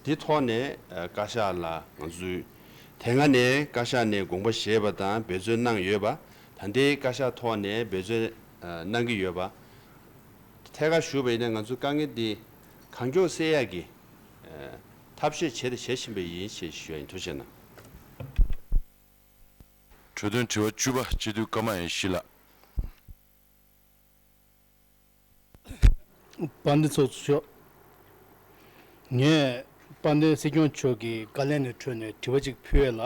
འདིའི་ཐོག་ནས་ཨ་བཀའ་ཤག་ལ་ང་ཚོས་དེ་སྔ་ནས་བཀའ་ཤག་ནས་དགོངས་པ་བཞེས་པ་དང་འབད་བརྩོན་གནང་ཡོད་པ། ད་ལྟའི་བཀའ་ཤག་ཐོག་ནས་འབད་བརྩོན་ཨ་གནང་གི་ཡོད་པ། ཐད་ཀར་ཞུས་པ་ཡིན་ན་ང་ཚོའི་དཀའ་ངལ་འདི་གང་མགྱོགས་སེལ་ཡ་གི་ཨ་ཐབས་ཤེས་བྱས་དང་བྱེད་བཞིན་པ་ཡིན་ཞེས་ཞུ་ཡ་ཡིན། ཐུགས་རྗེ་གནང་། འཕྲོས་དོན་དྲི་བ་བཅུ་པ། སྤྱི་འཐུས་ཀརྨ་ཡེ་ཤེས་ལགས། དཔལ་ལྡན་ཚོགས་གཙོ་མཆོག་ངས་དཔལ་ལྡན་སྲིད་སྐྱོང་མཆོག་གི་བཀའ་ལན་ནས་འཕྲོས་ནས་དྲི་བ་གཅིག་ཕུལ་ཡས་ལ།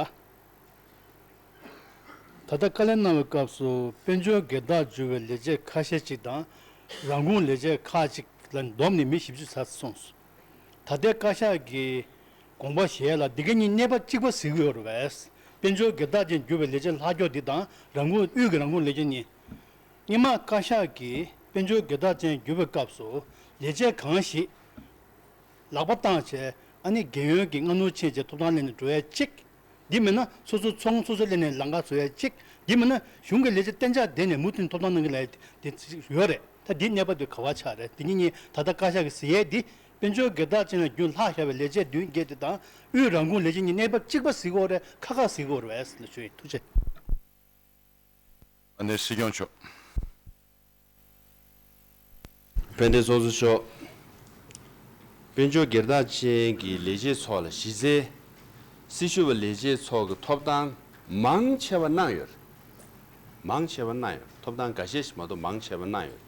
ད་ལྟ་བཀའ་ལན་གནང་བའི་སྐབས་སུ་དཔལ་འབྱོར་སྒེར་བདག་གྱུར་བའི་ལས་བྱེད་ཁ་ཤས་ཅིག་དང་རང་ཁུངས་ལས་བྱེད་ཁག་ཅིག་ལ་བསྡོམས་ནས་མི་བཞི་བཅུ་ཙམ་སོང་སོང་། ད་ལྟའི་བཀའ་ཤག་གིས་དགོངས་པ་བཞེས་ཡས་ལ་འདི་ག་གཉིས་གནས་བབ་གཅིག་པ་གཟིགས་ཡོད་རེད་པས། དཔལ་འབྱོར་སྒེར་བདག་ཅན་གྱུར་བའི་ལས་བྱེད་ལྷག་སྐྱོ་འདི་དང་རང་ཁུངས་དབུས་ཀྱི་རང་ཁུངས་ལས་བྱེད་གཉིས། སྔོན་མ་བཀའ་ཤག་གིས་དཔལ་འབྱོར་སྒེར་བདག་ཅན་བསྒྱུར་བའི་སྐབས་སུ་ལས་བྱེད་གང་ཞིག་ལག་པ་བཏང་བྱས་ཨ་ནི་རྒན་ཡོལ་གྱི་སྔ་སྣུར་ཕྱིན་བྱས་ཐོབ་ཐང་ལེན་ནས་འགྲོ་ཡ་གཅིག་འདི་མིན་ན་སོ་སོ་ཚོང་སོ་སོ་ལེན་ནས་ལམ་ཁ་བཟོ་ཡ་གཅིག་འདི་མིན་ན་གཞུང་གི་ལས་བྱེད་གཏན་འཇགས་བསྡད་ནས་མུ་མཐུད་ཐོབ་ཐང་གནང་གི་ལས་དེ་ཡོད་རེད། ད་འདི་གནས་བབ་དེ་ག་བ་ཆགས་རེད། དེ་གཉིས་གཉིས་ད་ལྟ་བཀའ་ཤག་གིས་ཟེར་ཡས་འདི་དཔལ་འབྱོར་སྒེར་བདག་ཅན་ལ་རྒྱུན་ལྷག་བཞག་པའི་ལས་བྱེད་བདུན་བརྒྱད་དེ་དང་དབུས་རང་ཁུངས་ལས་བྱེད་གཉིས་གནས་བབ་གཅིག་པ་གཟིགས་དགོས་རེད། ཁ་ཁ་གཟིགས་དགོས་རེད་ཟེར་ནས་ཞུ་ཡིན། ཐུགས་རྗེ་ཆེ། དཔལ་ལྡན་སྲིད་སྐྱོང་མཆོག་དཔལ་ལྡན་ཚོགས་གཙོ་མཆོག་དཔལ་འབྱོར་སྒེར་བདག་ཅན་གྱི་ལས་བྱེད་ཚོ་ལ་གཞི་རྩའི་སྲི་ཞུ་བ་ལས་བྱེད་ཚོ་གི་ཐོབ་ཐང་མང་ཆེ་བ་གནང་ཡོད་རེད། མང་ཆེ་བ་གནང་ཡོད་རེད། ཐོབ་ཐང་འགའ་ཤས་ཤིག་མ་གཏོགས་མང་ཆེ་བ་གནང་ཡོད་རེད།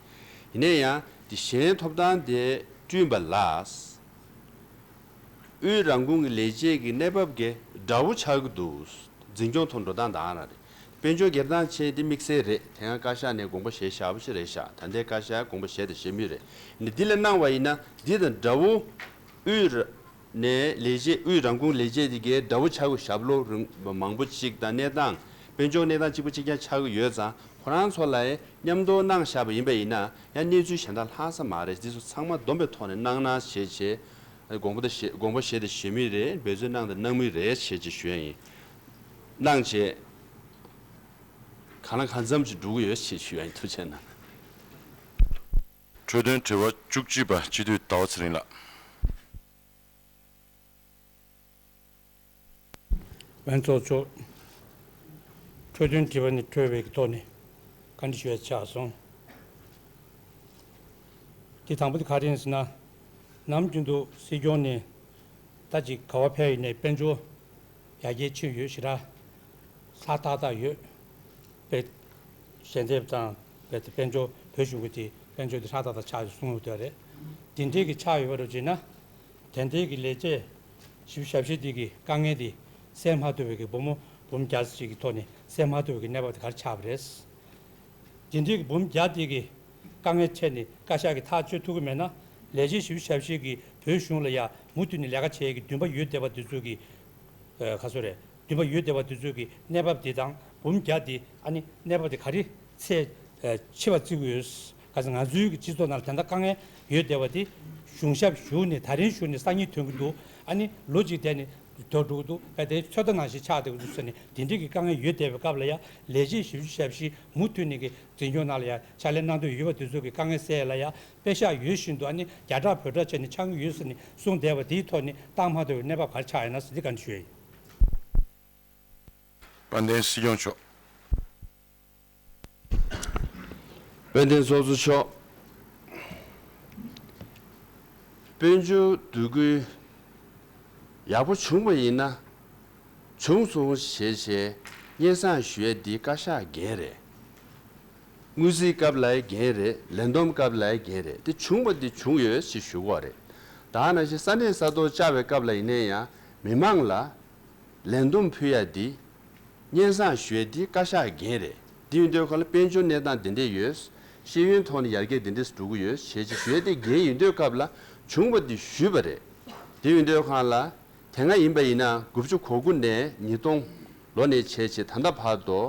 ཡིན་ན་ཡང་དེ་གཞན་ཐོབ་ཐང་དེ་བསྐྲུན་པ་ལ་དབུས་རང་ཁུངས་ཀྱི་ལས་བྱེད་ཀྱི་གནས་བབ་ཀྱི་འདྲ་བོ་ཆགས་ཀྱི་འདུག་འཛིན་སྐྱོང་ཐོག་འགྲོ་སྟངས་དང་ར་རེད། དཔལ་འབྱོར་སྒེར་བདག་ཆེན་འདི་དམིགས་བསལ་རེད། དེ་སྔ་བཀའ་ཤག་ནས་དགོངས་པ་བཞེས་བཞག་པ་ཞིག་རེད་ཤག་ད་ལྟའི་བཀའ་ཤག་དགོངས་པ་བཞེས་དང་བཞེས་མུས་རེད། ནི་འདི་ལ་གནང་བ་ཡིན་ན་འདི་དང་འདྲ་བོ་དབུས་ར་ནས་ལས་བྱེད་དབུས་རང་ཁུངས་ལས་བྱེད་འདི་གའི་འདྲ་བོ་ཆགས་དགོས། ཞབས་ལོ་རིང་མང་པོ་ཅིག་དང་གནས་སྟངས་དཔལ་འབྱོར་གནས་སྟངས་གཅིག་པ་གཅིག་རྐྱང་ཆགས་ཀྱི་ཡོད་ཙང་ཁོ་རང་ཚོ་ལ་མཉམ་དུ་གནང་བཞག་པ་ཡིན་པ་ཡིན་ན་ཡང་གནས་ཚུལ་གཞན་དག་ལྷག་ས་མ་རེད། འདི་ཚོ་ཚང་མ་བསྡོམས་པའི་ཐོག་ནས་གནང་གནང་བྱས་བྱས་དགོངས་པ་དང་བཞེས་དགོངས་པ་བཞེས་དང་བཞེས་མུས་རེད། འབད་བརྩོན་གནང་དང་གནང་མུས་རེད་ཞེས་ཅིག་ཞུ་ཡ་ཡིན། གནང་བྱས་གང་ལ་གང་འཚམ་ཅིག་འགྲོ་གི་ཡོད་ཞེས་ཞུ་ཡ་ཡིན། ཐུགས་རྗེ་གནང་། འཕྲོས་དོན་དྲི་བ་བཅུ་གཅིག་པ། སྤྱི་འཐུས་ཟླ་བ་ཚེ་རིང་ལགས། དཔལ་ཚོགས་མཆོག་འཕྲོས་དོན་དྲི་བ་ནི་འཕྲོས་པའི་ཐོག་ནས་བཀའ་འདྲི་ཞུ་ཡ་ཆགས་སོང་། དེ་དང་པོ་དེ་ག་རེ་ཡིན་ཟེར་ན། ནམ་རྒྱུན་དུ་སྲིད་སྐྱོང་ནས་ད་ཅིག་ག་བ་ཕེབས་ཡིན་ནའི་དཔལ་འབྱོར་ཡར་རྒྱས་ཕྱིན་ཡོད། ཞེ་དྲག་ཧྲག་ཏག་ཏག་ཡོད། པའི་ཞལ་འདེབས་དང་བའི་དཔལ་འབྱོར་བོད་གཞུང་གི་དེ་དཔལ་འབྱོར་དེ་ཧྲག་ཏག་ཏག་ཆགས་ཡོད་གསུངས་ཡོད་དེ་རེད། དེ་འདྲའི་གི་ཆགས་ཡོད་པ་རུ་བྱས་ན། དེ་འདྲའི་གི་ལས་བྱེད་བཞི་བཅུ་ཞེ་བཞི་དེ་གི་དཀའ་ངལ་དེ་སེལ་མ་ཐུབ་པའི་གི་འབུམ་འབུམ་བརྒྱ་ཅིག་གི་ཐོག་ནས་སེལ་མ་ཐུབ་པའི་གི་གནས་བབ་དེ་ག་རེ་ཆགས་པ་རེད། དེ་འདྲའི་གི་འབུམ་བརྒྱ་དེ་གི་དཀའ་ངལ་འཕྲད་ནས་བཀའ་ཤག་གིས་ཐག་གཅོད་ཐུབ་ཀྱི་མེད་ན། ལས་བྱེད་བཞི་བཅུ་ཞེ་བཞི་གི་བོད་གཞུང་ལ་ཡ་མུ་མཐུད་ནས་ལས་ཀ་བྱེད་ཡས་ཀྱི་འདུན་པ་ཡོད་བསྡད་པ་དེ་ཚོ་གི་ཨ་ག་ཚོད་རེད། འདུན་པ་ཡོད་བསྡད་པ་དེ་ཚོ་གི་གནས་བབ་དེ་དང་འབུམ་བརྒྱ་དེ་ཨ་ནི་གནས་བབ་དེ་ག་རེ་ཚད་ཨ་ཆེ་བ་བརྩི་གི་ཡོད། ག་ཚོད་ང་ཚོའི་གི་སྤྱི་ཚོགས་ནང་ལ་དེ་འདྲ་དཀའ་ངལ་ཡོད་བསྡད་པ་དེ་གཞུང་ཞབས་ཞུགས་ནས་ད་རིང་ཞུགས་ནས་སང་ཉིན་ཐོན་གི་འདུག་ཨ་ནི་ལོ་གཅིག་དེ་ནས་དོ་འགྲོ་གི་འདུག་ཨ་དེ་ཚོད་ལྟ་ནང་བཞིན་ཆགས་བསྡད་ཀྱི་འདུག་ཟེར་ནས་དེ་འདྲའི་གི་དཀའ་ངལ་ཡོད་བསྡད་པའི་སྐབས་ལ་ཡ་ལས་བྱེད་བཞི་བཅུ་ཞེ་བཞི་མུ་མཐུད་ནས་གི་འཛིན་སྐྱོང་ནང་ལ་ཡ་ཕྱག་ལས་གནང་འདོད་ཡོད་པ་དེ་ཚོ་གི་དཀའ་ངལ་སེལ་ཡ་ལ་ཡ་པེ་ཤག་ཡོད་བཞིན་དུ་ཨ་ནི་བརྒྱ་ཕྲག་བོད་ཕྲག་བྱས་ནས་ཆགས་ཀྱི་ཡོད་ཟེར་ནས་གསུངས་བསྡད་པ་དེའི་ཐོག་ནས་བཏང་མ་ཐུབ་པའི་གནས་བབ་ག་རེ་ཆགས་ཡོད་ན་ཟེར་དེ་བཀའ་འདྲི་ཞུ་ཡ་ཡིན། དཔལ་ལྡན་སྲིད་སྐྱོང་མཆོག་དཔལ་ལྡན་ཚོགས་གཙོ་མཆོག་དཔལ་འབྱོར་འདུ་འགོད་ཡག་པོ་བྱུང་བ་ཡིན་ན། བྱུང་སོང་ཞེས་བྱས་སྙན་སེང་ཞུ་ཡས་འདི་བཀའ་ཤག་འགན་རེད། དངུལ་རྩིས་སྐབས་ལའི་འགན་རེད། ལས་བསྡོམས་སྐབས་ལའི་འགན་རེད། དེ་བྱུང་བ་འདི་བྱུང་ཡོད་ཅེས་ཞུ་གི་ཡོད་རེད། ད་ནང་བཞིན་ས་གནས་ས་ཐོག་བཅར་བའི་སྐབས་ལ་ཡིན་ན་ཡང་མི་མང་ལ་ལན་འདུམ་ཕུལ་ཡ་འདི་སྙན་སེང་ཞུ་ཡ་འདི་བཀའ་ཤག་འགན་རེད། འདི་ཡིན་དུས་ག་ལ་དཔལ་འབྱོར་གནས་སྟངས་འདི་འདྲས་ཡོད། ཤེས་ཡོན་ཐོག་ནས་ཡར་རྒྱས་འདི་འདྲས་འགྲོ་གི་ཡོད་ཞེས་ཅིག་ཞུ་ཡ་འདི་འགན་ཡིན་དུས་སྐབས་ལ་བྱུང་བ་འདི་ཞུས་པ་རེད། འདི་ཡིན་དུས་གང་ལ་དེ་སྔ་ཡིན་པ་ཡིན་ན་དགུ་བཅུ་གོ་དགུ་ནས་ཉིས་སྟོང་ལོ་ནས་བྱས་བྱས་ད་ལྟ་བར་དུ་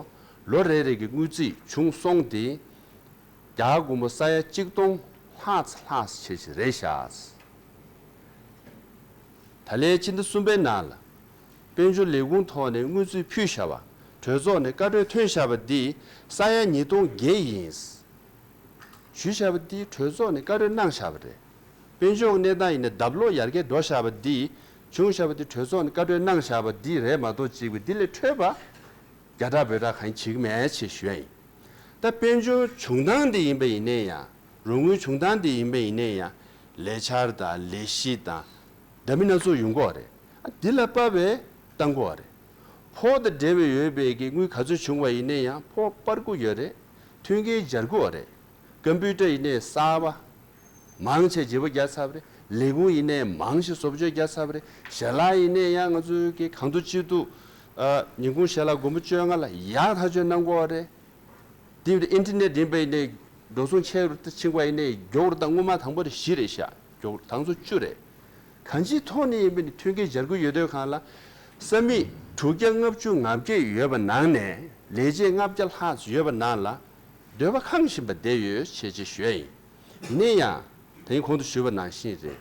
ལོ་རེ་རེ་གི་དངུལ་རྩིས་བྱུང་སོང་སྟེ། རྒྱ་གར་སྒོར་མོ་ས་ཡ་གཅིག་སྟོང་ལྷག་ཙམ་ལྷག་ཙམ་བྱས་བྱས་རེད་ཤག་ད་ལན་ཕྱི་ཟླ་གསུམ་པའི་ནང་ལ་དཔལ་འབྱོར་ལས་ཁུངས་ཐོག་ནས་དངུལ་རྩིས་ཕུལ་བཞག་པ། གྲོས་ཚོགས་ནས་བཀའ་འཁྲོལ་ཐོན་བཞག་པ་འདི་ས་ཡ་ཉིས་སྟོང་བརྒྱད་ཡིན། ཞུས་བཞག་པ་འདི་གྲོས་ཚོགས་ནས་བཀའ་འཁྲོལ་གནང་བཞག་པ་རེད། དཔལ་འབྱོར་གནས་སྟངས་ཡིན་ན་ལྡབ་ལོག་ཡར་རྒྱས་འགྲོ་བཞག་པ་འདི། བྱུང་བཞག་པ་འདི་གྲོས་ཚོགས་ནས་བཀའ་འཁྲོལ་གནང་བཞག་པ་འདི་རེད་མ་གཏོགས་གཅིག་པ་འདི་ལས་འཕྲོས་པ། རྒྱ་གྲགས་བོད་གྲགས་གང་བྱེད་ཀྱི་མེད་ཅེས་ཞུ་ཡ་ཡིན། ད་དཔལ་འབྱོར་བྱུང་སྟངས་འདི་ཡིན་པ་ཡིན་ནའི་ཡང་། རོགས་དངུལ་བྱུང་སྟངས་འདི་ཡིན་པ་ཡིན་ནའི་ཡང་། ལས་འཆར་དང་ལས་གཞི་དང་། འདྲ་མིན་སྣ་ཚོགས་ཡོང་གི་ཡོད་རེད། ཨ་འདི་ལ་དཔག་པའི་གཏང་གི་ཡོད་རེད། ཕོགས་དང་འབྲེལ་བའི་ཡོད་པའི་གི་དངུལ་ག་ཚོད་བྱུང་བ་ཡིན་ནའི་ཡང་ཕོགས་སྤར་གི་ཡོད་རེད། མཐུན་རྐྱེན་སྦྱར་གི་ཡོད་རེད། ཀམ་པུ་ཊར་ཡིན་ནའི་གསར་པ། མང་ཆེ་བརྗེ་པོ་བརྒྱབ་ཚར་བ་རེད། ལས་ཁུངས་ཡིན་ནའི་མང་ཞིག་བཟོ་བཅོས་བརྒྱབ་ཚར་བ་རེད། ཞལ་ལག་ཡིན་ནའི་ཡང་ང་ཚོའི་གི་གང་ཐུབ་ཅི་ཐུབ། ཨ་ཉིན་གུང་ཞལ་ལག་སྒོར་མོ་བཅོ་ལྔ་ལ་ཡག་ཐག་ཆོད་གནང་གི་ཡོད་རེད། དེ་བས་ཨིན་ཊར་ནེཊ་ཡིན་པ་ཡིན་ནའི་འགྲོ་སོང་ཆེ་རུ་ཕྱིན་པ་ཡིན་ནའི་མགྱོགས་རུ་བཏང་། སྔོན་མ་དང་པོ་དེ་བཞི་རེད་ཤག་མགྱོགས་རུ་བཏང་། ཚོ་བཅུ་རེད། གང་ཅིའི་ཐོག་ནས་ཡིན་པ་ནི་མཐུན་རྐྱེན་སྦྱར་གི་ཡོད་དུས་གང་ལ། ས་མིག་དྲུག་བརྒྱ་ལྔ་བཅུ་ང་བརྒྱད་ཡོད་པ་ནང་ནས་ལས་བྱེད་ལྔ་བརྒྱ་ལྷག་ཙམ་ཡོད་པ་ནང་ལ། འདོད་པ་ཁེངས་བཞིན་པ་བསྡད་ཡོད་ཅེས་ཅིག་ཞུ་ཡ་ཡིན། ཡིན་ན་ཡང་། དེ་རིང་གོང་དུ་ཞུས་པ་ནང་བཞིན་རེད།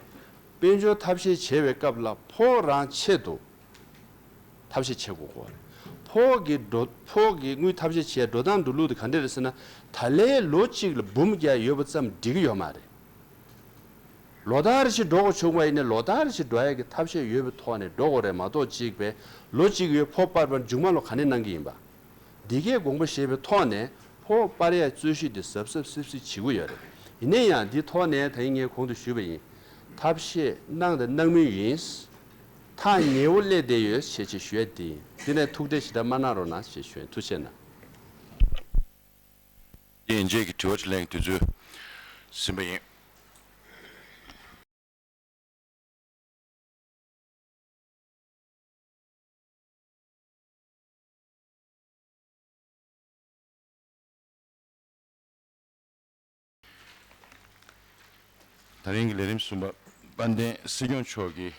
དཔལ་འབྱོར་ཐབས་ཤེས་བྱེད་པའི་སྐབས་ལ་ཕོགས་རང་ཆེད་དུ་ཐབས་ཤེས་བྱེད་དགོས་གོ། ཕོགས་ཀྱི་འགྲོ་ཕོགས་ཀྱི་དངུལ་ཐབས་ཤེས་བྱེད་འགྲོ་སྟངས་འགྲོ་ལུགས་དེ་ག་འདྲ་རེད་ཟེར་ན། ད་ལན་ལོ་གཅིག་ལ་འབུམ་བརྒྱ་ཡོད་པ་ཙམ་འགྲིག་གི་ཡོད་མ་རེད། ལོ་ལྟར་ཞིག་འགྲོ་དགོས་བྱུང་བ་ཡིན་ན་ལོ་ལྟར་ཞིག་འགྲོ་ཡ་གི་ཐབས་ཤེས་ཡོད་པའི་ཐོག་ནས་འགྲོ་དགོས་རེད་མ་གཏོགས་གཅིག་པས་ལོ་གཅིག་ཡོད་ཕོགས་སྤར་བ་མཇུག་མ་ལོ་ག་ནས་གནང་གི་ཡིན་པ། འདི་གའི་དགོངས་པ་བཞེས་པའི་ཐོག་ནས་ཕོགས་སྤར་ཡའི་རྩོད་གཞི་འདི་གཟབ་གཟབ་སིབ་སིབ་བྱེད་དགོས་ཡོད་རེད། ཡིན་ན་ཡང་འདི་ཐོག་ནས་ད་ཡིན་ངས་གོང་དུ་ཞུས་པ་ཡིན། ཐབས་ཤེས་གནང་དང་གནང་མུས་ཡིན། ཐག་ཉེ་བོ་སླེབས་བསྡད་ཡོད་ཞེས་ཅིག་ཞུ་ཡ་འདི་ཡིན། འདི་ནས་ཐུགས་ཁྲལ་ཞེ་དྲག་མ་གནང་རོགས་གནང་ཞེས་ཞུ་ཡ་ཡིན། ཐུགས་རྗེ་གནང་། དེ་ཡིན་རྗེས་ཀྱི་དྲི་བ་དྲིས་ལན་གྱི་དུས་ཚོད་ཟིན་པ་ཡིན། ད་རིང་གི་ལས་རིམ་གསུམ་པ། དཔལ་ལྡན་སྲིད་སྐྱོང་མཆོག་གིས་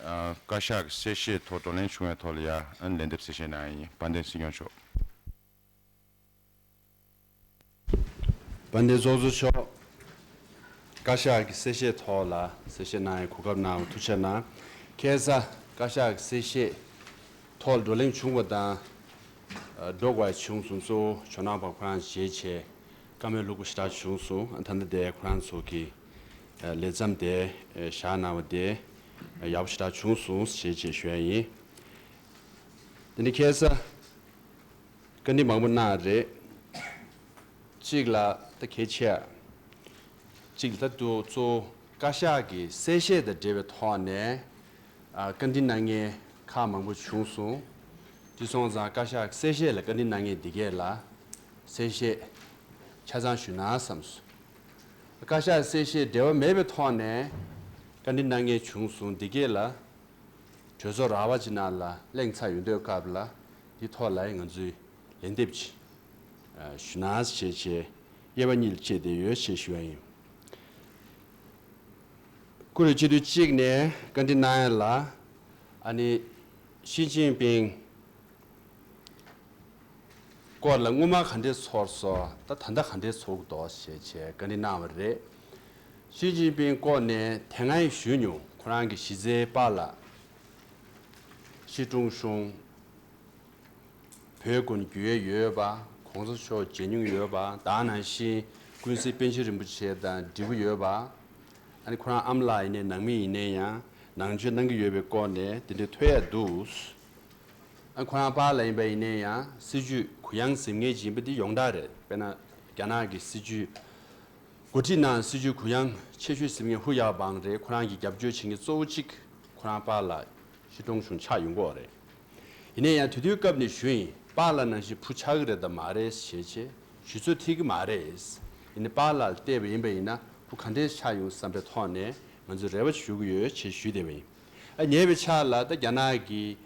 ཨ་བཀའ་ཤག་གི་གསལ་བཤད་ཐོག་བགྲོ་གླེང་བྱུང་བའི་ཐོག་ལ་ཡ་ཨ་ལན་འདེབས་གསལ་བཤད་གནང་ཡ་ཡིན། དཔལ་ལྡན་སྲིད་སྐྱོང་མཆོག་དཔལ་ལྡན་ཚོགས་གཙོ་མཆོག་བཀའ་ཤག་གི་གསལ་བཤད་ཐོག་ལ་གསལ་བཤད་གནང་ཡའི་གོ་སྐབས་གནང་བར་ཐུགས་རྗེ་གནང་། ཁ་སང་བཀའ་ཤག་གི་གསལ་བཤད་ཐོག་ལ་བགྲོ་གླེང་བྱུང་བ་དང་། འགྲོ་དགོས་བྱུང་སོང་། གཙོ་བོ་ཇོ་ནང་པ་ཁོ་རང་བྱས་བྱས་བཀའ་མོལ་ལྷུག་པོ་ཞེ་དྲག་བྱུང་སོང་། ད་ལྟ་དེ་ཁོ་རང་ཚོ་གི་ལས་མཚམས་དེ་བཞག་གནང་བ་དེ་ཡག་པོ་ཞེ་དྲག་བྱུང་སོང་ཞེས་བྱས་ཞུ་ཡ་ཡིན། དེ་ནི་ཁ་སང་བཀའ་འདྲི་མང་པོ་གནང་རེད། གཅིག་ལ་ད་གལ་ཆེ་བ། གཅིག་ལ་ད་དུ་གཙོ་བོ་བཀའ་ཤག་གི་གསལ་བཤད་དང་འབྲེལ་བའི་ཐོག་ནས་ཨ་བཀའ་འདྲི་གནང་མཁན་ཁག་མང་པོ་བྱུང་སོང་། དེ་སོང་ཙང་བཀའ་ཤག་གི་གསལ་བཤད་ལ་བཀའ་འདྲི་གནང་མཁན་འདི་གས་ལ་གསལ་བཤད་ཆ་ཚང་ཞུ་ན་བསམས་སོང་། བཀའ་ཤག་གི་གསལ་བཤད་འབྲེལ་བ་མེད་པའི་ཐོག་ནས་བཀའ་འདྲི་གནང་མཁན་བྱུང་སོང་། འདི་གས་ལ། གྲོས་ཚོགས་ར་བ་ཅིག་ནང་ལ་གླེང་ཚར་ཡོང་དུས་སྐབས་ལ་འདི་ཐོག་ལ་ང་ཚོས་ལན་འདེབས་ཅིག་ཞུ་ན་བྱས་བྱས་དབྱེ་བ་གཉིས་ལ་ཕྱེ་བསྡད་ཡོད་ཅེས་ཞུ་བ་ཡིན། བཀུར་འོས་སྤྱི་འཐུས་གཅིག་ནས་བཀའ་འདྲི་གནང་ཡ་ལ། ཨ་ནི་ཞི་ཅིན་ཕིང་སྐོར་ལ་སྔོན་མ་ག་འདྲས་ཚོར་སོང་། ད་ད་ལྟ་ག་འདྲས་ཚོར་གྱི་འདུག་ཞེས་བྱས་བཀའ་འདྲི་གནང་བ་རེད། ཞི་ཅིན་ཕིང་སྐོར་ནས་དེ་སྔ་ཡང་ཞུས་མྱོང་། ཁོ་རང་གི་གཞི་རྩའི་པཱ་ལགས་ཞི་ཀྲུང་ཧྲུང་བོད་དགོན་བརྒྱུད་ཡས་ཡོད་པ། གོང་ས་མཆོག་མཇལ་མྱོང་ཡོད་པ། ད་ནང་བཞིན་ཀུན་གཟིགས་པཎ་ཆེན་རིན་པོ་ཆེ་དང་འབྲེལ་བ་ཡོད་པ། ཨ་ནི་ཁོ་རང་ཨ་མ་ལགས་ཡིན་ནའི་ནང་མི་ཡིན་ནའི་ཡང་ནང་ཆོས་གནང་གི་ཡོད་པའི་སྐོར་ནས་དེ་འདྲའི་ཐོས་ཡ་འདུག་ཁོ་རང་པཱ་ལགས་ཡིན་པ་ཡིན་ན་ཡང་སྲིད་བྱུས་གུ་ཡངས་ཟིན་མཁན་ཅིག་ཡིན་པ་འདི་ཡོངས་གྲགས་རེད། དཔེར་ན་རྒྱ་ནག་གི་སྲིད་བྱུས་འགོ་ཁྲིད་ནང་སྲིད་བྱུས་གུ་ཡངས་ཆེ་ཤོས་ཟིན་མཁན་ཧུ་ཡའོ་པང་རེད། ཁོ་རང་གི་རྒྱབ་སྐྱོར་བྱེད་མཁན་གཙོ་བོ་གཅིག་ཁོ་རང་པཱ་ལགས་ཤི་ཀྲུང་ཞུང་ཆགས་ཡོང་གི་ཡོད་རེད། ཡིན་ན་ཡང་དེ་དུས་སྐབས་ནས་ཞུས་ཡིན། པཱ་ལགས་ནང་བཞིན་བུ་ཆགས་ཀྱི་རེད་དམ་མ་རེད་ཞེས་བྱས་ཞུ་ཚོད་ཐིག་གི་མ་རེད། ཡིན་ནའི་པཱ་ལགས་ལ་བལྟས་པ་ཡིན་པ་ཡིན་ན་བུ་ག་འདྲས་ཆགས་ཡོང་བསམ་པའི་ཐོག་ནས་ང་ཚོས་རེ་བ་ཞུ་གི་ཡོད་ཅེས་ཞུས་བསྡད་པ་ཡིན། ཨ་ཉེ་བའི་ཆར་ལ་ད་རྒྱ་ནག་གི་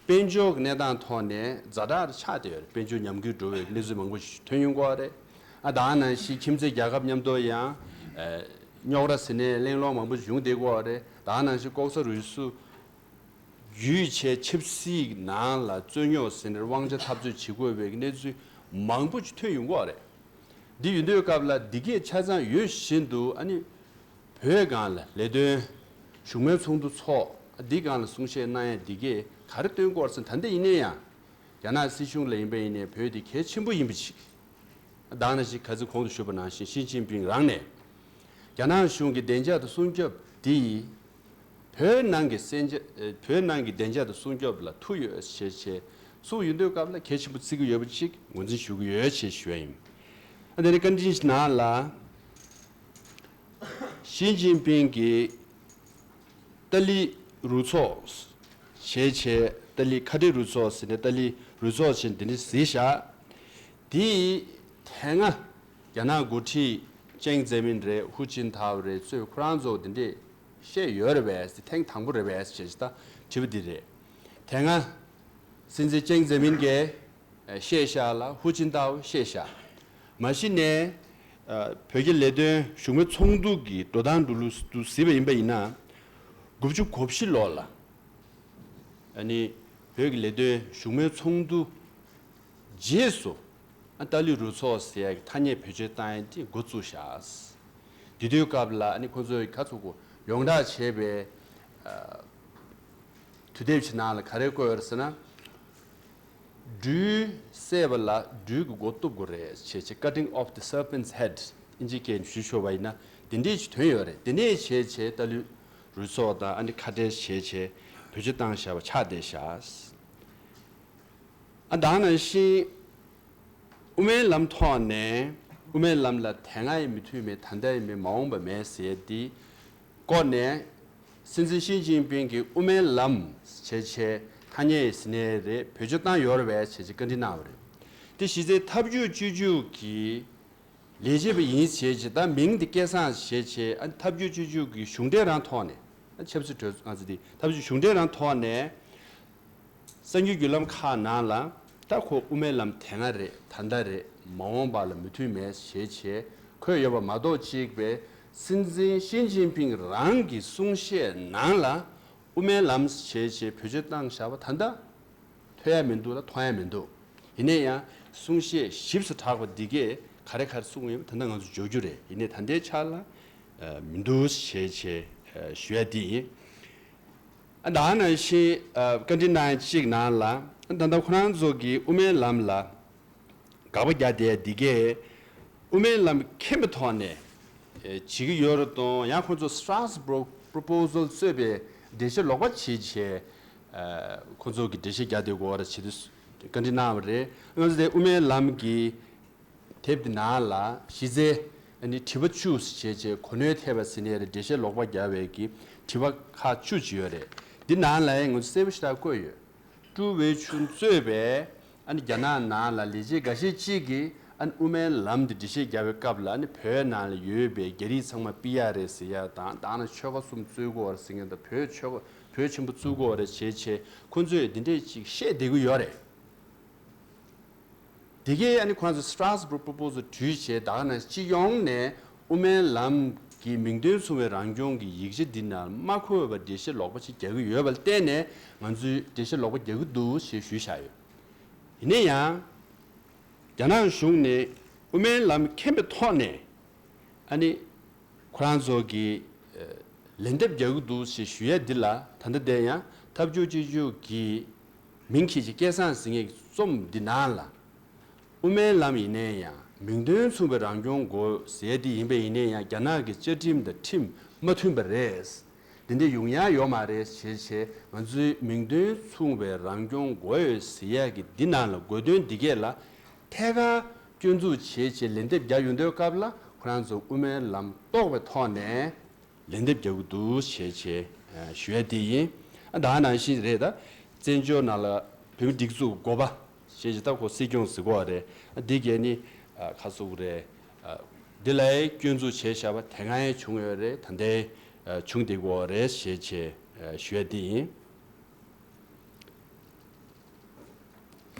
དཔལ་འབྱོར་གྱི་གནས་སྟངས་ཐོག་ནས་ཛ་དྲག་ཆགས་བསྡད་ཡོད་རེད། དཔལ་འབྱོར་ཉམས་རྒུད་འགྲོ་བའི་གནས་ཚུལ་མང་པོ་ཞིག་ཐོན་ཡོང་གི་ཡོད་རེད། ཨ་ད་ག་ནང་བཞིན་ཁྱིམ་མཚེས་རྒྱལ་ཁབ་མཉམ་དུ་ཡང་རྙོག་དྲ་ཟེར་ནས་གླེང་སློང་མང་པོ་ཞིག་ཡོང་བསྡད་ཀྱི་ཡོད་རེད། ད་ག་ནང་བཞིན་ལྐོག་ཟ་རུལ་སུངས་བརྒྱུད་བྱས་ཆབ་སྲིད་ནང་ལ་རྩོད་རྙོག་ཟེར་ནས་དབང་ཆ་འཐབ་རྩོད་བྱེད་དགོས་པའི་གནས་ཚུལ་མང་པོ་ཅིག་ཐོན་ཡོང་གི་ཡོད་རེད། འདི་ཡོད་དུས་སྐབས་ལ་འདི་གས་ཆ་ཚང་ཡོད་བཞིན་དུ་ཨ་ནི་བོད་སྒང་ལ་ལས་དོན་བཞུགས་མོལ་ཚོགས་འདུ་འཚོགས། འདི་སྒང་ལ་གསུང་བཤད་གནང་ཡ་འདི་གས་ག་རེ་སྟོན་གྱི་ཡོད་རེད་ཟེར་ན། ད་ལྟ་ཡིན་ན་ཡང་རྒྱ་ནག་སྲིད་གཞུང་ལ་ཡིན་པ་ཡིན་ནའི་བོད་འདི་གལ་ཆེན་པོ་ཡིན་པ་ཅིག་ད་ག་ནང་བཞིན་ག་ཚོད་གོང་དུ་ཞུས་པ་ནང་བཞིན་ཞི་ཅིན་ཕིང་རང་ནས་རྒྱ་ནག་གཞུང་གི་བདེ་འཇགས་དང་སྲུང་སྐྱོབ་འདི་བོད་ནང་གི་བཙན་རྒྱ་བོད་ནང་གི་བདེ་འཇགས་དང་སྲུང་སྐྱོབ་ལ་ཐུག་ཡོད་ཞེས་བྱས་གསུངས་ཡོང་དུས་སྐབས་ལ་གལ་ཆེན་པོ་བརྩི་གི་ཡོད་པ་ཅིག་ངོས་འཛིན་ཞུ་གི་ཡོད་ཅེས་ཞུ་བ་ཡིན། ཨ་དེ་ནས་བཀའ་དྲིན་ནང་ལ་ཞི་ཅིན་ཕིང་གིས་ཏཱ་ལི་རུ་ཚོགས་ཞེས་བྱས། ཏཱ་ལི་ཁ་བྲལ་རུ་ཚོགས་ཟེར་ནས་ཏཱ་ལི་རུ་ཚོགས་ཟེར་འདི་འདྲ་ཟེར་བཞག་དེ་དེ་སྔ་རྒྱ་ནག་འགོ་ཁྲིད་ཅང་ཙེ་མིན་རེད། ཧུའུ་ཅིན་ཐའོ་རེད། ཚོས་ཁོ་རང་ཚོ་འདི་འདྲས་བཤད་ཡོད་རེད་པས། དེ་ཐེངས་དང་པོ་རེད་པས་ཞེས་ད་དྲིས་པ་འདི་རེད། དེ་སྔ་སྲིད་འཛིན་ཅང་ཙེ་མིན་གྱིས་བཤད་བཞག་ལ་ཧུའུ་ཅིན་ཐའོ་བཤད་བཞག་མ་གཞི་ནས་བོད་ཀྱི་ལས་དོན་བཞུགས་མོལ་ཚོགས་འདུ་གི་འགྲོ་སྟངས་འགྲོ་ལུགས་སུ་གཟིགས་པ་ཡིན་པ་ཡིན་ན། དགུ་བཅུ་གོ་བཞི་ལོ་ལ་ཨ་ནི་བོད་ཀྱི་ལས་དོན་བཞུགས་མོལ་ཚོགས་འདུ་རྗེས་སུ་ཨ་ཏཱ་ལི་རུ་ཚོགས་ཟེར་ཡག་གི་ཐ་སྙད་བེད་སྤྱོད་བཏང་ཡག་དེ་འགོ་བཙུགས་བཞག་དེ་དུས་སྐབས་ལ་ཨ་ནི་ཁོང་ཚོས་ག་ཚོད་གོ་ཡོངས་གྲགས་བྱས་པའི་ཨ་དུས་དེབ་ཅིག་ནང་ལ་ག་རེ་བཀོད་ཡོད་རེད་ཟེར་ན། སྦྲུལ་བསད་པ་ལ་སྦྲུལ་གྱི་མགོ་གཏུབ་དགོས་རེད་ཅེས་བྱས། Cutting off the serpent's head ཨིན་ཇི་སྐད་ནས་ཞུ་ཆོག་པ་ཡིན་ན་དེ་འདྲས་ཅིག་ཐོན་ཡོད་རེད། དེ་ནས་བྱས་བྱས་ཏཱ་ལི་རུ་ཚོགས་དང་ཨ་ནི་ཁ་བྲལ་བྱས་བྱས་བེད་སྤྱོད་བཏང་བཞག་པ་ཆགས་བསྡད་བཞག་ཨ་ད་ག་ནང་བཞིན་དབུ་མའི་ལམ་ཐོག་ནས་དབུ་མའི་ལམ་ལ་དེ་སྔ་ཡང་མི་མཐུན་མེད། ད་ལྟ་ཡང་མེད། མ་འོངས་པ་མེད་ཟེར་ཡ་འདི་སྐོར་ནས་སྲིད་འཛིན་ཞི་ཅིན་ཕིང་གིས་དབུ་མའི་ལམ་ཞེས་བྱས་ཐ་སྙད་ཟིན་ནས་རེད། བེད་སྤྱོད་བཏང་ཡོད་རེད་པས་ཞེས་བྱས་བཀའ་འདྲི་གནང་བ་རེད། དེ་གཞི་རྩའི་ཐབས་ཇུས་སྤྱོད་ཇུས་ཀྱི་ལས་བྱེད་པ་ཡིན་ཞེས་བྱས། ད་མིང་འདི་སྐལ་བཟང་ཞེས་བྱས། ཨ་ཐབས་ཇུས་སྤྱོད་ཇུས་ཀྱི་གཞུང་འབྲེལ་རང་ཐོག་ནས་ཨ་ཆབ་སྲིད་གྲོས་ཚོགས་ང་ཚོ་འདི་ཐབས་ཇུས་གཞུང་འབྲེལ་རང་ཐོག་ནས། གསར་འགྱུར་བརྒྱུད་ལམ་ཁག་ནང་ལ་ད་ཁོ་དབུ་མའི་ལམ་དེ་སྔ་རེད། ད་ལྟ་རེད། མ་འོངས་པ་ལ་མོས་མཐུན་མེད་ཞེས་བྱས་འཁོད་ཡོད་པ་མ་གཏོགས། གཅིག་པའི་སྲིད་འཛིན་ཞི་ཅིན་ཕིང་རང་གི་གསུང་བཤད་ནང་ལ་དབུ་མའི་ལམ་ཞེས་བྱས་བེད་སྤྱོད་བཏང་བཞག་པ་ད་ལྟ་ཐོས་ཡ་མི་འདུག་ལ་མཐོང་ཡ་མི་འདུག་ཡིན་ན་ཡང་གསུང་བཤད་ཞིབ་ཏུ་དྲགས་པ་འདི་གས་ག་རེ་ག་རེ་གསུངས་ཡོད་པ་ད་ལྟ་ང་ཚོ་འཇོག་རྒྱུ་རེད། ཡིན་ནའི་ད་ལྟའི་ཆ་ལ་མི་འདུག་ཞེས་བྱས་ཞུ་ཡ་འདི་ཡིན། ཨ་ད་ག་ནང་བཞིན་ཨ་བཀའ་འདྲི་གནང་ཡ་གཅིག་ནང་ལ་ཨ་ད་ལྟ་ཁོ་རང་ཚོ་གིས་དབུ་མའི་ལམ་ལ་དགག་པ་རྒྱག་བསྡད་ཡ་འདི་གས་དབུ་མའི་ལམ་མཁྱེན་པའི་ཐོག་ནས་ཨེ་བྱེད་ཀྱི་ཡོད་རེད་དང་། ཡང་ཁོ་ཚོ་Strasbourg Proposal གཙོས་པའི་འགྲེལ་བཤད་ལོག་པ་བྱེད་བྱས་ཨ་ཁོ་ཚོ་གིས་འགྲེལ་བཤད་རྒྱག་བསྡད་ཡོད་རེད་བྱེད་དུས་བཀའ་འདྲི་གནང་བ་རེད། ང་ཚོ་དེ་དབུ་མའི་ལམ་གྱི་དེབ་འདི་ནང་ལ་གཞི་རྩའི་ཨ་ནི་དྲི་བ་བཅུ་ཞེས་བྱས་གོ་གནོན་ཐེབས་པ་ཟེར་ནས་རེད། འགྲེལ་བཤད་ལོག་པ་རྒྱག་པའི་གི་དྲི་བ་ཁག་བཅུ་ཅིག་ཡོད་རེད། འདི་ནང་ལ་ཡང་ང་ཚོ་གསལ་པོ་ཞེ་དྲག་བཀོད་ཡོད། ཀྲུའུ་ཝེ་ཆུན་གཙོས་པའི་ཨ་ནི་རྒྱ་ནག་ནང་ལ་ལས་བྱེད་འགའ་ཤས་ཅིག་གིས་ཨ་ནི་དབུ་མའི་ལམ་འདི་འགྲེལ་བཤད་རྒྱག་པའི་སྐབས་ལ་ཨ་ནི་བོད་ནང་ལ་ཡོད་པའི་རྒྱ་རིགས་ཚང་མ་ཕུད་ཡག་རེད་ཟེར་ཡག་དང་། ད་ནི་ཆོལ་ཁ་གསུམ་རྩོད་དགོས་རེད་ཟེར་མཁན་དང་། བོད་ཆོལ་ཁ་བོད་ཆེན་པོ་བཙུགས་དགོས་རེད་ཞེས་བྱས་ཁོ་ཚོས་འདི་འདྲས་ཅིག་བཤད་བསྡད་ཀྱི་ཡོད་རེད། དེ་གས་ཨ་ནི་ཁོང་ཚོ་Strasbourg Proposal གྲོས་བྱས། ད་ག་ནང་སྤྱི་ཡོངས་ནས་དབུ་མའི་ལམ་གྱི་མིང་དོན་མཚུངས་པའི་རང་སྐྱོང་གི་ཡིག་ཆ་འདི་ནང་མ་འཁོད་པ་འགྲེལ་བཤད་ལོག་པ་ཞིག་རྒྱག་གི་ཡོད་པ་ལ་བརྟེན་ནས་ང་ཚོས་འགྲེལ་བཤད་ལོག་པ་རྒྱག་གི་འདུག་ཞེས་ཞུས་བཞག་ཡོད། ཡིན་ན་ཡང་རྒྱ་ནག་གཞུང་ནས་དབུ་མའི་ལམ་མཁྱེན་པའི་ཐོག་ནས་ཨ་ནི་ཁོ་རང་ཚོ་གི་ཨ་ལན་འདེབས་རྒྱག་གི་འདུག་ཞེས་ཞུ་ཡས་འདི་ལ་ད་ལྟ་དེ་ཡང་ཐབས་ཇུས་སྤྱོད་ཇུས་ཀྱི་མིང་འཁྱེར་གྱི་སྐལ་བཟང་ཟེར་མཁན་གྱི་རྩོམ་འདི་ནང་ལ། དབུ་མའི་ལམ་ཡིན་ནའི་ཡང་མིང་དོན་མཚུངས་པའི་རང་སྐྱོང་དགོས་ཟེར་དེ་ཡིན་པ་ཡིན་ནའི་ཡང་རྒྱ་ནག་གི་བཅའ་ཁྲིམས་དང་ཁྲིམས་མ་མཐུན་པ་རེད། འདི་འདྲ་ཡོང་ཡ་ཡོད་མ་རེད་ཞེས་བྱས། ང་ཚོའི་མིང་དོན་མཚུངས་པའི་རང་སྐྱོང་དགོས་ཡོད་ཟེར་ཡ་གི་འདི་ནང་ལ་དགོས་དོན་འདི་གས་ལ་ཐད་ཀར་སྐྱོན་འཛུགས་བྱས་བྱས་ལན་འདེབས་རྒྱག་ཡོང་དུས་སྐབས་ལ་ཁོ་རང་ཚོ་དབུ་མའི་ལམ་རྟོགས་པའི་ཐོག་ནས་ལན་འདེབས་རྒྱག་གི་འདུག་ཞེས་བྱས་ཞུ་ཡ་དེ་ཡིན། ཨ་ད་ནང་བཞིན་རེད། ད་བཙན་བྱོལ་ནང་ལ་བོད་མི་སྒྲིག་འཛུགས་དགོས་པ་ཞེས་བྱས། ད་ཁོ་སྲིད་སྐྱོང་ཟེར་གོ་རེད། ཨ་འདི་གས་ནི་ཨ་ཁ་སུ་རེད། ཨ་འདི་ལ་སྐྱོན་འཛུགས་བྱས་བཞག་པ་དེ་སྔ་ཡང་བྱུང་ཡོད་རེད། ད་ལྟའི་ཨ་བྱུང་བསྡད་ཀྱི་ཡོད་རེད་ཞེས་བྱས་ཨ་ཞུ་ཡ་འདི་ཡིན།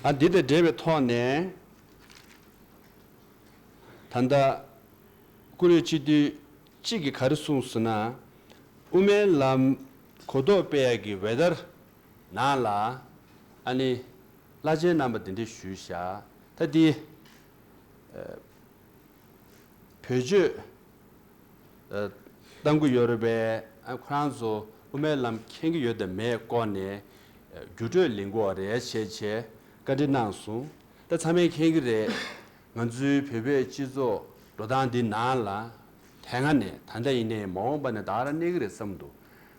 ཨ་འདི་དང་འབྲེལ་བའི་ཐོག་ནས་ད་ལྟ་བཀུར་འོས་སྤྱི་འཐུས་གཅིག་གིས་ག་རེ་གསུངས་སོང་ན། དབུ་མའི་ལམ་གོ་རྟོགས་སྤེལ་ཡག་གི་འོད་སྡེར་ནང་ལ་ཨ་ནི་བླ་ཆེན་རྣམ་པ་འདི་འདྲས་ཞུས་བཞག། ད་འདི་ཨ་བེད་སྤྱོད་ཨ་གཏང་གི་ཡོད་རེད་པས། ཨ་ཁོ་རང་ཚོ་དབུ་མའི་ལམ་མཁྱེན་གྱི་ཡོད་དམ་མེད་སྐོར་ནས་ཨ་རྒྱུགས་སྤྲོད་ལེན་དགོས་རེད་ཞེས་བྱས་བཀའ་འདྲི་གནང་སོང་། ད་ཚང་མས་མཁྱེན་གྱི་རེད། ང་ཚོའི་བོད་པའི་སྤྱི་ཚོགས་འགྲོ་སྟངས་འདི་ནང་ལ་དེ་སྔ་ནས་ད་ལྟ་ཡིན་ནའི་མ་འོངས་པ་ནས་ད་ག་རང་གནས་ཀྱི་རེད་བསམ་འདུག།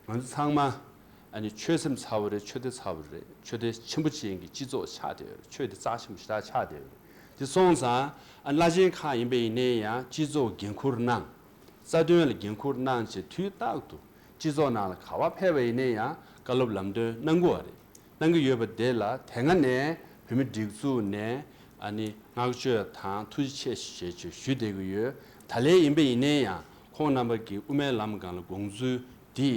ང་ཚོ་ཚང་མ་ཨ་ནི་ཆོད་སེམས་ཚ་བོ་རེད། ཆོས་སྡེ་ཚ་བོ་རེད། ཆོས་སྡེ་ཆེན་པོ་ཅན་གྱི་སྤྱི་ཚོགས་ཆགས་བསྡད་ཡོད་རེད། ཆོས་སྡེ་རྩ་ཆེན་པོ་ཞེ་དྲག་ཆགས་བསྡད་ཡོད་རེད། དེ་སོང་ཙང་ཨ་བླ་ཆེན་ཁག་ཡིན་པ་ཡིན་ནའི་ཡང་སྤྱི་ཚོགས་འགན་འཁུར་གནང་། རྩ་དོན་ལ་འགན་འཁུར་གནང་བྱས་དུས་རྟག་ཏུ་སྤྱི་ཚོགས་ནང་ལ་ག་པར་ཕེབས་པ་ཡིན་ནའི་ཡང་བཀའ་སློབ་ལམ་སྟོན་གནང་དགོས་པ་རེད། གནང་གི་ཡོད་པ་དེ་ལ་དེ་སྔ་ནས་བོད་མི་སྒྲིག་འཛུགས་ནས་ཨ་ནི་བསྔགས་བརྗོད་དང་ཐུགས་རྗེ་ཆེ་ཞེས་བྱས་ཞུས་བསྡད་ཀྱི་ཡོད། ད་ལན་ཡིན་པ་ཡིན་ནའི་ཡང་ཁོང་རྣམ་པ་གིས་དབུ་མའི་ལམ་སྒང་ལ་དགོངས་ཚུལ་འདི་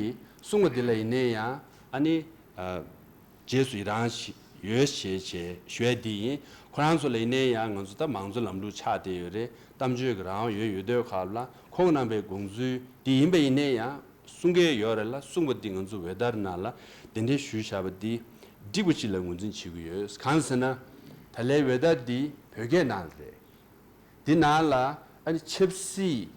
གསུངས་པ་འདི་ལ་ཡིན་ནའི་ཡང་ཨ་ནི་ཨ་རྗེས་སུ་ཡི་རང་ཞིག་ཡོད་ཞེས་བྱས་ཞུ་ཡ་འདི་ཡིན། ཁོ་རང་ཚོ་ལ་ཡིན་ནའི་ཡང་ང་ཚོ་ད་མང་གཙོ་ལམ་ལུགས་ཆགས་བསྡད་ཡོད་རེད། གཏམ་བརྗོད་ཀྱི་རང་དབང་ཡོད་ཡོད་དུས་སྐབས་ལ་ཁོང་རྣམ་པའི་དགོངས་ཚུལ་འདི་ཡིན་པ་ཡིན་ནའི་ཡང་གསུང་མཁན་ཡོད་རེད་ལ། གསུངས་པ་འདི་ང་ཚོ་འོད་སྡེར་ནང་ལ་གདན་འདྲེན་ཞུས་བཞག་པ་འདི་འགྲིག་པ་ཅིག་ལ་ངོས་འཛིན་བྱེད་ཀྱི་ཡོད། གང་ཟེར་ན་ད་ལན་འོད་སྡེར་འདི་བོད་སྐད་ནང་རེད། འདི་ནང་ལ་ཨ་ནི་ཆབ་སྲིད་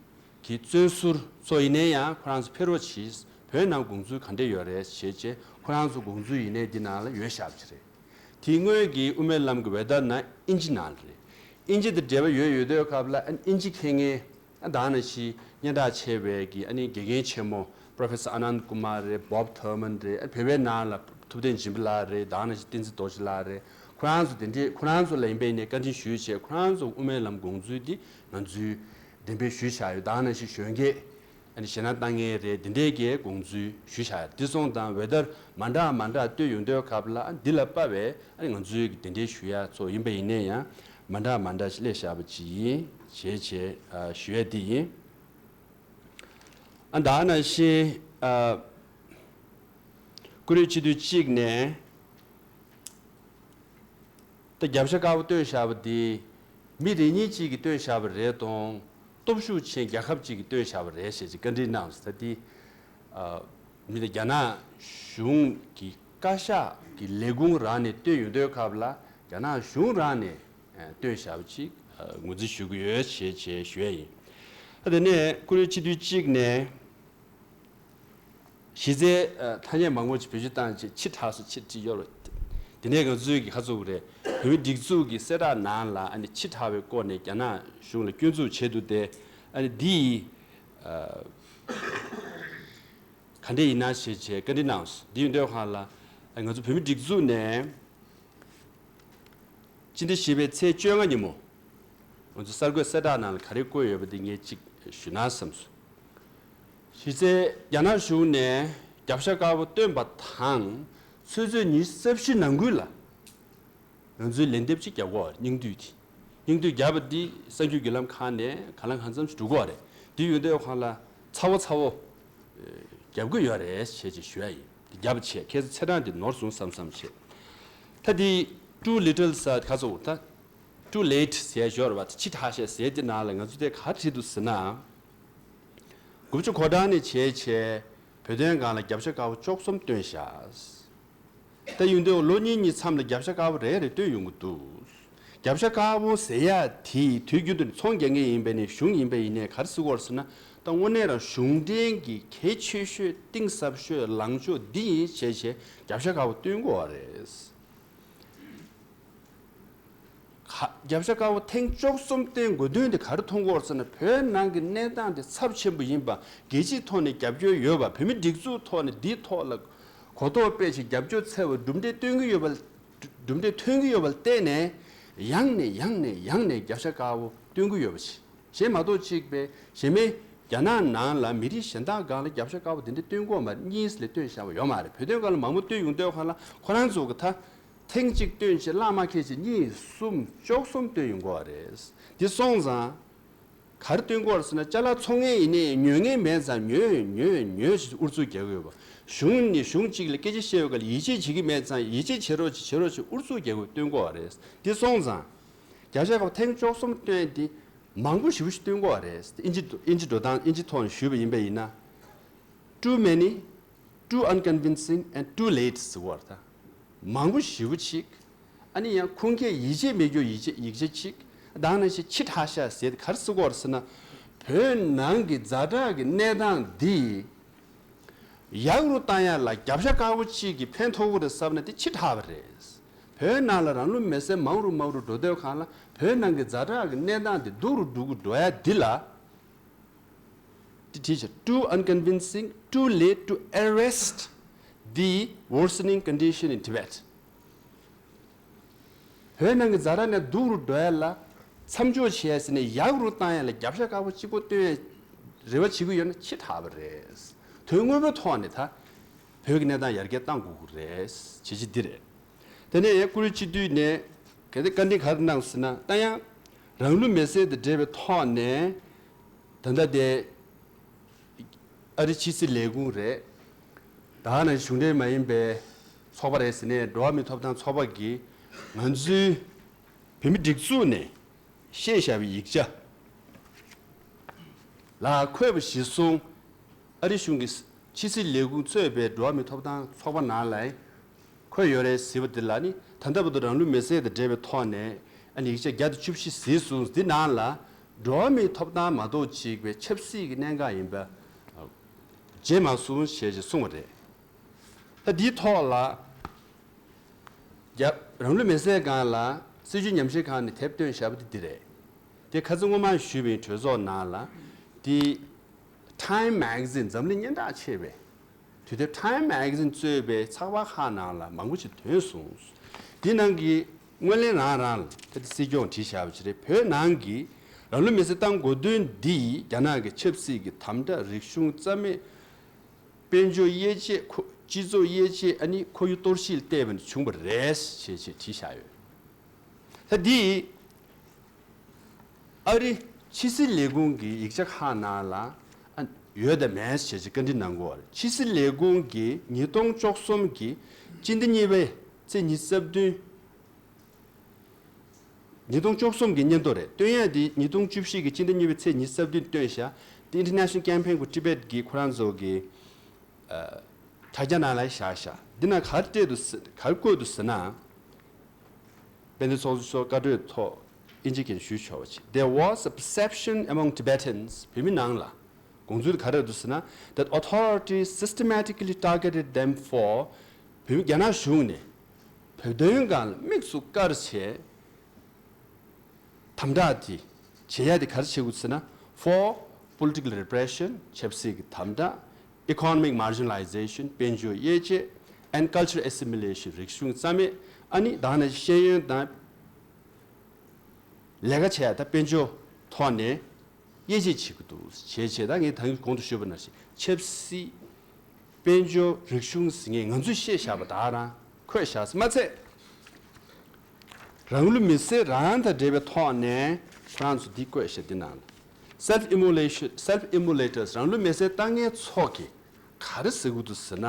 ཀྱི་བཙོན་ཟུར་ཚོ་ཡིན་ནའི་ཡང་ཁོ་རང་ཚོ་ཕེབས་རོགས་གྱིས། བོད་ནང་དགོངས་ཚུལ་ག་འདྲས་ཡོད་རེད་ཞེས་བྱས་ཁོ་རང་ཚོ་དགོངས་ཚུལ་ཡིན་ནའི་འདི་ནང་ལ་ཡོད་བཞག་པ་ཅིག་རེད། དེའི་སྔོན་གྱི་དབུ་མའི་ལམ་གྱི་འོད་སྡེར་ནང་དབྱིན་ཇི་ནང་ལ་རེད། དབྱིན་ཇི་དང་འབྲེལ་བ་ཡོད་ཡོད་དུས་སྐབས་ལ་ཨ་ནི་དབྱིན་ཇི་མཁྱེན་མཁན་ཨ་ད་ནང་བཞིན་སྙན་གྲགས་ཆེ་བའི་གི་ཨ་ནི་དགེ་རྒན་ཆེན་མོ་Professor Anand Kumar རེད། Bob Thurman རེད། ཨ་བོད་པའི་ནང་ལ་ཐུབ་བསྟན་སྦྱིན་པ་ལགས་རེད། ད་ནང་བཞིན་བསྟན་འཛིན་རྡོ་རྗེ་ལགས་རེད། ཁོ་རང་ཚོ་དེ་འདྲས་ཁོ་རང་ཚོ་ལ་ཡིན་པ་ཡིན་ནའི་བཀའ་འདྲི་ཞུས་བྱས་ཁོ་རང་ཚོ་དབུ་མའི་ལམ་དགོངས་ཚུལ་འདི་ང་ཚོས་གདན་འདྲེན་ཞུས་བཞག་ཡོད། ད་ནང་བཞིན་གཞོན་སྐྱེས་ཨ་ནི་ཞེད་སྣང་བཏང་མཁན་རེད། འདི་འདྲས་ཀྱི་དགོངས་ཚུལ་ཞུས་བཞག་ཡོད། འདི་སོང་ཙང་འོད་སྡེར་མ་འདྲ་མ་འདྲ་བཏོན་ཡོང་དུས་སྐབས་ལ་འདི་ལ་དཔག་པའི་ཨ་ནི་ང་ཚོའི་གདན་འདྲེན་ཞུ་ཡ་ཚོ་ཡིན་པ་ཡིན་ནའི་ཡང་མ་འདྲ་མ་འདྲ་ཞིག་སླེབས་བཞག་པ་ཅིག་ཡིན་ཞེས་བྱས་ཨ་ཞུ་ཡ་འདི་ཡིན། ཨ་ད་ནང་བཞིན་ཨ་བཀུར་འོས་སྤྱི་འཐུས་གཅིག་ནས། ད་རྒྱབ་ཤ་དཀར་པོ་བཏོན་བཞག་པ་འདི་མི་རེ་གཉིས་གཅིག་གིས་བཏོན་བཞག་པ་རེད་དང་། སྟོབས་ཤུགས་ཆེན་རྒྱལ་ཁབ་གཅིག་གིས་བཏོན་བཞག་པ་རེད་ཞེས་ཀྱི་བཀའ་འདྲི་གནང་སོང་། ད་འདི་ཨ་མི་ད་རྒྱ་ནག་གཞུང་གི་བཀའ་ཤག་གི་ལས་ཁུངས་རང་ནས་བཏོན་ཡོང་དུས་སྐབས་ལ་རྒྱ་ནག་གཞུང་རང་ནས་ཨ་བཏོན་བཞག་པ་ཅིག་ཨ་ངོས་འཛིན་ཞུ་གི་ཡོད་ཞེས་བྱས་ཞུ་ཡ་ཡིན། ཨ་དེ་ནས་བཀུར་འོས་སྤྱི་འཐུས་གཅིག་ནས། གཞི་རྩའི་ཨ་ཐ་སྙད་མང་པོ་ཅིག་བེད་སྤྱོད་བཏང་བྱས་ཕྱི་དྲགས་སུ་ཕྱིར་ཁྲིད་ཡོད་རེད། དེ་ནས་ང་ཚོའི་གི་ཁ་ཚུགས་རེད། བོད་མིའི་སྒྲིག་འཛུགས་ཀྱི་གསལ་བསྒྲགས་ནང་ལ་ཨ་ནི་ཕྱི་དྲགས་པའི་སྐོར་ནས་རྒྱ་ནག་གཞུང་ལ་སྐྱོན་འཛུགས་བྱས་འདུག་སྟེ། ཨ་ནི་འདི་ཡིས་ཨ་ག་འདྲས་ཡིན་ན་ཞེས་བྱས་བཀའ་འདྲི་གནང་སོང་། འདི་ཡོང་དུས་སྒང་ལ་ཨ་ང་ཚོ་བོད་མིའི་སྒྲིག་འཛུགས་ནས། སྤྱི་ཟླ་བཞི་པའི་ཚེས་བཅོ་ལྔ་ཉིན་མོ། ང་ཚོ་གསར་འགོད་གསལ་བསྒྲགས་ནང་ལ་ག་རེ་བཀོད་ཡོད་པ་འདི་ངས་གཅིག་ཞུ་ན་བསམ་སོང་། གཞི་རྩའི་རྒྱ་ནག་གཞུང་ནས་རྒྱབ་ཤ་དཀར་པོ་བཏོན་པ་དང་ཆུ་ཚོད་ཉི་ཤུ་རྩ་བཞི་ནང་ཁུལ་ལ་ང་ཚོའི་ལན་འདེབས་ཅིག་རྒྱག་དགོས་པ་རེད། སྙིང་བསྡུས་དེ། སྙིང་བསྡུས་བརྒྱབ་པ་འདི་གསར་འགྱུར་བརྒྱུད་ལམ་ཁག་ནས་གང་ལ་གང་འཚམ་ཞིག་འགྲོ་གི་ཡོད་རེད། འདི་ཡོང་དུས་སྒང་ལ་ཚ་བོ་ཚ་བོ་རྒྱབ་ཀྱི་ཡོད་རེད་ཞེས་ཅིག་ཞུ་ཡ་ཡིན། འདི་བརྒྱབ་བྱས་ཁྱེད་ཚོ་ཚེས་གྲངས་འདི་ནོར་སོང་བསམ་བསམ་བྱས། ད་འདི་too little ཟེར་ག་ཚོད་ད། too late ཟེར་ཡ་ཡོད་རེད་པ། ཕྱི་དྲགས་ཤག་ཟེར་དེ་ནང་ལ་ང་ཚོ་དེ་ག་རེ་བྲིས་འདུག་ཟེར་ན། དགུ་བཅུ་གོ་གྲངས་ནས་བྱས་བྱས་བོད་དོན་སྒང་ལ་རྒྱབ་ཤ་དཀར་པོ་བཅུ་གསུམ་བཏོན་ཤག། ད་ཡིན་དུས་ལོ་གཉིས་གཉིས་མཚམས་ལ་རྒྱབ་ཤ་དཀར་པོ་རེ་རེ་བཏོན་ཡོང་གི་འདུག། རྒྱབ་ཤ་དཀར་པོ་ཟེར་ཡ་དེ་དུས་རྒྱུན་དུ་ཚོང་རྒྱག་མཁན་ཡིན་པ་ནས་གཞུང་ཡིན་པ་ཡིན་ནའི་ག་རེ་ཟེར་དགོས་རེད་ཟེར་ན། ད་དངོས་གནས་རང་གཞུང་འབྲེལ་གྱི་གལ་ཆེ་ཤོས་གཏིང་ཟབ་ཤོས་ལངས་ཕྱོགས་འདི་ཡིན་བྱས་བྱས་རྒྱབ་ཤ་དཀར་པོ་བཏོན་དགོས་པ་རེད། ག- རྒྱབ་ཤ་དཀར་པོ་ཐེངས་བཅུ་གསུམ་བཏོན་དགོས་དོན་དེ་ག་རེ་མཐོང་གི་ཡོད་རེད་ཟེར་ན། བོད་ནང་གི་གནས་སྟངས་དེ་ཚབས་ཆེན་པོ་ཡིན་པ། རྒྱལ་སྤྱིའི་ཐོག་ནས་རྒྱབ་སྐྱོར་ཡོད་པ། བོད་མི་སྒྲིག་འཛུགས་ཐོག་ནས་འདིའི་ཐོག་ལ་གོ་རྟོགས་སྤེལ་ཞིང་རྒྱབ་སྐྱོར་འཚོལ་བའི་གྲུབ་འབྲས་སྟོན་གྱི་ཡོད་པ། གྲུབ་འབྲས་ཐོན་གྱི་ཡོད་པ་ལ་བརྟེན་ནས། ཡང་ནས་ཡང་ནས་ཡང་ནས་རྒྱབ་ཤ་དཀར་པོ་སྟོན་གྱི་ཡོད་པ་ཞིག་གཞན་མ་གཏོགས་གཅིག་པའི་གཞན་མའི་རྒྱ་ནག་ནང་ལ་མི་རིགས་གཞན་དག་སྒང་ལ་རྒྱབ་ཤ་དཀར་པོ་དེ་འདྲ་སྟོན་གྱི་ཡོད་མ་རེད། གཉིས་ལས་སྟོན་བཞག་པ་ཡོད་མ་རེད། བོད་དོན་སྒང་ལ་མང་པོ་སྟོན་ཡོང་དུས་སྒང་ལ་ཁོ་རང་ཚོ་གི་ད་ཐེངས་གཅིག་སྟོན་བྱས་བརླག་མ་ཁེལ་བྱས་གཉིས་གསུམ་བཅུ་གསུམ་སྟོན་ཡོང་གི་ཡོད་རེད། འདི་སོང་ཙང་ག་རེ་སྟོན་གྱི་ཡོད་རེད་ཟེར་ན། ཅ་ལག་འཚོང་མཁན་ཡིན་ནའི་ཉོ་མཁན་མེད་ཙང་ཉོས་ཉོས་ཉོས་ཞེས་ཨུ་ཚུགས་རྒྱག་གི་ཡོད་པ། གཞུང་ནས་གཞུང་གཅིག་ལ་སྐད་ཆ་བཤད་ཡོད་ག་ལ་ཡིད་ཆེས་བྱེད་ཀྱི་མེད་ཙང་ཡིད་ཆེས་བྱེད་རོགས་བྱེད་བྱེད་རོགས་ཞེས་ཨུ་ཚུགས་རྒྱག་གི་སྟོན་གྱི་ཡོད་རེད། འདི་སོང་ཙང་རྒྱབ་ཤ་དཀར་པོ་ཐེངས་བཅུ་གསུམ་བཏོན་ཏེ། མང་པོ་ཞེ་པོ་ཞིག་སྟོན་གྱི་ཡོད་རེད། དབྱིན་ཇི་དབྱིན་ཇི་འགྲོ་སྟངས་དབྱིན་ཇི་ཐོག་ནས་ཞུས་པ་ཡིན་པ་ཡིན་ན། Too many, too unconvincing and too late ཟེར་བ་རེད་ད། མང་པོ་ཞེ་པོ་ཅིག་ཨ་ནི་ཡང་ཁུངས་སྐྱེལ་ཡིད་ཆེས་མེད་རྒྱུ་ཡིད་ཆེས་ཡིག་ཆ་ཅིག་དེ་ནང་བཞིན་ཕྱི་དྲགས་ཤག་ཟེར་ཏེ་ག་རེ་ཟེར་གྱི་ཡོད་རེད་ཟེར་ན། བོད་ནང་གི་ཛ་དྲག་གི་གནས་སྟངས་འདི་ཡག་རུ་བཏང་ཡ་ལ་རྒྱབ་ཤ་དཀར་པོ་གཅིག་གིས་ཕན་ཐོགས་ཀྱི་རེད་བསམ་ན་དེ་ཕྱི་དྲགས་པ་རེད། བོད་ནང་ལ་རང་ལུས་མེར་སྲེག་མང་རུ་མང་རུ་འགྲོ་དུས་སྒང་ལ་བོད་ནང་གི་ཛ་དྲག་གི་གནས་སྟངས་དེ་སྡུག་རུ་འགྲོ་གི་འགྲོ་ཡ་འདི་ལ། དེ་བྲིས་བྱས། Too unconvincing, too late to arrest the worsening condition in Tibet. བོད་ནང་གི་ཛ་དྲག་ནས་སྡུག་རུ་འགྲོ་ཡ་ལ་མཚམས་འཇོག་བྱེད་ཡ་ཟེར་ནས་ཡག་རུ་བཏང་ཡ་ལ་རྒྱབ་ཤ་དཀར་པོ་གཅིག་པོ་སྟོན་ཡ་རེ་བ་བྱེད་ཀྱི་ཡོད་ན་ཕྱི་དྲགས་པ་རེད། དོན་དངོས་པོའི་ཐོག་ནས་ད་བོད་ཀྱི་གནས་སྟངས་ཡར་རྒྱས་གཏང་དགོས་ཀྱི་རེད། བྱས་རྗེས་འདི་རེད། དེ་ནས་ཡང་བཀུར་འོས་སྤྱི་འཐུས་ནས་གལ་ཏེ་བཀའ་འདྲི་ག་རེ་གནང་ཟེར་ན། ད་ཡང་རང་ལུས་མེར་སྲེག་དང་འབྲེལ་བའི་ཐོག་ནས་ད་ལྟ་དེ་ཨ་རི་ཕྱི་སྲིད་ལས་ཁུངས་རེད། ད་ནང་གཞུང་འབྲེལ་མ་ཡིན་པའི་ཚོགས་པ་རེད་ཟེར་ནས་འགྲོ་བ་མིའི་ཐོབ་ཐང་ཚོགས་པ་གིས་ང་ཚོའི་བོད་མི་སྒྲིག་འཛུགས་ནས་བཤད་བཞག་པའི་ཡིག་ཆ་ལ་འཁོད་པ་གཞིར་བཟུང་། ཨ་རི་གཞུང་གི་ཕྱི་སྲིད་ལས་ཁུངས་གཙོས་པའི་འགྲོ་བ་མིའི་ཐོབ་ཐང་ཚོགས་པ་ནང་ལ་འཁོད་ཡོད་རེད་ཟེར་བ་འདི་ལ་ནི། ད་ལྟ་བར་དུ་རང་ལུས་མེར་སྲེག་དང་འབྲེལ་བའི་ཐོག་ནས་ཨ་ནི་ཡིག་ཆ་བརྒྱ་དང་བཅུ་བཞི་གཟིགས་སོང་། འདི་ནང་ལ་འགྲོ་བ་མིའི་ཐོབ་ཐང་མ་གཏོགས་གཅིག་པའི་ཆབ་སྲིད་ཀྱི་གནད་འགག་ཡིན་པ་བརྗེད་མ་སོང་ཞེས་ཀྱི་གསུངས་པ་རེད། ད་འདིའི་ཐོག་ལ། རྒྱ- རང་ལུས་མེར་སྲེག་སྒང་ལ་སྲིད་བྱུས་ཉམས་ཞིབ་ཁང་ནས་དེབ་བཏོན་བཞག་པ་དེ་འདི་རེད། དེ་ཁ་སང་སྔོན་མ་ཞུས་པའི་གྲོས་ཚོགས་ནང་ལ་དེ། Time Magazine འཛམ་གླིང་སྙན་གྲགས་ཆེ་བའི་དུས་དེབ་Time Magazine གཙོས་པའི་ཚགས་པར་ཁག་ནང་ལ་མང་པོ་ཞིག་ཐོན་སོང་། དེ་ནང་གི་དངོས་ལན་རང་རང་ལ་ད་ལྟ་སྲིད་སྐྱོང་བྲིས་བཞག་པ་ཞིག་རེད། བོད་ནང་གི་རང་ལུས་མེར་སྲེག་བཏང་དགོས་དོན་འདི་རྒྱ་ནག་གི་ཆབ་སྲིད་ཀྱི་དམ་དྲག་རིག་གཞུང་རྩ་མེད། དཔལ་འབྱོར་དབྱེ་འབྱེད་ཁོ- སྤྱི་ཚོགས་དབྱེ་འབྱེད་ཨ་ནི་ཁོར་ཡུག་གཏོར་བཤིག་ལ་བརྟེན་པ་ནས་བྱུང་བ་རེད་ཅེས་ཅེས་བྲིས་བཞག་ཡོད། ད་འདི་ཨ་རི་ཕྱི་སྲིད་ལས་ཁུངས་ཀྱི་ཡིག་ཆ་ཁག་ནང་ལ་ཨ- ཡོད་དམ་མེད་ཅེས་ཅེས་བཀའ་འདྲི་གནང་གི་ཡོད་རེད། ཕྱི་སྲིད་ལས་ཁུངས་ཀྱིས་ཉིས་སྟོང་བཅུ་གསུམ་གྱི་སྤྱི་ཟླ་གཉིས་པའི་ཚེས་ཉི་ཤུ་རྩ་བདུན། ཉིས་སྟོང་བཅུ་གསུམ་གྱི་སྙན་ཐོ་རེད། བཏོན་ཡག་དེ་ཉིས་སྟོང་བཅུ་བཞི་གི་སྤྱི་ཟླ་གཉིས་པའི་ཚེས་ཉི་ཤུ་རྩ་བདུན་བཏོན་བཞག་དེ་International Campaign for Tibet གི་ཁོ་རང་ཚོ་གི་ཨ། དྲ་རྒྱ་ནང་ལ་བཞག་བཞག་འདི་ན་ག་རེ་བྲིས་འདུག་ཟེར། ག་རེ་བཀོད་འདུག་ཟེར་ན། དཔལ་ལྡན་ཚོགས་གཙོ་མཆོག་བཀའ་གྲོས་ཐོག་དབྱིན་ཇི་སྐད་ཞུས་ཆོག་པ་ཅིག There was a perception among Tibetans བོད་མི་ནང་ལ་དགོངས་ཚུལ་ག་རེ་འདུག་ཟེར་ན། That authorities systematically targeted them for བོད་མི་རྒྱ་ནག་གཞུང་ནས་བོད་དོན་སྒང་ལ་དམིགས་སུ་བཀར་བྱས། དམ་དྲག་དེ་བྱེད་ཡ་དེ་ག་རེ་བྱེད་དགོས་ཟེར་ན། For political repression ཆབ་སྲིད་ཀྱི་དམ་དྲག economic marginalization དཔལ་འབྱོར་དབྱེ་འབྱེད and cultural assimilation རིག་གཞུང་རྩ་མེད། ཨ་ནི་ད་ནི་ཤེས་ཡོན་དང་ལས་ཀ་བྱེད་ཡ་ད་དཔལ་འབྱོར་ཐོག་ནས་དབྱེ་འབྱེད་བྱེད་ཀྱི་འདུག་བྱས་བྱས། ད་ངས་ད་གིན་གོང་དུ་ཞུས་པ་ནང་བཞིན་ཆབ་སྲིད། དཔལ་འབྱོར། རིག་གཞུང་ཟེར་མཁན་ང་ཚོས་བཤད་བཞག་པ་དག་རང་འཁོད་བཞག་ཟེར་མ་ཚད། རང་ལུས་མེར་སྲེག་རང་དང་འབྲེལ་བའི་ཐོག་ནས་ཁོ་རང་ཚོ་འདི་བཀོད་བཞག་འདི་ནང་ལ། Self immolation, self immolators རང་ལུས་མེར་སྲེག་བཏང་མཁན་ཚོ་གིས་ག་རེ་ཟེར་གྱི་འདུག་ཟེར་ན།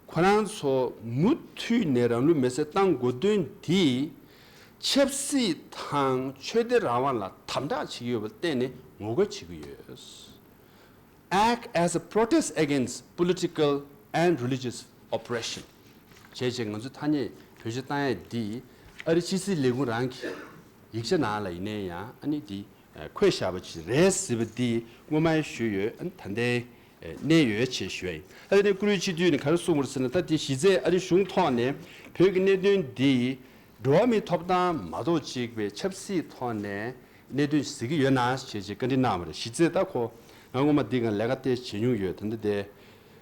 ཁོ་རང་ཚོ་མུ་མཐུད་ནས་རང་ལུས་མེར་སྲེག་བཏང་དགོས་དོན་འདི་ཆབ་སྲིད་དང་ཆོས་དད་རང་དབང་ལ་དམ་དྲག་བྱེད་ཀྱི་ཡོད་པ་བརྟེན་ནས་ངོ་རྒོལ་བྱེད་ཀྱི་ཡོད། Act as a protest against political and religious oppression བྱས་བྱས། ང་ཚོ་ཐ་སྙད་བེད་སྤྱོད་བཏང་ཡས་འདི་ཨ་རི་ཕྱི་སྲིད་ལས་ཁུངས་རང་གི་ཡིག་ཆ་ནང་ལ་ཡིན་ནའི་ཡང་ཨ་ནི་འདི་འཁོད་བཞག་པ་ཅིག་རེད་ཟེར་བ་འདི་སྔོན་མ་ཞུས་ཡོད། ཨ་ནི་ད་ལྟའི་གནས་ཡོད་ཅེས་ཞུ་ཡ་ཡིན། ཨ་ནི་བཀུར་འོས་སྤྱི་འཐུས་ནས་ག་རེ་གསུངས་པ་རེད་ཟེར་ན། ད་འདི་གཞི་རྩའི་ཨ་རི་གཞུང་ཐོག་ནས་བོད་ཀྱི་གནད་དོན་འདི་ འགྲོ་བ་མིའི་ཐོབ་ཐང་མ་གཏོགས་གཅིག་པའི་ཆབ་སྲིད་ཐོག་ནས་གནད་དོན་ཞིག་གཟིགས་ཀྱི་ཡོད་ན་ཞེས་བྱས་བཀའ་འདྲི་གནང་བ་རེད། གཞི་རྩའི་ད་ཁོ་ང་སྔོན་མ་འདི་ག་ལས་ཀ་ཏོག་ཙམ་བྱེད་མྱོང་ཡོད། ད་འདི་དེ་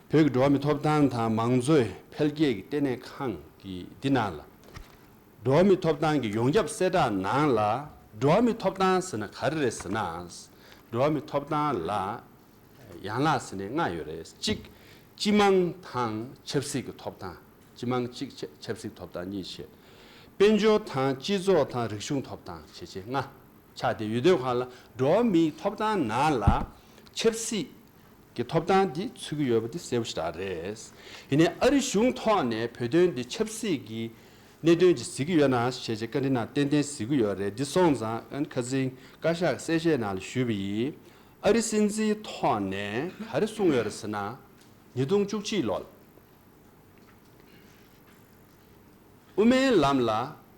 བོད་ཀྱི་འགྲོ་བ་མིའི་ཐོབ་ཐང་དང་མང་གཙོའི་འཕེལ་རྒྱས་ཀྱི་ལྟེ་གནས་ཁང་གི་འདི་ནང་ལ། འགྲོ་བ་མིའི་ཐོབ་ཐང་གི་ཡོངས་ཁྱབ་གསལ་བསྒྲགས་ནང་ལ། འགྲོ་བ་མིའི་ཐོབ་ཐང་ཟེར་ན་ག་རེ་རེད་ཟེར་ན། འགྲོ་བ་མིའི་ཐོབ་ཐང་ལ་ཡན་ལག་ཟེར་ནས་ལྔ་ཡོད་རེད། གཅིག་སྤྱི་དམངས་དང་ཆབ་སྲིད་ཀྱི་ཐོབ་ཐང་། སྤྱི་དམངས་གཅིག་ཆ་ཆབ་སྲིད་ཐོབ་ཐང་གཉིས་བྱས། དཔལ་འབྱོར་དང་སྤྱི་ཚོགས་དང་རིག་གཞུང་ཐོབ་ཐང་བྱས་བྱས་ལྔ་ཆགས་བསྡད་ཡོད་དུས་སྒང་ལ། འགྲོ་བ་མིའི་ཐོབ་ཐང་ནང་ལ་ཆབ་སྲིད་ཀྱི་ཐོབ་ཐང་འདི་ཚུད་ཀྱི་ཡོད་པ་འདི་གསལ་པོ་ཞེ་དྲག་རེད། ཡིན་ནའི་ཨ་རི་གཞུང་ཐོག་ནས་བོད་དོན་འདི་ཆབ་སྲིད་ཀྱི་གནད་དོན་ཅིག་གཟིགས་ཀྱི་ཡོད་ན་ཞེས་བྱས་བཀའ་འདྲི་ནང་ཏན་ཏན་གཟིགས་ཀྱི་ཡོད་རེད། འདི་སོང་ཙང་ཨ་ནི་ཁ་སང་བཀའ་ཤག་གསལ་བཤད་ནང་ལ་ཞུས་པ་ཡིན། ཨ་རི་སྲིད་འཛིན་ཐོག་ནས་ག་རེ་གསུངས་ཡོད་རེད་ཟེར་ན། ཉིས་སྟོང་བཅུ་གཅིག་ལོར། དབུ་མའི་ལམ་ལ་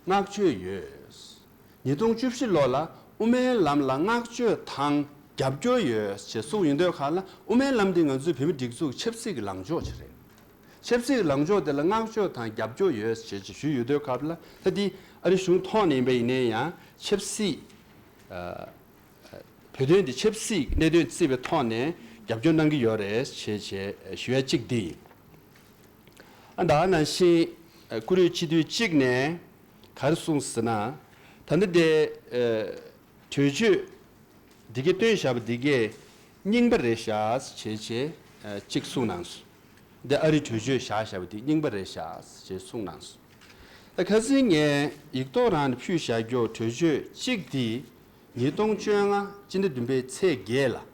བསྔགས་བརྗོད་ཡོད། ཉིས་སྟོང་བཅུ་བཞི་ལོ་ལ་དབུ་མའི་ལམ་ལ་བསྔགས་བརྗོད་དང་རྒྱབ་སྐྱོར་ཡོད་ཅེས་གསུངས་ཡོང་དུས་སྒང་ལ། དབུ་མའི་ལམ་འདི་ང་ཚོའི་བོད་མི་སྒྲིག་འཛུགས་ཆབ་སྲིད་ཀྱི་ལངས་ཕྱོགས་ཅིག་རེད། ཆབ་སྲིད་ཀྱི་ལངས་ཕྱོགས་དེ་ལ་བསྔགས་བརྗོད་དང་རྒྱབ་སྐྱོར་ཡོད་ཅེས་ཞུས་ཡོང་དུས་སྐབས་ལ། ད་འདི་ཨ་རི་གཞུང་ཐོག་ནས་ཡིན་པ་ཡིན་ནའི་ཡང་ཆབ་སྲིད། ཨ། བོད་དོན་འདི་ཆབ་སྲིད་གནད་དོན་བརྩིས་པའི་ཐོག་ནས་རྒྱབ་སྐྱོར་གནང་གི་ཡོད་རེད་ཞེས་བྱས་ཞུ་ཡ་གཅིག་འདི་ཡིན། ཨ། ད་ག་ནང་བཞིན་བཀུར་འོས་སྤྱི་འཐུས་གཅིག་ནས་ག་རེ་གསུངས་ཟེར་ན། ད་ལྟ་དེ་གྲོས་ཆོད་འདི་གའི་བཏོན་བཞག་པ་འདི་གའི་རྙིང་པ་རེད་ཤག་ཅེས་བྱས་གཅིག་གསུངས་གནང་སོང་། འདི་ཨ་རི་གྲོས་ཆོད་བཞག་བཞག་པ་འདི་རྙིང་པ་རེད་ཤག་ཅེས་གསུངས་གནང་སོང་། ད་ཁ་སང་ངས་ཡིག་ཐོག་རང་ནས་ཕུལ་བཞག་རྒྱུ་གྲོས་ཆོད་གཅིག་འདི་ཉིས་སྟོང་བཅོ་ལྔ་སྤྱི་ཟླ་བདུན་པའི་ཚེས་བརྒྱད་ལ་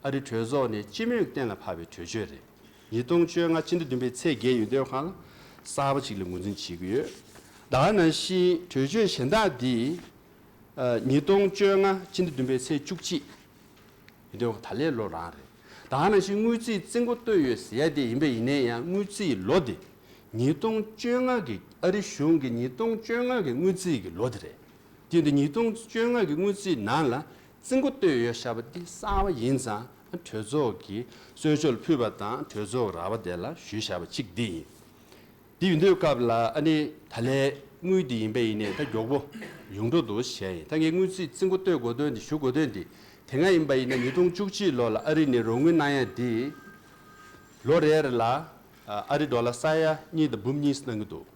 ཨ་རི་གྲོས་ཚོགས་ནས་སྤྱི་མོས་གཏན་ལ་ཕབ་པའི་གྲོས་ཆོད་རེད། ཉིས་སྟོང་བཅོ་ལྔ་སྤྱི་ཟླ་བདུན་པའི་ཚེས་བརྒྱད་ཡོད་དུས་སྒང་ལ་གསར་པ་ཅིག་ལ་ངོས་འཛིན་བྱེད་ཀྱི་ཡོད། ད་ག་ནང་བཞིན་གྲོས་ཆོད་གཞན་དག་འདི་ཉིས་སྟོང་བཅོ་ལྔ་སྤྱི་ཟླ་བདུན་པའི་ཚེས་བཅུ་གཅིག་ཡིན་དུས་ད་ལོའི་ལོ་རང་རེད། ད་ག་ནང་བཞིན་དངུལ་རྩིས་རྩིས་འགོ་བཏོད་ཡོད་ཟེར་ཡ་དེ་ཡིན་པ་ཡིན་ནའི་ཡང་དངུལ་རྩིས་ལོ་དེ་ཉིས་སྟོང་བཅོ་ལྔ་གི་ཨ་རི་གཞུང་གི་ཉིས་སྟོང་བཅོ་ལྔ་གི་དངུལ་རྩིས་ཀྱི་ལོ་དེ་རེད། དེ་ཡིན་དུས་ཉིས་སྟོང་བཅོ་ལྔ་གི་དངུལ་རྩིས་ནང་ལ་རྩིས་འགོ་བཏོད་ཡོད་བཞག་པ་འདི་གསར་པ་ཡིན་ཙང་། གྲོས་ཚོགས་ཀྱི་གསོལ་ལྕོག་ལ་ཕུལ་བ་དང་གྲོས་ཚོགས་རག་པ་དེ་ལ་ཞུས་བཞག་པ་གཅིག་འདི་ཡིན། འདི་ཡིན་དུས་སྐབས་ལ་ཨ་ནི་ད་ལོའི་དངུལ་འདི་ཡིན་པ་ཡིན་ནའི་ད་མགྱོགས་པོ་ཡོང་འགྲོ་འདུག་བཤད་ཡིན། ད་ངས་དངུལ་རྩིས་རྩིས་འགོ་བཏོད་དགོས་དོན་འདི་ཞུ་དགོས་དོན་འདི། དེ་སྔ་ཡིན་པ་ཡིན་ན་ཉིས་སྟོང་བཅུ་གཅིག་ལོ་ལ་ཨ་རི་ནས་རོགས་དངུལ་གནང་ཡ་འདི་ལོ་རེར་ལ་ཨ་རི་ཌོ་ལར་ས་ཡ་གཉིས་དང་འབུམ་གཉིས་གནང་གི་འདུག་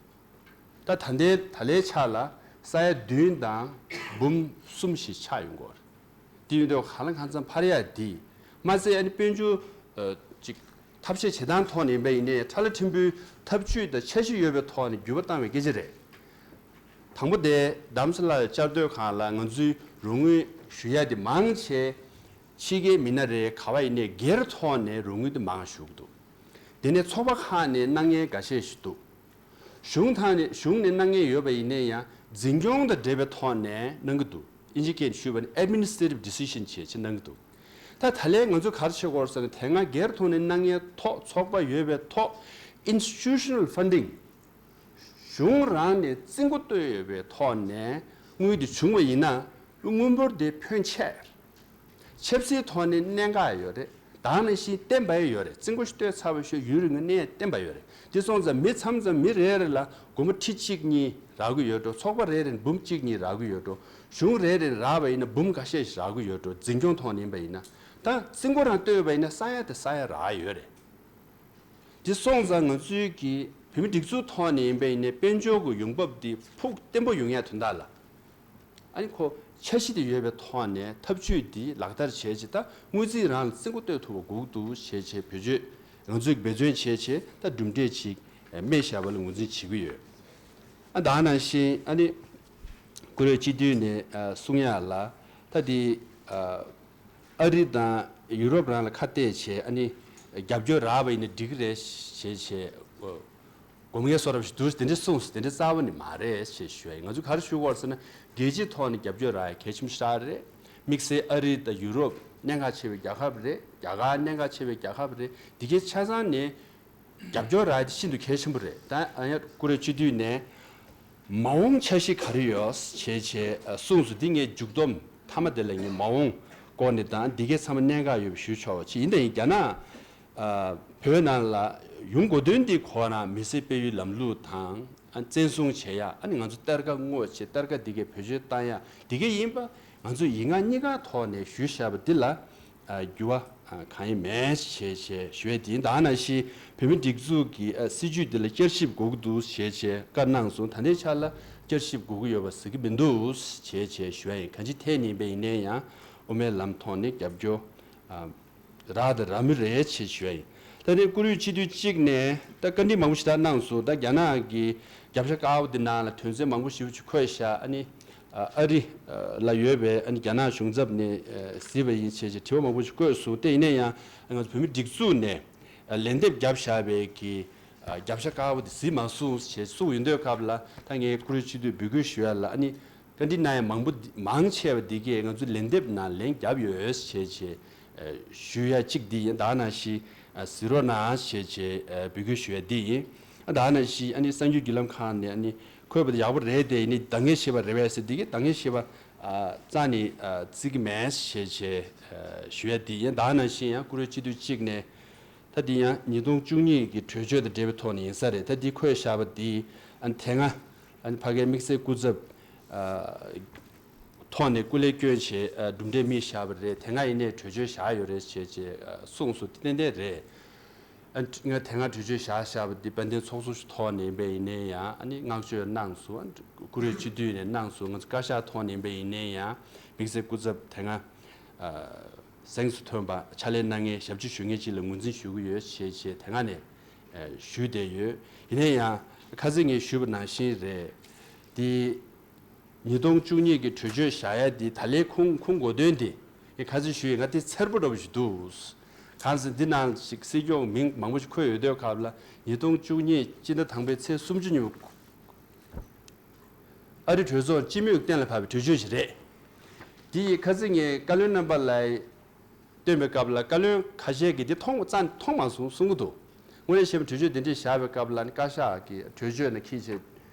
ད་ད་ལྟའི་ད་ལོའི་ཆ་ལ་ས་ཡ་བདུན་དང་འབུམ་གསུམ་ཞིག་ཆགས་ཡོང་གི་ཡོད་རེད། དེ་ཡིན་དུས་ཧ་ལམ་ཧ་ཅང་འཕར་ཡ་འདི་མ་ཚད་ཨ་ནི་དཔལ་འབྱོར་ཨ་ཅིག་ཐབས་ཤེས་བྱེད་སྟངས་ཐོག་ནས་ཡིན་པ་ཡིན་ནའི་ཁྲ་ལ་ཕྲན་བུའི་ཐབས་ཇུས་དང་འཆར་གཞི་ཡོད་པའི་ཐོག་ནས་འགྱུར་བ་བཏང་བའི་སྐད་ཆ་རེད། དང་པོ་དེ་རྡ་རམ་ས་ལ་བཅའ་སྡོད་ཁང་ལ་ང་ཚོའི་རོགས་དངུལ་ཞུ་ཡ་དེ་མང་ཆེ་ཕྱི་རྒྱལ་མི་སྣ་རེད། ག་བ་ཡིན་ནའི་སྒེར་ཐོག་ནས་རོགས་དངུལ་དེ་མང་ཞུ་གི་འདུག་དེ་ནས་ཚོགས་པ་ཁག་ནས་གནང་མཁན་འགའ་ཤས་ཤིག་འདུག་གཞུང་ཐང་ནས་གཞུང་ནས་གནང་མཁན་ཡོད་པ་ཡིན་ན་ཡང་འཛིན་སྐྱོང་དང་འབྲེལ་བའི་ཐོག་ནས་གནང་གི་འདུག་དབྱིན་ཇི་སྐད་ནས་ཞུས་པ་ན་administrative decision་བྱས་བྱས་གནང་གི་འདུག་ད་ད་ལན་ང་ཚོ་ག་རེ་བྱེད་དགོས་རེད་ཟེར་ན། དེ་སྔ་སྒེར་ཐོག་ནས་གནང་མཁན་ཐོག་ཚོགས་པ་ཡོད་པའི་ཐོག་institutional funding་གཞུང་རང་ནས་རྩིས་འགོ་བཏོད་ཡོད་པའི་ཐོག་ནས་དངུལ་དེ་བྱུང་བ་ཡིན་ན་དངུལ་འབོར་དེ་ཕོན་ཆེ། ཆབ་སྲིད་ཐོག་ནས་གནད་འགག་ཡོད་རེད། ད་ག་ནང་བཞིན་བརྟན་པ་ཡང་ཡོད་རེད། རྩིས་འགོ་ཞིག་བཏོད་ཚར་བ་ཞིག་ཡུན་རིང་གི་གནས་བརྟན་པ་ཡོད་རེད། དེ་སོང་ཙང་མི་མཚམས་མཚམས་མི་རེ་རེ་ལ་སྒོར་མོ་ཁྲི་གཅིག་གཉིས་རག་གི་ཡོད་འགྲོ། ཚོགས་པ་རེ་རེ་ནས་འབུམ་གཅིག་གཉིས་རག་གི་ཡོད་འགྲོ། གཞུང་རེ་རེ་ནས་རག་པ་ཡིན་ན་འབུམ་འགའ་ཤས་ཤིག་རག་གི་ཡོད་འགྲོ། འཛིན་སྐྱོང་ཐོག་ནས་ཡིན་པ་ཡིན་ན། ད་རྩིས་འགོ་རང་བཏོད་པ་ཡིན་ན་ས་ཡ་དེ་ས་ཡ་རག་ཡོད་རེད། དེ་སོང་ཙང་ང་ཚོའི་གི་བོད་མི་སྒྲིག་འཛུགས་ཐོག་ནས་ཡིན་པ་ཡིན་ནའི་དཔལ་འབྱོར་གྱི་ཡོང་འབབ་དེ་ཕུགས་བརྟན་པོ་ཡོང་ཡ་དོན་དག་ལ། ཨ་ནི་ཁོ་འཆར་གཞི་དེ་ཡོད་པའི་ཐོག་ནས་ཐབས་ཇུས་འདི་ལག་བསྟར་བྱས་རྗེས་ད་དངུལ་རྩིས་རང་ལ་རྩིས་འགོ་བཏོད་ཐུབ་པ་དགོས་འདུག་བྱས་བྱས་བེད་སྤྱོད་ང་ཚོས་འབད་བརྩོན་བྱས་བྱས་ད་གྲུབ་འབྲས་ཅིག་སྨིན་བཞག་པ་ལ་ངོས་འཛིན་བྱེད་ཀྱི་ཡོད། ཨ་ད་ག་ནང་བཞིན་ཨ་ནི་བཀུར་འོས་སྤྱི་འཐུས་ནས་གསུང་ཡ་ལ་ད་དེ་ཨ་རི་དང་ཡུ་རོབ་རང་ལ་ཁ་གཏད་བྱས་ཨ་ནི་རྒྱབ་སྐྱོར་རག་པ་ཡིན་ན་འགྲིག་གི་རེད་བྱས་བྱས། སྒོམ་མཁན་སོ་རབ་ཞིག་འདུག་དེ་འདྲ་གསུངས། དེ་འདྲ་རྩ་བ་ནས་མ་རེད་ཞེས་ཞུ་ཡ་ཡིན། ང་ཚོས་ག་རེ་ཞུ་དགོས་ཟེར་ན། རྒྱལ་སྤྱིའི་ཐོག་ནས་རྒྱབ་སྐྱོར་རག་ཡ་གལ་ཆེན་པོ་ཞིག་རེད། དམིགས་བསལ་ཨ་རི་དང་ཡུ་རོབ་གནད་འགག་ཆེ་བའི་རྒྱལ་ཁབ་རེད། རྒྱ་གར་གནད་འགག་ཆེ་བའི་རྒྱལ་ཁབ་རེད། འདི་གའི་ཆ་ཚང་ནས་རྒྱབ་སྐྱོར་རག་ཡ་དེ་ཤིན་ཏུ་གལ་ཆེན་པོ་རེད། ད་ཨ་ཡ་བཀུར་འོས་སྤྱི་འཐུས་ནས་མ་འོངས་འཆར་གཞི་ག་རེ་ཡོད་ཞེས་བྱས་གསུངས་སོང་། འདི་ངས་མཇུག་སྡོམ་མཐའ་མ་དེ་ལ་ངས་མ་འོངས་སྐོར་ནས་དང་འདི་གའི་ཚང་མ་གནད་འགག་ཡོད་པ་ཞུ་ཆོག་པ་ཅིག་ཡིན། ད་ཡིན་རྒྱ་ནག་ཨ། བོད་ནང་ལ་ཡོང་དགོས་དོན་འདི་ཁོ་རང་མི་སེར་སྤེལ་ཡུལ་ལམ་ལུགས་དང་། ཨ། བཙན་བཟུང་བྱེད་ཡ། ཨ་ནི་ང་ཚོ་གཏེར་ཁ་སྔོག་བྱས་གཏེར་ཁ་འདི་གའི་བེད་སྤྱོད་བཏང་ཡ་འདི་གའི་ཡིན་པ། ང་ཚོ་ཡིག་ངག་གཉིས་ཀ་ཐོག་ནས་ཞུས་བཞག་པ་འདི་ལ། ཨ། འགྱུར་བ། ཨ། གང་ཡང་མེད་ཞེས་བྱས་ཞུ་ཡ་དེ་ཡིན། ད་ནང་བཞིན་བོད་མི་སྒྲིག་འཛུགས་ཀྱི། ཨ། སྲིད་བྱུས་འདི་ལ་བསྐྱར་ཞིབ་དགོས་ཀྱི་འདུག་ཞེས་བྱས་བཀའ་གནང་སོང་། ད་ལྟའི་ཆ་ལ་བསྐྱར་ཞིབ་དགོས་ཀྱི་ཡོད་པ་ཟེར་གྱི་མི་འདུག་ཞེས་བྱས་ཞུ་ཡ་ཡིན། གང་ཅི་ཐད་ནས་ཡིན་པ་ཡིན་ན་ཡང་དབུ་མའི་ལམ་ཐོག་ནས་རྒྱབ་སྐྱོར། ཨ། རག་དང་རག་མུས་རེད་ཅེས་ཞུ་ཡ་ཡིན། ད་ནི་བཀུར་འོས་སྤྱི་འཐུས་གཅིག་ནས་ད་བཀའ་འདྲི་མང་པོ་ཞིག་ད་གནང་སོང་། ད་རྒྱ་ནག་གི་རྒྱབ་ཤ་དཀར་པོ་འདི་ནང་ལ་དོན་ཚན་མང་པོ་ཞིག་ཅིག་འཁོད་བཞག་ཨ་ནི། ཨ། ཨ་རི་ལ་ཡོད་པའི་ཨ་ནི་རྒྱ་ནག་གཞུང་ཚབ་ནས། ཨ། གཟིགས་པ་ཡིན་ཅེས་ཅེས་དྲི་བ་མང་པོ་ཞིག་བཀོད་སོང་། དེ་ཡིན་ན་ཡང་ང་ཚོ་བོད་མི་སྒྲིག་འཛུགས་ནས། ཨ། ལན་འདེབས་བརྒྱབ་བཞག་པའི་གི། ཨ། རྒྱབ་ཤ་དཀར་པོ་འདི་གཟིགས་མ་སོང་ཞེས་གསུངས་ཡོང་དུས་སྐབས་ལ། ད་ངས་བཀུར་འོས་སྤྱི་འཐུས་འབོད་སྐུལ་ཞུ་ཡ་ལ། ཨ་ནི། བཀའ་འདྲི་གནང་ཡ་མང་པོ་འདི། མང་ཆེ་བ་འདི་གས་ང་ཚོའི་ལན་འདེབས་ནང་ལན་བརྒྱབ་ཡོད་ཞེས་བྱས། ཨ། ཞུ་ཡ་གཅིག་འདི་ཡིན། ད་ནང་བཞིན། ཨ། གཟིགས་རོགས་གནང་ཞེས་བྱས། ཨ། འབོད་སྐུལ་ཞུ་ཡ་འདི་ཡིན། ཨ། ད་ནང་བཞིན་ཨ་ནི་གསར་འགྱུར་བརྒྱུད་ལམ་ཁག་ནས་ཨ་ནི་འཁོད་པ་འདི་ཡག་པོ་རེད་དེ། ཨ་ནི་འདང་ངེས་བྱེད་པ་རེད་པས་ཟེར། འདི་གས་འདང་ངེས་བྱེད་པ། ཨ། རྩ་ནས། ཨ། བརྩི་གི་མེད་ཞེས་བྱས། ཨ། ཞུ་ཡ་འདི་ཡིན། ད་ནང་བཞིན་ཡང་བཀུར་འོས་སྤྱི་འཐུས་གཅིག་ནས། ད་འདི་ཡང་ཉིས་སྟོང་བཅུ་གཉིས་ཀྱི་གྲོས་ཆོད་དང་འབྲེལ་བའི་ཐོག་ནས་ཡིན་ས་རེད། ད་འདི་འཁོད་བཞག་པ་འདི། ཨ། དེ་སྔ། ཨ་ནི་ཕ་གིའི་དམིགས་བསལ་སྐུ་ཚབ། ཨ། ཐོག་ནས་སྐུ་ལས་བསྐྱོན་བྱས། ཨ། གྲུབ་འབྲས་སྨིན་བཞག་པ་རེད། དེ་སྔ་ཡིན་ནའི་གྲོས་ཆོད་བཞག་ཡོད་རེད་ཅེས་བྱས། ཨ། གསུངས་སོང་། དེ་ཏན་ཏན་རེད། ཨ། ང་དེ་སྔ་གྲོས་ཆོད་བཞག་བཞག་པ་འདི་དཔལ་ལྡན་ཚོགས་གཙོ་ཐོག་ནས་ཡིན་པ་ཡིན་ནའི་ཡང་། ཨ་ནི་བསྔགས་བརྗོད་གནང་སོང་། ཨ། བཀུར་འོས་སྤྱི་འཐུས་ནས་གནང་སོང་། ང་ཚོ་བཀའ་ཤག་ཐོག་ནས་ཡིན་པ་ཡིན་ནའི་ཡང་དམིགས་བསལ་སྐུ་ཚབ་དེ་སྔ། ཨ། གཟེངས་སུ་ཐོན་པ། ཕྱག་ལས་གནང་མཁན་ཞབས་ཕྱི་ཞུ་མཁན་ཅིག་ལ་ངོས་འཛིན་ཞུ་གི་ཡོད་ཞེས་བྱས་དེ་སྔ་ནས། ཨ། ཞུས་བསྡད་ཡོད། ཡིན་ན་ཡང་ཁ་སང་ངས་ཞུས་པ་ནང་བཞིན་རེད། འདི་ཉིས་སྟོང་བཅུ་གཉིས་ཀྱི་གྲོས་ཆོད་བཞག་ཡ་འདི་ད་ལན་ཁུངས་ཁུངས་འགོད་དོན་འདི། ངས་ཁ་སང་ཞུས་ཡོད། ང་དེ་འཚེར་པོ་འདྲ་པོ་ཞིག་འདུག་གང་ཟེར་འདི་ནང་ཞིག་སྲིད་སྐྱོང་མིང་མང་པོ་ཞིག་འཁོད་ཡོད་དུས་སྐབས་ལ། ཉིས་སྟོང་བཅུ་གཉིས་སྤྱི་ཟླ་དང་པོའི་ཚེས་སུམ་ཅུ་ཉིན་མོ། ཨ་རི་གྲོས་ཚོགས་སྤྱི་མོས་གཏན་ལ་ཕབ་པའི་གྲོས་ཆོད་ཞིག་རེད། དེ་ཡི་ཁ་སང་ངས་བཀའ་བློན་རྣམ་པ་ལ་བཏོན་པའི་སྐབས་ལ། བཀའ་བློན་ཁ་ཤས་ཀྱིས་འདི་མཐོང་ཙང་མཐོང་མ་སོང་གསུང་གི་འདུག་དངོས་གནས་བཤད་ན་གྲོས་ཆོད་འདི་འདྲས་བཞག་པའི་སྐབས་ལ་ནི་བཀའ་ཤག་གིས་གྲོས་ཆོད་ནང་འཁྱེར་བྱས་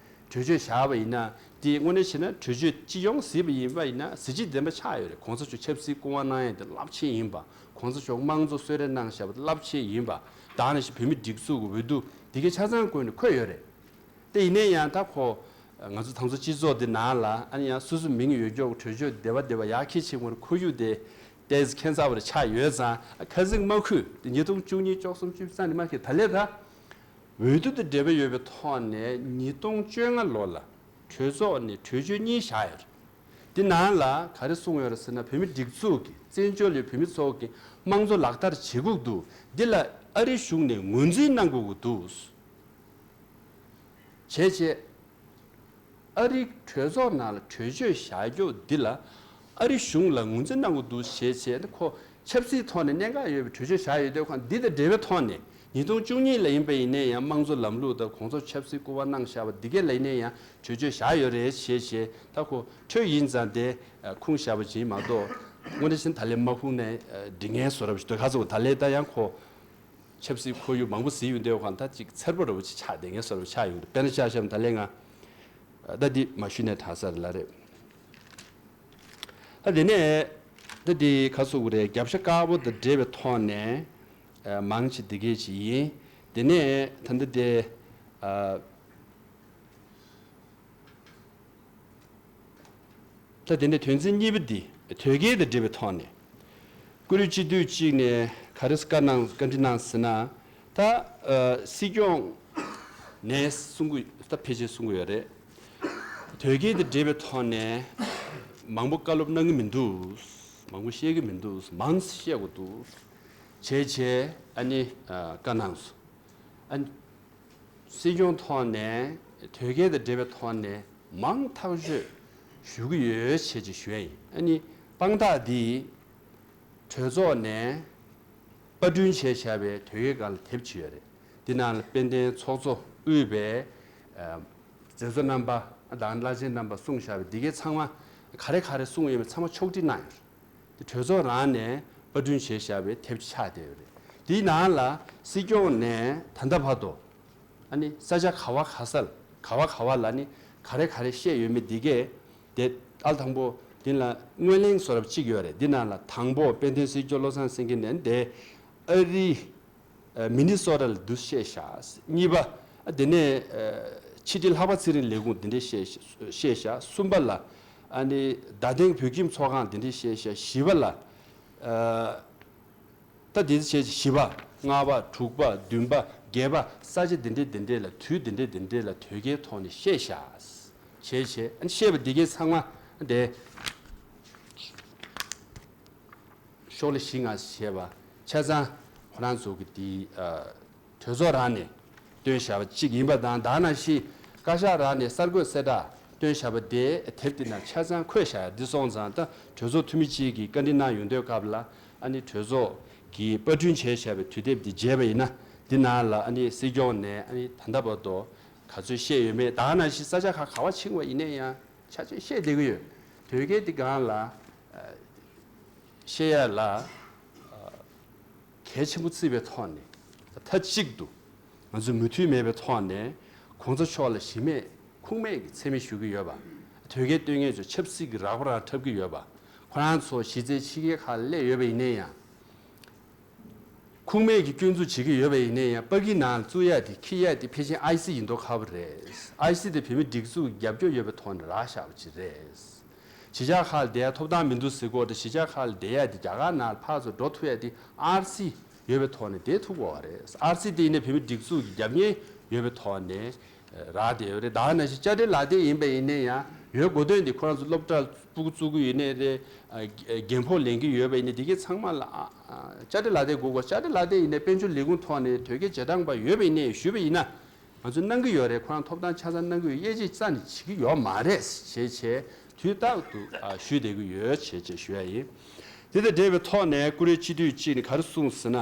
གྲོས་ཆོད་བཞག་པ་ཡིན་ན། འདི་དངོས་གནས་བྱས་ན་གྲོས་ཆོད་སྤྱི་ཡོངས་གཟིགས་པ་ཡིན་པ་ཡིན་ན་གཟི་བརྗིད་ལྡན་པ་ཆགས་ཡོད་རེད། གོང་ས་མཆོག་ཆབ་སྲིད་སྐུ་དབང་གནང་ཡ་འདི་རླབས་ཆེན་ཡིན་པ། གོང་ས་མཆོག་དམངས་གཙོ་གསོལ་རས་གནང་བཞག་པ་རླབས་ཆེན་ཡིན་པ། ད་ནང་བཞིན་བོད་མི་སྒྲིག་འཛུགས་ཀྱི་འོས་བསྡུ་འདི་གའི་ཆ་ཚང་སྒོ་ནས་འཁོད་ཡོད་རེད། དེ་ཡིན་ནའི་ཡང་ད་ཁོ། ང་ཚོ་དང་ཚོ་སྤྱི་ཚོགས་འདི་ནང་ལ་ཨ་ནི་ཡང་སོ་སོ་མིང་ཡོད་ཀྱོག་གྲོས་ཆོད་སྡེ་པ་སྡེ་པ་ཡར་འཁྱེར་བྱེད་དགོས་ན་ཁོར་ཡུག་དེ་ཏོག་ཙམ་ཁྱད་མཚར་བ་རེ་ཆགས་ཡོད་ཙང་། ཁ་སང་མ་ཁུལ་དེ་ཉིས་སྟོང་བཅུ་གཉིས་བཅུ་གསུམ་བཅུ་བཞི་ཙམ་ནས་མ་ཁེལ། ད་ལས་ད་འོས་བསྡུ་དང་འབྲེལ་བ་ཡོད་པའི་ཐོག་ནས་ཉིས་སྟོང་བཅོ་ལྔ་ལོ་ལ་གྲོས་ཚོགས་ནས་གྲོས་ཆོད་གཉིས་བཞག་ཡོད་རེད། འདི་ནང་ལ་ག་རེ་གསུངས་ཡོད་རེད་ཟེར་ན། བོད་མི་སྒྲིག་འཛུགས་ཀྱི་བཙན་བྱོལ་ལ་བོད་མི་ཚོ་གི་དམངས་གཙོ་ལག་བསྟར་བྱེད་དགོས་འདུག་འདི་ལ་ཨ་རི་གཞུང་ནས་ངོས་འཛིན་གནང་དགོས་ཀྱི་འདུག་བྱས་བྱས། ཨ་རི་གྲོས་ཚོགས་ནང་ལ་གྲོས་ཆོད་བཞག་རྒྱུ་འདི་ལ་ཨ་རི་གཞུང་ལ་ངོས་འཛིན་གནང་དགོས་འདུག་ཞེས་བྱས་ནས། ཁོ་ཆབ་སྲིད་ཐོག་ནས་གནད་འགག་ཡོད་པའི་གྲོས་ཆོད་བཞག་ཡོད་དུས། ཁོང་འདི་དང་འབྲེལ་བའི་ཐོག་ནས་ཉིས་སྟོང་བཅུ་གཉིས་ལ་ཡིན་པ་ཡིན་ནའི་ཡང་དམངས་གཙོ་ལམ་ལུགས་དང་གོང་ས་ཆབ་སྲིད་སྐུ་དབང་གནང་བཞག་པ་འདི་གས་ལ་ཡིན་ནའི་ཡང་གྲོས་ཆོད་བཞག་ཡོད་རེད་ཞེས་བྱས། ད་ཁོ་འཕྲོད་ཡིན་ཙང་དེ་ཁུངས་བཞག་པ་ཅིག་མ་གཏོགས། དངོས་གནས་བྱས་ན་ད་ལན་མ་ཁུངས་ནས་འགྲིག་མཁན་བཟོ་འདྲ་ཞིག་འདུག་ཁ་སང་ད་ལན་ད་ཡང་ཁོ། ཆབ་སྲིད་ཁོར་ཡུག་མང་པོ་གཟིགས་ཡོང་དུས་ཁོང་ད་ཅིག་འཚེར་པོ་འདྲ་པོ་ཅིག་ཆགས་བསྡད་མཁན་བཟོ་འདྲ་ཆགས་ཡོང་འདུག་དཔེར་ན་ཆ་བཞག་ན་ད་ལན་ང་ད་འདི་མ་ཞུས་ནས་དྲག་ས་རེད་ལ་རེད། ད་དེ་ནས་ད་འདི་ག་ཟེར་དགོས་རེད། རྒྱབ་ཤ་དཀར་པོ་དང་འབྲེལ་བའི་ཐོག་ནས་མང་ཆེ་འདི་གས་ཅིག་ཡིན། དེ་ནས་ད་འདི་དེ། ད་དེ་ནས་དོན་ཚན་གཉིས་པ་འདི་དོལ་རྒྱལ་དང་འབྲེལ་བའི་ཐོག་ནས། བཀུར་འོས་སྤྱི་འཐུས་གཅིག་ནས་ག་རེ་བཀའ་གནང་བཀའ་འདྲི་གནང་ཟེར་ན། ད་ཨ་སྲིད་སྐྱོང་ནས་གསུང་གི། ད་ཕལ་ཆེར་གསུང་གི་ཡོད་རེད། དོལ་རྒྱལ་དང་འབྲེལ་བའི་ཐོག་ནས་མང་པོ་བཀའ་སློབ་གནང་གི་མི་འདུག་མང་པོ་བཤད་གི་མི་འདུག་མང་ཙམ་བཤད་དགོས་འདུག་བྱས་བྱས་ཨ་ནི་ཨ་བཀའ་གནང་སོང་། ཨ། སྲིད་སྐྱོང་ཐོག་ནས་དོལ་རྒྱལ་དང་འབྲེལ་བའི་ཐོག་ནས་མང་ཐག་ཆོད་ཞུ་གི་ཡོད་ཅེས་ཅིག་ཞུ་ཡ་ཡིན། ཨ་ནི་དཔང་རྟགས་འདི་གྲོས་ཚོགས་ནས་པར་སྐྲུན་བྱས་བཞག་པའི་དོལ་རྒྱལ་སྒང་ལ་དེབ་ཅིག་ཡོད་རེད། འདི་ནང་ལ་དཔལ་ལྡན་ཚོགས་གཙོ་དབུས་པའི་ཨ་མཛད་གཙོ་རྣམ་པ་དང་བླ་ཆེན་རྣམ་པ་གསུངས་བཞག་པའི་འདི་གའི་ཚང་མ་ག་རེ་ག་རེ་གསུངས་ཡོད་མེད་ཚང་མ་ཕྱོགས་སྒྲིག་གནང་ཡོད་རེད། དེ་གྲོས་ཚོགས་རང་ནས་པར་སྐྲུན་བྱས་བཞག་པའི་དེབ་ཆགས་བསྡད་ཡོད་རེད། དེའི་ནང་ལ་སྲིད་སྐྱོང་ནས་ད་ལྟ་བར་དུ་ཨ་ནི་ས་ཆ་ག་བ་ག་ས་ལ་ག་བ་ག་བ་ལ་ནི་ག་རེ་ག་རེ་བཤད་ཡོད་མེད་འདི་གས་དེ། ཨ། དང་པོ་འདི་ལ་སྔོན་གླེང་བཟོ་འདྲ་ཅིག་ཡོད་རེད། འདི་ནང་ལ་དང་པོ་དཔལ་ལྡན་སྲིད་སྐྱོང་བློ་བཟང་སེང་གེ་ནས་དེ་ཨ་རི་ མི་ནི་སོ་ཊ་ལ་འདུག་བཤད་བཞག་གཉིས་པ། དེ་ནས་ཕྱི་དྲིལ་ལྷག་པ་ཚེ་རིང་ལས་ཁུངས་འདི་འདྲས་བཤད་བཤད་བཞག་གསུམ་པ་ལ། ཨ་ནི་རྡ་སྟེང་བོད་ཁྱིམ་ཚོགས་ཁང་འདི་འདྲས་བཤད་བཞག་བཞི་པ་ལ། ད་འདི་བྱས་བཞི་པ། ལྔ་པ། དྲུག་པ། བདུན་པ། བརྒྱད་པ། ས་ཆ་འདི་འདྲས་འདི་འདྲས་ལ་དུས་འདི་འདྲས་འདི་འདྲས་ལ་དོལ་རྒྱལ་ཐོག་ནས་བཤད་བཞག་བྱས་བྱས་ཨ་ནི་བཤད་པ་འདི་གའི་ཚང་མ་དེ་ཤོག་ལྷེ་བཞི་ལྔ་བྱས་པ་ཆ་ཚང་ཁོ་རང་ཚོ་གི་དེ་གྲོས་ཚོགས་རང་ནས་བཏོན་བཞག་པ་གཅིག་ཡིན་པ་དང་། ད་ནང་བཞིན་བཀའ་ཤག་རང་ནས་གསར་འགོད་གསལ་བསྒྲགས་བཏོན་བཞག་པ་དེ་དེབ་དེ་ནང་ཆ་ཚང་འཁོད་བཞག་ཡ་འདི་སོང་ཙང་། ད་གྲོས་ཚོགས་འཐུས་མི་གཅིག་གིས་བཀའ་འདྲི་གནང་ཡོང་དུས་སྐབས་ལ། ཨ་ནི་གྲོས་ཚོགས་ཀྱིས་པར་སྐྲུན་བྱས་བཞག་པའི་དུས་དེབ་འདི་མཇལ་བ་ཡིན་ན། འདི་ནང་ལ་ཨ་ནི་སྲིད་སྐྱོང་ནས་ཨ་ནི་ད་ལྟ་བར་དུ་ག་ཚོད་བཤད་ཡོད་མེད། ད་ནང་བཞིན་ས་ཆ་ཁག་ག་པར་ཕྱིན་པ་ཡིན་ན་ཡང་ཆ་ཚང་བཤད་བསྡད་ཀྱི་ཡོད། དོལ་རྒྱལ་འདི་སྒང་ལ་བཤད་ཡ་ལ་གལ་ཆེན་པོ་བརྩིས་པའི་ཐོག་ནས། མཐའ་གཅིག་ཏུ་ང་ཚོས་མོས་མཐུན་མེད་པའི་ཐོག་ནས་གོང་ས་མཆོག་ལ་གཞི་མེད་ཁུངས་མེད་ཀྱི་མཚན་སྨད་ཞུ་གི་ཡོད་པ། དོལ་རྒྱལ་བསྟེན་མཁན་ཚོས་ཆབ་སྲིད་ཀྱི་རགས་པ་རང་འཁྲབ་ཀྱི་ཡོད་པ། ཁོ་རང་ཚོ་གཞི་རྩའི་ཕྱི་རྒྱལ་ཁག་ལ་སླེབས་ཡོད་པ་ཡིན་ན་ཡང་། ཁུངས་མེད་ཀྱི་སྐྱོན་འཛུགས་བྱེད་ཀྱི་ཡོད་པ་ཡིན་ན་ཡང་། པ་ཀི་ནང་བཙུགས་ཡ་དེ་འཁྱེར་ཡ་དེ་ཕལ་ཆེར་ཨའི་སི་ཡིན་མདོག་ཁ་པོ་རེད། ཨའི་སི་དེ་བོད་མིའི་སྒྲིག་འཛུགས་ཀྱི་རྒྱབ་སྐྱོར་ཡོད་པའི་ཐོག་ནས་རག་བཞག་པ་ཅིག་རེད། གཞིས་ཆགས་ཁག་ལ་བསྡད་ཡ་ཐོབ་ཐང་མི་འདུག་ཟེར་གོ་དེ། གཞིས་ཆགས་ཁག་ལ་བསྡད་ཡ་དེ་རྒྱ་གར་ནང་ལ་ཕར་ཚུར་འགྲོ་ཐུབ་ཡ་དེ་ཨར་སི་ཡོད་པའི་ཐོག་ནས་བསྡད་ཐུབ་དགོས་པ་རེད། ཨར་སི་དེ་ཡིན་ན་བོད་མིའི་སྒྲིག་འཛུགས་ཀྱི་རྒྱབ་གཉེར་ཡོད་པའི་ཐོག་ནས་རག་བསྡད་ཡོད་རེད། ད་ནང་བཞིན་དཔྱ་ཁྲལ་ལག་དེབ་ཡིན་པ་ཡིན་ན་ཡང་། ཡོད་དགོས་དོན་དེ་ཁོ་རང་ཚོ་སློབ་གྲྭ་སྤུ་གུ་བཙུགས་ཀྱི་ཡོད་ནའི་རེད། ཨ་རྒན་ཕོགས་ལེན་གྱི་ཡོད་པ་ཡིན་ན་དེ་གའི་ཚང་མ་ལ་ཨ་ཨ་དཔྱ་ཁྲལ་ལག་དེབ་དགོས་དགོས། དཔྱ་ཁྲལ་ལག་དེབ་ཡིན་ན་དཔལ་འབྱོར་ལས་ཁུངས་ཐོག་ནས་དོལ་རྒྱལ་རྗེས་འབྲང་པ་ཡོད་པ་ཡིན་ནའི་ཞུས་པ་ཡིན་ན། ང་ཚོས་གནང་གི་ཡོད་རེད། ཁོ་རང་ཐོབ་ཐང་ཆ་ཚང་གནང་གི་ཡོད། དབྱེ་འབྱེད་རྩ་ནས་བྱེད་ཀྱི་ཡོད་མ་རེད་ཞེས་བྱས་དུས་རྟག་ཏུ་ཨ་ཞུས་བསྡད་ཀྱི་ཡོད་ཞེས་བྱས་ཞུ་ཡ་ཡིན། དེ་དང་འབྲེལ་བའི་ཐོག་ནས་ཀུ་རེ་སྤྱི་འཐུས་གཅིག་ནས་ག་རེ་གསུངས་ཟེར་ན།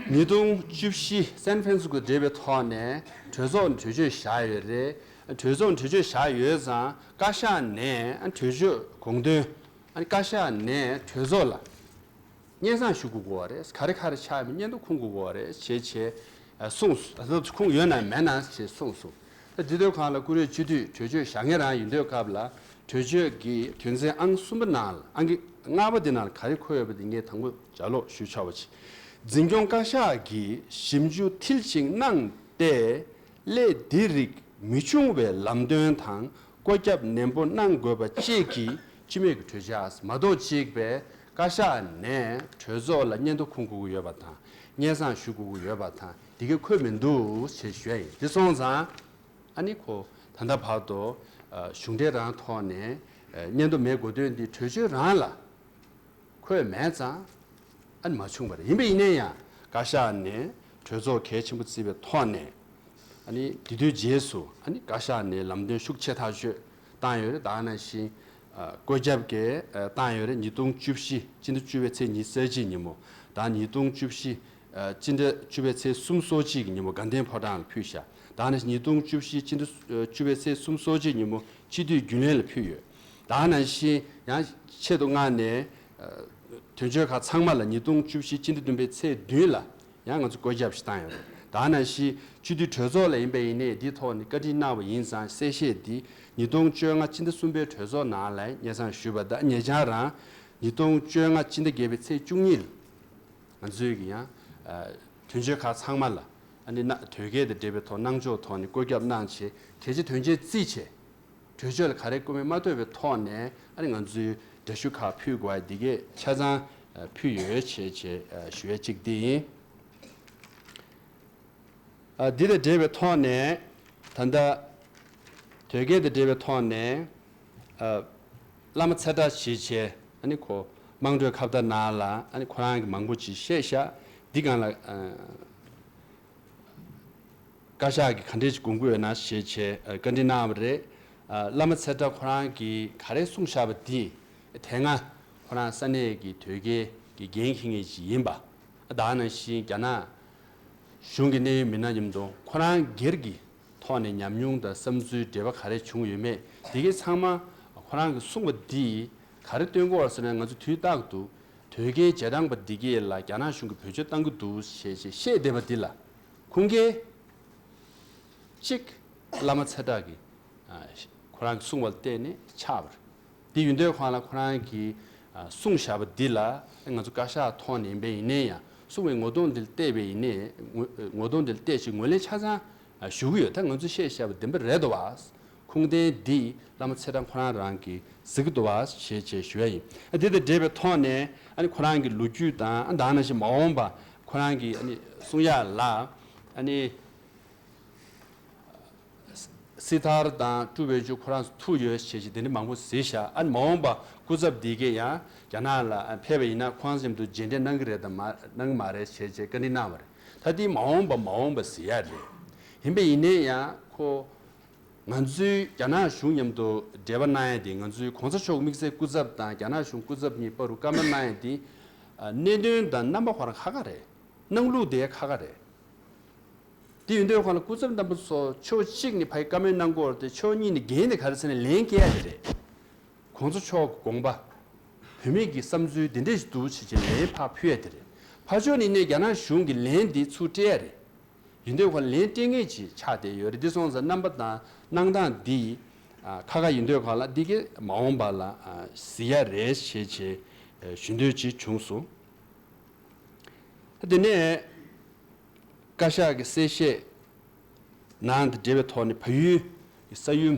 ཉིས་སྟོང་བཅུ་བཞི་སན་ཧྥ་རན་སི་སྐོ་འབྲེལ་བའི་ཐོག་ནས་གྲོས་ཚོགས་ནས་གྲོས་ཆོད་བཞག་ཡོད་རེད། གྲོས་ཚོགས་ནས་གྲོས་ཆོད་བཞག་ཡོད་ཙང་བཀའ་ཤག་ནས་གྲོས་ཆོད་དགོངས་དོན། བཀའ་ཤག་ནས་གྲོས་ཚོགས་ལ་སྙན་སེང་ཞུ་དགོས་ཀྱི་ཡོད་རེད། ག་རེ་ག་རེ་ཆགས་ཡོད་མེད་སྙན་ཐོ་ཁུངས་དགོས་ཀྱི་ཡོད་རེད་ཞེས་བྱས་གསུངས་སོང་། ཁུངས་ཡོད་ན་མེད་ན་ཞེས་གསུངས་སོང་། ད་འདི་དུས་སྒང་ལ་ཀུ་རེ་སྤྱི་འཐུས་གྲོས་ཆོད་བཞག་མཁན་རང་ཡིན་དུས་སྐབས་ལ། གྲོས་ཆོད་ཀྱི་དོན་ཚན་ཨང་གསུམ་པ་ནང་ལ། ཨང་ཀི་ལྔ་པ་དེ་ནང་ལ་ག་རེ་འཁོད་ཡོད་པ་དེ་ངས་དང་པོ་ལྗགས་ཀློག་ཞུས་ཆོག་པ་ཅིག་འཛིན་སྐྱོང་བཀའ་ཤག་གིས་ཞིབ་འཇུག་མཐིལ་ཕྱིན་གནང་སྟེ། ལས་འདི་རིགས་མི་འབྱུང་བའི་ལམ་སྟོན་དང་བཀོད་ཁྱབ་ནན་པོ་གནང་དགོས་པ་བཅས་ཀྱི་སྤྱི་མོས་ཀྱི་གྲོས་འཆར་མ་གཏོགས་གཅིག་པའི་བཀའ་ཤག་ནས་གྲོས་ཚོགས་ལ་སྙན་ཐོ་ཁུངས་དགོས་ཀྱི་ཡོད་པ་དང་། སྙན་སེང་ཞུ་དགོས་ཀྱི་ཡོད་པ་དང་། འདི་གའི་འཁོད་མི་འདུག་ཞེས་ཞུ་ཡ་ཡིན། འདི་སོང་ཙང་། ཨ་ནི་ཁོ་ད་ལྟ་བར་དུ་ཨ་གཞུང་འབྲེལ་རང་ཐོག་ནས་ཨ་སྙན་ཐོ་མེད་དགོས་དོན་འདི་གྲོས་ཆོད་རང་ལ་འཁོད་མེད་ཙང་། ཨ་ནི་མ་བྱུང་བ་རེད། ཡིན་པ་ཡིན་ན་ཡང་བཀའ་ཤག་ནས་གྲོས་ཚོགས་གལ་ཆེན་པོ་བརྩིས་པའི་ཐོག་ནས། ཨ་ནི་དེ་དུས་རྗེས་སུ་ཨ་ནི་བཀའ་ཤག་ནས་ལམ་སྟོན་ཤུགས་ཆེ་ཐག་ཆོད་བཏང་ཡོད་རེད། ད་ནང་བཞིན་ཨ་བཀོད་ཁྱབ་ཀྱིས་ཨ་བཏང་ཡོད་རེད། ཉིས་སྟོང་བཅུ་བཞི་སྤྱི་ཟླ་བཅུ་པའི་ཚེས་ཉི་ཤུ་རྩ་གཅིག་ཉིན་མོ་དང་། ཉིས་སྟོང་བཅུ་བཞི་ཨ་སྤྱི་ཟླ་བཅུ་པའི་ཚེས་གསུམ་སོ་གཅིག་གི་ཉིན་མོ་དགའ་ལྡན་ཕོ་བྲང་ལ་ཕུལ་བཞག་ད་ནི་ཉིས་སྟོང་བཅུ་བཞི་སྤྱི་ཟླ་ཨ་བཅུ་པའི་ཚེས་གསུམ་སོ་གཅིག་ཉིན་མོ་སྤྱི་འཐུས་རྒྱུན་ལས་ལ་ཕུལ་ཡོད། ད་ནང་བཞིན་ཡང་ཆེད་དུ་མངགས་ནས་ཨ་དོན་གཅོད་ཁག་ཚང་མ་ལ་ཉིས་སྟོང་བཅུ་བཞི་སྤྱི་ཟླ་བདུན་པའི་ཚེས་བདུན་ལ་ཡང་ང་ཚོ་བཀོད་ཁྱབ་ཞིག་བཏང་ཡོད་རེད། ད་ནང་བཞིན་སྤྱི་འཐུས་གྲོས་ཚོགས་ལ་ཡིན་པ་ཡིན་ནའི་འདིའི་ཐོག་ནས་བཀའ་འདྲི་གནང་བ་ཡིན་ཙང་། གསལ་བཤད་འདི་ཉིས་སྟོང་བཅོ་ལྔ་སྤྱི་ཟླ་གསུམ་པའི་གྲོས་ཚོགས་ནང་ལ་སྙན་སེང་ཞུས་པ་དང་། ཉེ་ཆར་རང་ཉིས་སྟོང་བཅོ་ལྔ་སྤྱི་ཟླ་བརྒྱད་པའི་ཚེས་བཅུ་གཉིས་ལ། ང་ཚོས་ཀྱི་ཡང་ཨ་དོན་གཅོད་ཁག་ཚང་མ་ལ་ཨ་ནི་ན་དོལ་རྒྱལ་དང་འབྲེལ་བའི་ཐོག་གནང་ཕྱོགས་ཐོག་ནས་བཀོད་ཁྱབ་གནང་བྱས། གལ་ཆེ་དོན་ཆེན་བརྩིས་བྱས། གྲོས་ཆོད་ལ་ག་རེ་བཀོད་མིན་མ་ཐོས་པའི་ཐོག་ནས་ཨ་ནི་ང་ཚོས་འདྲ་བཤུས་ཁག་ཕུལ་དགོས་པ་འདི་གས་ཆ་ཚང་ཨ་ཕུལ་ཡོད་བྱས་བྱས་ཨ་ཞུ་ཡ་གཅིག་འདི་ཡིན། ཨ་འདི་དང་འབྲེལ་བའི་ཐོག་ནས་ད་ལྟ་དོལ་རྒྱལ་དང་འབྲེལ་བའི་ཐོག་ནས་ཨ་བླ་མ་ཚེ་བཀྲ་ཞེས་བྱས། ཨ་ནི་ཁོ་དམངས་ཁྲོད་ཁ་བརྡ་ནང་ལ་ཨ་ནི་ཁོ་རང་གིས་མང་པོ་ཅིག་བཤད་ཤག་འདི་སྒང་ལ་ཨ་བཀའ་ཤག་གིས་ག་འདྲས་ཅིག་དགོངས་ཀྱི་ཡོད་ན་ཞེས་བྱས་ཨ་བཀའ་འདྲི་གནང་བ་རེད། ཨ་བླ་མ་ཚེ་བཀྲ་ཁོ་རང་གིས་ག་རེ་གསུངས་བཞག་པ་འདི་དེ་སྔ་ཁོ་རང་ས་གནས་ཀྱི་དོལ་རྒྱལ་གྱི་འགན་འཁྱེར་མཁན་ཅིག་ཡིན་པ། ཨ་ད་ནང་བཞིན་རྒྱ་ནག་གཞུང་གི་གནད་ཡོད་མི་སྣ་མཉམ་དུ་ཁོ་རང་སྒེར་གྱི་ཐོག་ནས་ཉམས་མྱོང་དང་བསམ་ཚུལ་འབྲེལ་བ་ག་རེ་བྱུང་ཡོད་མེད་དེ་གའི་ཚང་མ་ཁོ་རང་གིས་གསུངས་པ་འདིས་ག་རེ་སྟོན་གྱི་ཡོད་ཟེར་ན། ང་ཚོ་དུས་རྟག་ཏུ་དོལ་རྒྱལ་རྗེས་འབྲང་པ་འདི་གས་ལ་རྒྱ་ནག་གཞུང་གིས་བེད་སྤྱོད་བཏང་གི་འདུག་ཞེས་བཤད་བསྡད་པ་འདི་ལ་ཁུངས་སྐྱེལ་གཅིག་བླ་མ་ཚེ་བཀྲ་གིས་ཨ་ཁོ་རང་གིས་གསུངས་པ་ལ་བརྟེན་ནས་ཆགས་པ་རེད། དེ་ཡིན་དུས་ཁོ་རང་ལ་ཁོ་རང་གིས་ཨ་གསུངས་བཞག་པ་འདི་ལ་ང་ཚོ་བཀའ་ཤག་ཐོག་ནས་ཡིན་པ་ཡིན་ནའི་ཡང་ གསུངས་པའི་ངོ་གདོང་འདི་ལ་བལྟས་པས་ཡིན་ནའི་ངོ་ངོ་གདོང་འདི་ལ་བལྟས་ཤིག་ངོས་ལེན་ཆ་ཚང་ཞུ་གི་ཡོད། ད་ང་ཚོས་བཤད་བཞག་པ་བདེན་པ་རེད་འདུག་བ། ཁུངས་ལྡན་འདི་བླ་མ་ཚེ་རིང་ཁོ་རང་རང་གིས་གཟིགས་འདུག་བ་ཞེས་བྱས་ཞུ་ཡ་ཡིན། ཨ་འདི་དང་འབྲེལ་བའི་ཐོག་ནས་ཨ་ནི་ཁོ་རང་གི་ལོ་རྒྱུས་དང་ཨ་ད་ནང་བཞིན་མ་འོངས་པ་ཁོ་རང་གིས་ཨ་ནི་གསུང་ཡ་ལ་ཨ་ནི། སི་ཐར་དང་ཀྲུ་བེ་ཅུ་ཁོ་རང་ཚོ་ཐུག་ཡོད་ཞེས་བྱས་དེ་འདྲ་མང་པོ་གཟིགས་ཤག་ཨ་ནི་མ་འོངས་པ་སྐུ་ཚབ་འདི་གས་ཡང་རྒྱ་ནག་ལ་ཕེབས་པ་ཡིན་ན་ཁོང་མཉམ་དུ་མཇལ་འཕྲད་གནང་གི་རེད་དམ་མ་གནང་གི་མ་རེད་ཞེས་བྱས་བཀའ་འདྲི་གནང་བ་རེད། ད་འདི་མ་འོངས་པ་མ་འོངས་པ་ཟེར་ཡ་རེད། ཡིན་པས་ཡིན་ནའི་ཡང་ཁོ་ང་ཚོའི་རྒྱ་ནག་གཞུང་མཉམ་དུ་འབྲེལ་བ་གནང་ཡ་དེ་ང་ཚོའི་གོང་ས་མཆོག་དམིགས་བསལ་སྐུ་ཚབ་དང་རྒྱ་ནག་གཞུང་སྐུ་ཚབ་གཉིས་བར་དུ་བཀའ་མོལ་གནང་ཡ་དེ་གནད་དོན་དང་རྣམ་པ་ཁོ་རང་ཁག་ཁག་རེད། གནང་ལུགས་དེ་ཁག་ཁག་རེད། དེ་ཡིན་དུས་ཁོང་ལ་སྐུ་ཚབ་རྣམ་པ་ཚོ་ཕྱོགས་གཅིག་ནས་ཕ་གི་བཀའ་མོལ་གནང་གི་ཡོད་རེད་དེ་ཕྱོགས་གཉིས་ནས་འགན་དེ་ག་རེ་ཟེར་ན་ལན་སྐྱེལ་ཡ་དེ་རེད། གོང་ས་མཆོག་གི་དགོངས་པ། བོད་མི་གི་བསམ་ཚུལ་དེ་འདྲས་ཞིག་འདུག་ཅེས་ཀྱི་ལན་ཕར་ཕུལ་ཡ་དེ་རེད། ཕར་ཕྱོགས་ནས་ནས་རྒྱ་ནག་གཞུང་གི་ལན་འདི་ཚུར་སྤྲད་ཡ་རེད། ཡིན་དུས་ཁོང་ལན་སྤྲད་མཁན་ཅིག་ཆགས་བསྡད་ཡོད་རེད། འདི་སོང་ཙང་རྣམ་པ་དང་གནང་སྟངས་འདི་ཁག་ཁག་ཡིན་དུས་ཁོང་ལ་འདི་གའི་མ་འོངས་པ་ལ་གཟིགས་ཡ་རེད་ཞེས་བྱས་ཞུ་འདོད་ཅིག་བྱུང་སོང་། དེ་ནས། བཀའ་ཤག་གི་གསལ་བཤད་ནང་དུ་འབྲེལ་བའི་ཐོག་ནས་བལ་ཡུལ་གྱི་ས་ཡོམ་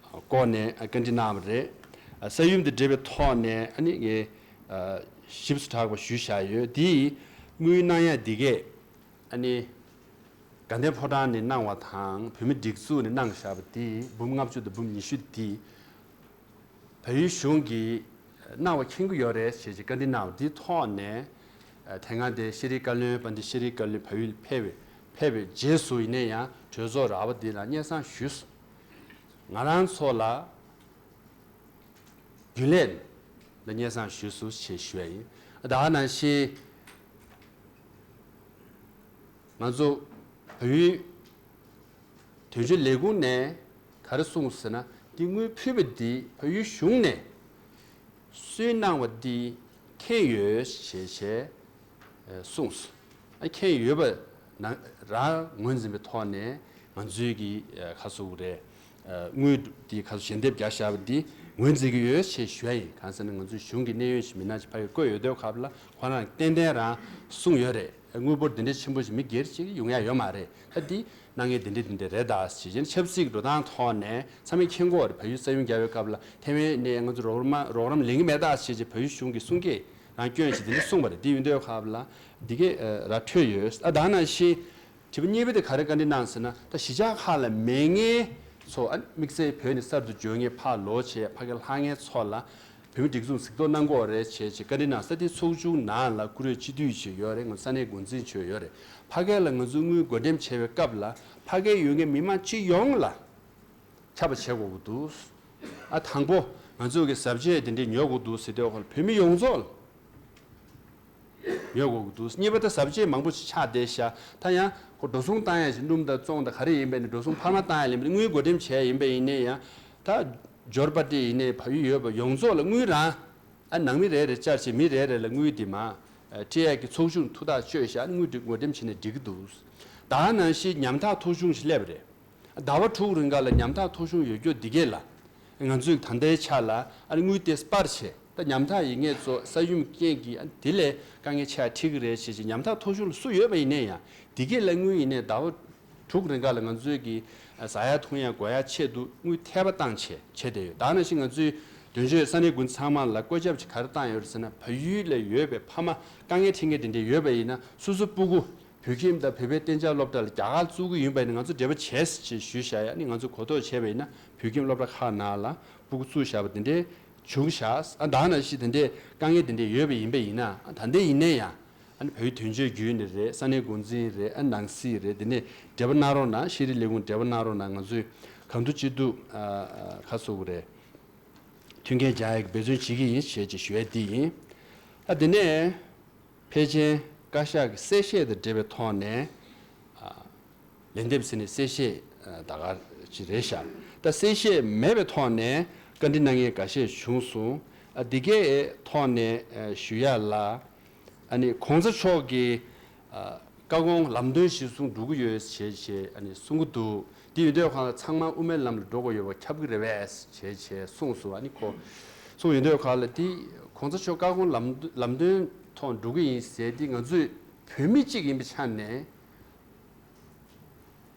སྐོར་ནས་བཀའ་འདྲི་གནང་བ་རེད། ས་ཡོམ་དང་འབྲེལ་བའི་ཐོག་ནས་ཨ་ནི་ངས་ཞིབ་ཏུ་དྲག་པ་ཞུས་བཞག་ཡོད། དེའི་དངུལ་གནང་ཡ་འདི་གས་ཨ་ནི་དགའ་ལྡན་ཕོ་བྲང་ནས་གནང་བ་དང་བོད་མི་སྒྲིག་འཛུགས་ནས་གནང་བཞག་པ་དེ་འབུམ་ལྔ་བཅུ་དང་འབུམ་ཉི་ཤུ་དེ། བལ་ཡུལ་གཞུང་གིས་གནང་བ་མཁྱེན་གྱི་ཡོད་རེད་ཞེས་ཀྱི་བཀའ་འདྲི་གནང་བ་འདིའི་ཐོག་ནས། དེ་སྔ་དེ་ཤེས་རིག་བཀའ་བློན་དཔལ་ལྡན་ཤེས་རིག་བཀའ་བློན་བལ་ཡུལ་ཕེབས་པའི་ཕེབས་པའི་རྗེས་སུ་ཡིན་ན་ཡང་གྲོས་ཚོགས་ར་བ་འདི་ལ་སྙན་སེང་ཞུས་སོང་། ང་རང་ཚོ་ལ་རྒྱུན་ལས་ལ་སྙན་སེང་ཞུས་སོང་ཞེས་ཞུ་བ་ཡིན། ད་ག་ནང་བཞིན་ང་ཚོ་བལ་ཡུལ་དོན་གཅོད་ལས་ཁུངས་ནས་ག་རེ་གསུངས་ཟེར་ན། འདི་དངུལ་ཕུལ་བ་འདི་བལ་ཡུལ་གཞུང་ནས་སུས་གནང་བ་འདི་མཁྱེན་ཡོད་ཞེས་བྱས་གསུངས་སོང་། ཨ་མཁྱེན་ཡོད་པ་ན་རང་ངོས་འཛིན་པའི་ཐོག་ནས་ང་ཚོའི་གི་ཁ་གསོ་རེད། དངུལ་འདི་ཁ་གསོ་ཞལ་འདེབས་རྒྱག་བཞག་པ་འདི་ངོས་འཛིན་གྱི་ཡོད་ཞེས་ཞུ་ཡ་ཡིན། གང་ཟེར་ན་ང་ཚོའི་གཞུང་གི་གནད་ཡོད་ཀྱི་མི་སྣ་ཅིག་ཕ་གིར་བསྐོས་ཡོད་དུས་སྐབས་ལ་ཁོ་རང་ཏན་ཏན་རང་གསུངས་ཡོད་རེད། དངུལ་འབོར་འདི་འདྲའི་ཆེན་པོ་ཞིག་མི་སྒེར་གཅིག་ཡོང་ཡ་ཡོད་མ་རེད། ད་འདི་གནང་མཁན་དེ་འདྲ་དེ་འདྲ་རེད་ད་ཞེས་བྱས་ནས་ཆབ་སྲིད་ཀྱི་འགྲོ་སྟངས་ཐོག་ནས་ཚང་མས་མཁྱེན་གྱི་ཡོད་རེད། བལ་ཡུལ་ས་ཡོམ་བརྒྱབ་པའི་སྐབས་ལ་ཐེ་ཝན་ནས་ང་ཚོ་རོགས་རམ་རོགས་རམ་ལེན་གྱི་མེད་ད་ཞེས་བྱས་བལ་ཡུལ་གཞུང་གིས་གསུང་སྐད་རང་སྐྱོན་ཞིག་དེ་འདྲ་གསུངས་པ་རེད། འདི་ཡིན་དུས་སྐབས་ལ་འདི་གས་ར་འཕྲོད་ཡོད། ཨ་ད་ནང་བཞིན་དྲི་བ་གཉིས་པ་དེ་ག་རེ་བཀའ་འདྲི་གནང་ཟེར་ན། ད་གཞིས་ཆགས་ཁག་ལ་མེད་མཁན་ཚོ་ཨ་དམིགས་བསལ་བོད་ནས་གསར་དུ་འབྱོར་མཁན་ཕར་ལོག་བྱས་ཕ་གིར་ལྷག་མཁན་ཚོ་ལ། བོད་མི་སྒྲིག་འཛུགས་གཟིགས་རྟོག་གནང་དགོས་རེད་བྱས་བྱས་བཀའ་འདྲི་གནང་ས་དེ་ཚོགས་ཆུང་ནང་ལ་བཀུར་འོས་སྤྱི་འཐུས་ཅིག་ཡོད་རེད། ང་ཚོ་ས་གནས་འགོ་འཛིན་ཅིག་ཡོད་རེད། ཕ་གི་ལ་ང་ཚོ་དངུལ་བགོ་འགྲེམས་བྱེད་པའི་སྐབས་ལ་ཕ་གིར་ཡོད་མཁན་མི་མང་སྤྱི་ཡོངས་ལ་ཁྱབ་པ་བྱེད་དགོས་ཀྱི་འདུག་ཨ་དང་པོ་ང་ཚོ་གི་ཟབ་ཆོས་དེ་འདྲས་ཉོ་དགོས་འདུག་ཟེར་དུས་ཁོ་ལ་བོད་མི་ཡོངས་རྫོགས་ལ་ཉོ་དགོས་ཀྱི་འདུག་གཉིས་པ་ད་ཟབ་ཆོས་མང་པོ་ཞིག་ཆགས་བསྡད་ཤག་ད་ཡང་ཁོ་འགྲོ་སོང་བཏང་ཡ་ཞིག་སྣུམ་དང་བཙོང་དང་ག་རེ་ཡིན་པས་ནས་འགྲོ་སོང་འཕར་མ་བཏང་ཡ་ལེན་པ་དངུལ་བགོ་འགྲེམས་བྱས་ཡིན་པ་ཡིན་ནའི་ཡང་ད། འབྱོར་པ་དེ་ཡིན་ནའི་བལ་ཡུལ་ཡོད་པ་ཡོངས་རྫོགས་ལ་དངུལ་རང་། ཨ་ནང་མི་རེ་རེ་བཅར་བྱས་མི་རེ་རེ་ལ་དངུལ་འདི་མ། སྤྲད་ཡག་གི་ཚོགས་ཆུང་ཐུགས་ཐག་གཅོད་བཞག་དངུལ་འདི་བགོ་འགྲེམས་བྱས་ནས་འགྲིག་གི་འདུག་ད་ནང་བཞིན་ཉམ་ཐག་ཐོ་གཞུང་ཞིག་སླེབས་པ་རེད། ཟླ་བ་དྲུག་རིང་ག་ལ་ཉམ་ཐག་ཐོ་གཞུང་ཡོད་རྒྱུ་འདི་གས་ལ། ང་ཚོས་ད་ལྟའི་ཆ་ལ་ཨ་དངུལ་དེ་སྤར་བྱས་ད་ཉམ་ཐག་ཡིན་ངེས་ཚོ་ས་ཡོམ་རྐྱེན་གྱིས་ཨ་དེ་ལས་དཀའ་ངལ་ཆེ་ཡ་འཕྲད་ཀྱི་རེད་ཞེས་བྱས་ཉམ་ཐག་ཐོ་གཞུང་ལ་སུ་ཡོད་པ་ཡིན་ནའི་ཡང་འདི་གས་ལ་དངུལ་ཡིན་ནའི་ཟླ་བ། དྲུག་རིང་ག་ལ་ང་ཚོས་ཀྱི་ཟ་ཡ་འཐུང་ཡ་དགོས་ཡ་ཆེད་དུ་དངུལ་ཐེབས་པ་བཏང་བྱས་བྱས་བསྡད་ཡོད། ད་ནང་བཞིན་ང་ཚོའི་དོན་གཅོད་ས་གནས་འགོ་འཛིན་ཚང་མ་ལ་བཀོད་ཁྱབ་ཅིག་ག་རེ་བཏང་ཡོད་རེད་ཟེར་ན། བལ་ཡུལ་ལ་ཡོད་པའི་ཕ་མ་དཀའ་ངལ་འཕྲད་མཁན་དེ་འདྲ་ཡོད་པ་ཡིན་ན་སོ་སོ་སྤུ་གུ་བོད་ཁྱིམ་དང་བོད་པའི་གཏན་འཇགས་སློབ་གྲྭ་ལ་རྒྱ་གར་བཙུགས་ཀྱི་ཡིན་པ་ཡིན་ན་ང་ཚོ་འབྲེལ་བ་བྱས་ཞེས་ཞུས་བཞག་ཡ་ནི་ང་ཚོ་གོ་རྟོགས་བྱས་པ་ཡིན་ན་བོད་ཁྱིམ་སློབ་གྲྭ་ཁག་ནང་ལ་སྤུ་གུ་བཙུགས་བཞག་པ་དེ་འདྲའི་བྱུང་བཞག་ཨ་ད་ནང་བཞིན་དེ་འདྲའི་དཀའ་ངལ་དེ་འདྲའི་ཡོད་པ་ཡིན་པ་ཡིན་ན་ཨ་ད་ལྟ་ཡིན་ནའི་ཡང་། ཨ་ནི་བལ་ཡུལ་དོན་གཅོད་བརྒྱུད་ནས་རེད། ས་གནས་འགོ་འཛིན་རེད། ཨ་ནང་སྲིད་རེད། དེ་ནས་འབྲེལ་བ་གནང་རོགས་གནང་། ཤེས་རིག་ལས་ཁུངས་འབྲེལ་བ་གནང་རོགས་གནང་། ང་ཚོས་གང་ཐུབ་ཅི་ཐུབ་ཨ་ཨ་ཁ་གསོ་གི་རེད། མཐུན་རྐྱེན་སྦྱར་ཡག་གི་འབད་བརྩོན་བྱེད་ཀྱི་ཡིན་ཞེས་ཅིག་ཞུ་ཡ་འདི་ཡིན། ཨ་དེ་ནས་ཕལ་ཆེར་བཀའ་ཤག་གི་གསལ་བཤད་དང་འབྲེལ་བའི་ཐོག་ནས་ཨ། ལན་འདེབས་ཟེར་ནས་གསལ་བཤད་ད་ག་ཅིག་རེད་ཤག་ད་གསལ་བཤད་མེད་པའི་ཐོག་ནས་བཀའ་འདྲི་གནང་མཁན་འགའ་ཤས་བྱུང་སོང་། ཨ་འདི་གའི་ཐོག་ནས་ཞུ་ཡ་ལ། ཨ་ནི་གོང་ས་མཆོག་གིས་བཀའ་དགོངས་ལམ་སྟོན་གཞིར་བཟུང་འགྲོ་གི་ཡོད་ཞེས་ཞེས་ཨ་ནི་གསུང་གི་འདུག་དེ་ཡིན་དུས་གང་ལ་ཚང་མ་དབུ་མའི་ལམ་ལ་འགྲོ་དགོས་ཡོད་པ་ཁྱབ་ཀྱི་རེད་པས་ཞེས་ཞེས་གསུངས་སོང་། ཨ་ནི་ཁོ་གསུངས་ཡོད་དུས་གང་ལ་དེ་གོང་ས་མཆོག་བཀའ་དགོངས་ལམ་ལམ་སྟོན་ཐོག་འགྲོ་གི་ཡིན་ཟེར་དེ་ང་ཚོས། བོད་མི་གཅིག་ཡིན་པའི་ཆ་ནས།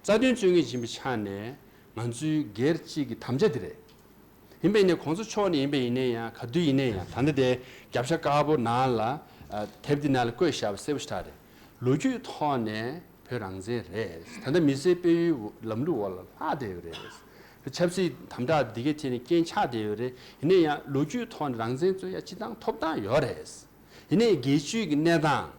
རྩ་དོན་རྩོད་མཁན་ཡིན་པའི་ཆ་ནས་ང་ཚོའི་སྒེར་གཅིག་གི་དམ་བཅའ་དེ་རེད། ཡིན་པ་ཡིན་ནའི་གོང་ས་མཆོག་ནས་ཡིན་པ་ཡིན་ནའི་ཡང་ག་དུས་ཡིན་ནའི་ཡང་ད་ལྟ་དེ་རྒྱབ་ཤ་དཀར་པོ་ནང་ལ་དེབ་འདི་ནང་ལ་བཀོད་བཞག་པ་གསལ་པོ་ཞེ་དྲག་རེད། ལོ་རྒྱུས་ཐོག་ནས་བོད་རང་བཙན་རེད། ད་ལྟ་མི་སེར་སྤེལ་ཡུལ་ལམ་ལུགས་འོག་ལ་ལྷག་བསྡད་ཡོད་རེད། ཆབ་སྲིད་དམ་དྲག་འདི་གའི་ཐད་ནས་རྐྱེན་ཆགས་བསྡད་ཡོད་རེད། ཡིན་ནའི་ཡང་ལོ་རྒྱུས་ཐོག་ནས་རང་བཙན་རྩོད་ཡ་སྤྱི་བཏང་ཐོབ་ཐང་ཡོད་རེད། ཡིན་ནའི་རྒྱལ་སྤྱིའི་གི་གནས་སྟངས།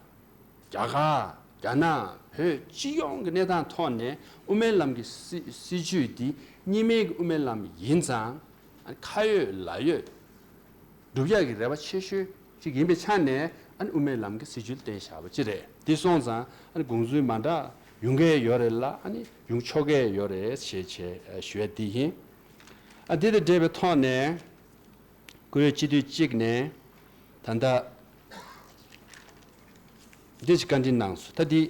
རྒྱ་གར། རྒྱ་ནག་བོད་སྤྱི་ཡོངས་ཀྱི་གནས་སྟངས་ཐོག་ནས་དབུ་མའི་ལམ་གྱི་སྲིད་སྲིད་བྱུས་འདི་གཉིས་སྨན་གྱི་དབུ་མའི་ལམ་ཡིན་ཙང་། ཁ་ཡོད་ལག་ཡོད་སྒྲུབ་ཡག་གི་རེ་བ་ཆེ་ཤོས་ཅིག་ཡིན་པའི་ཆ་ནས། ཨ་ནི་དབུ་མའི་ལམ་གྱི་སྲིད་བྱུས་ལ་བརྟེན་བཞག་པ་ཅིག་རེད། འདི་སོང་ཙང་ཨ་ནི་དགོངས་ཚུལ་མ་འདྲ་ཡོང་གི་ཡོད་རེད་ལ། ཨ་ནི་ཡོང་ཆོག་གི་ཡོད་རེད་ཞེས་བྱས་ཞུ་ཡ་འདི་ཡིན། ཨ་འདི་དང་འབྲེལ་བའི་ཐོག་ནས། བཀུར་འོས་སྤྱི་འཐུས་གཅིག་ནས་ད་ལྟ་འདི་ཞིག་བཀའ་འདྲི་གནང་སོང་། ད་འདི་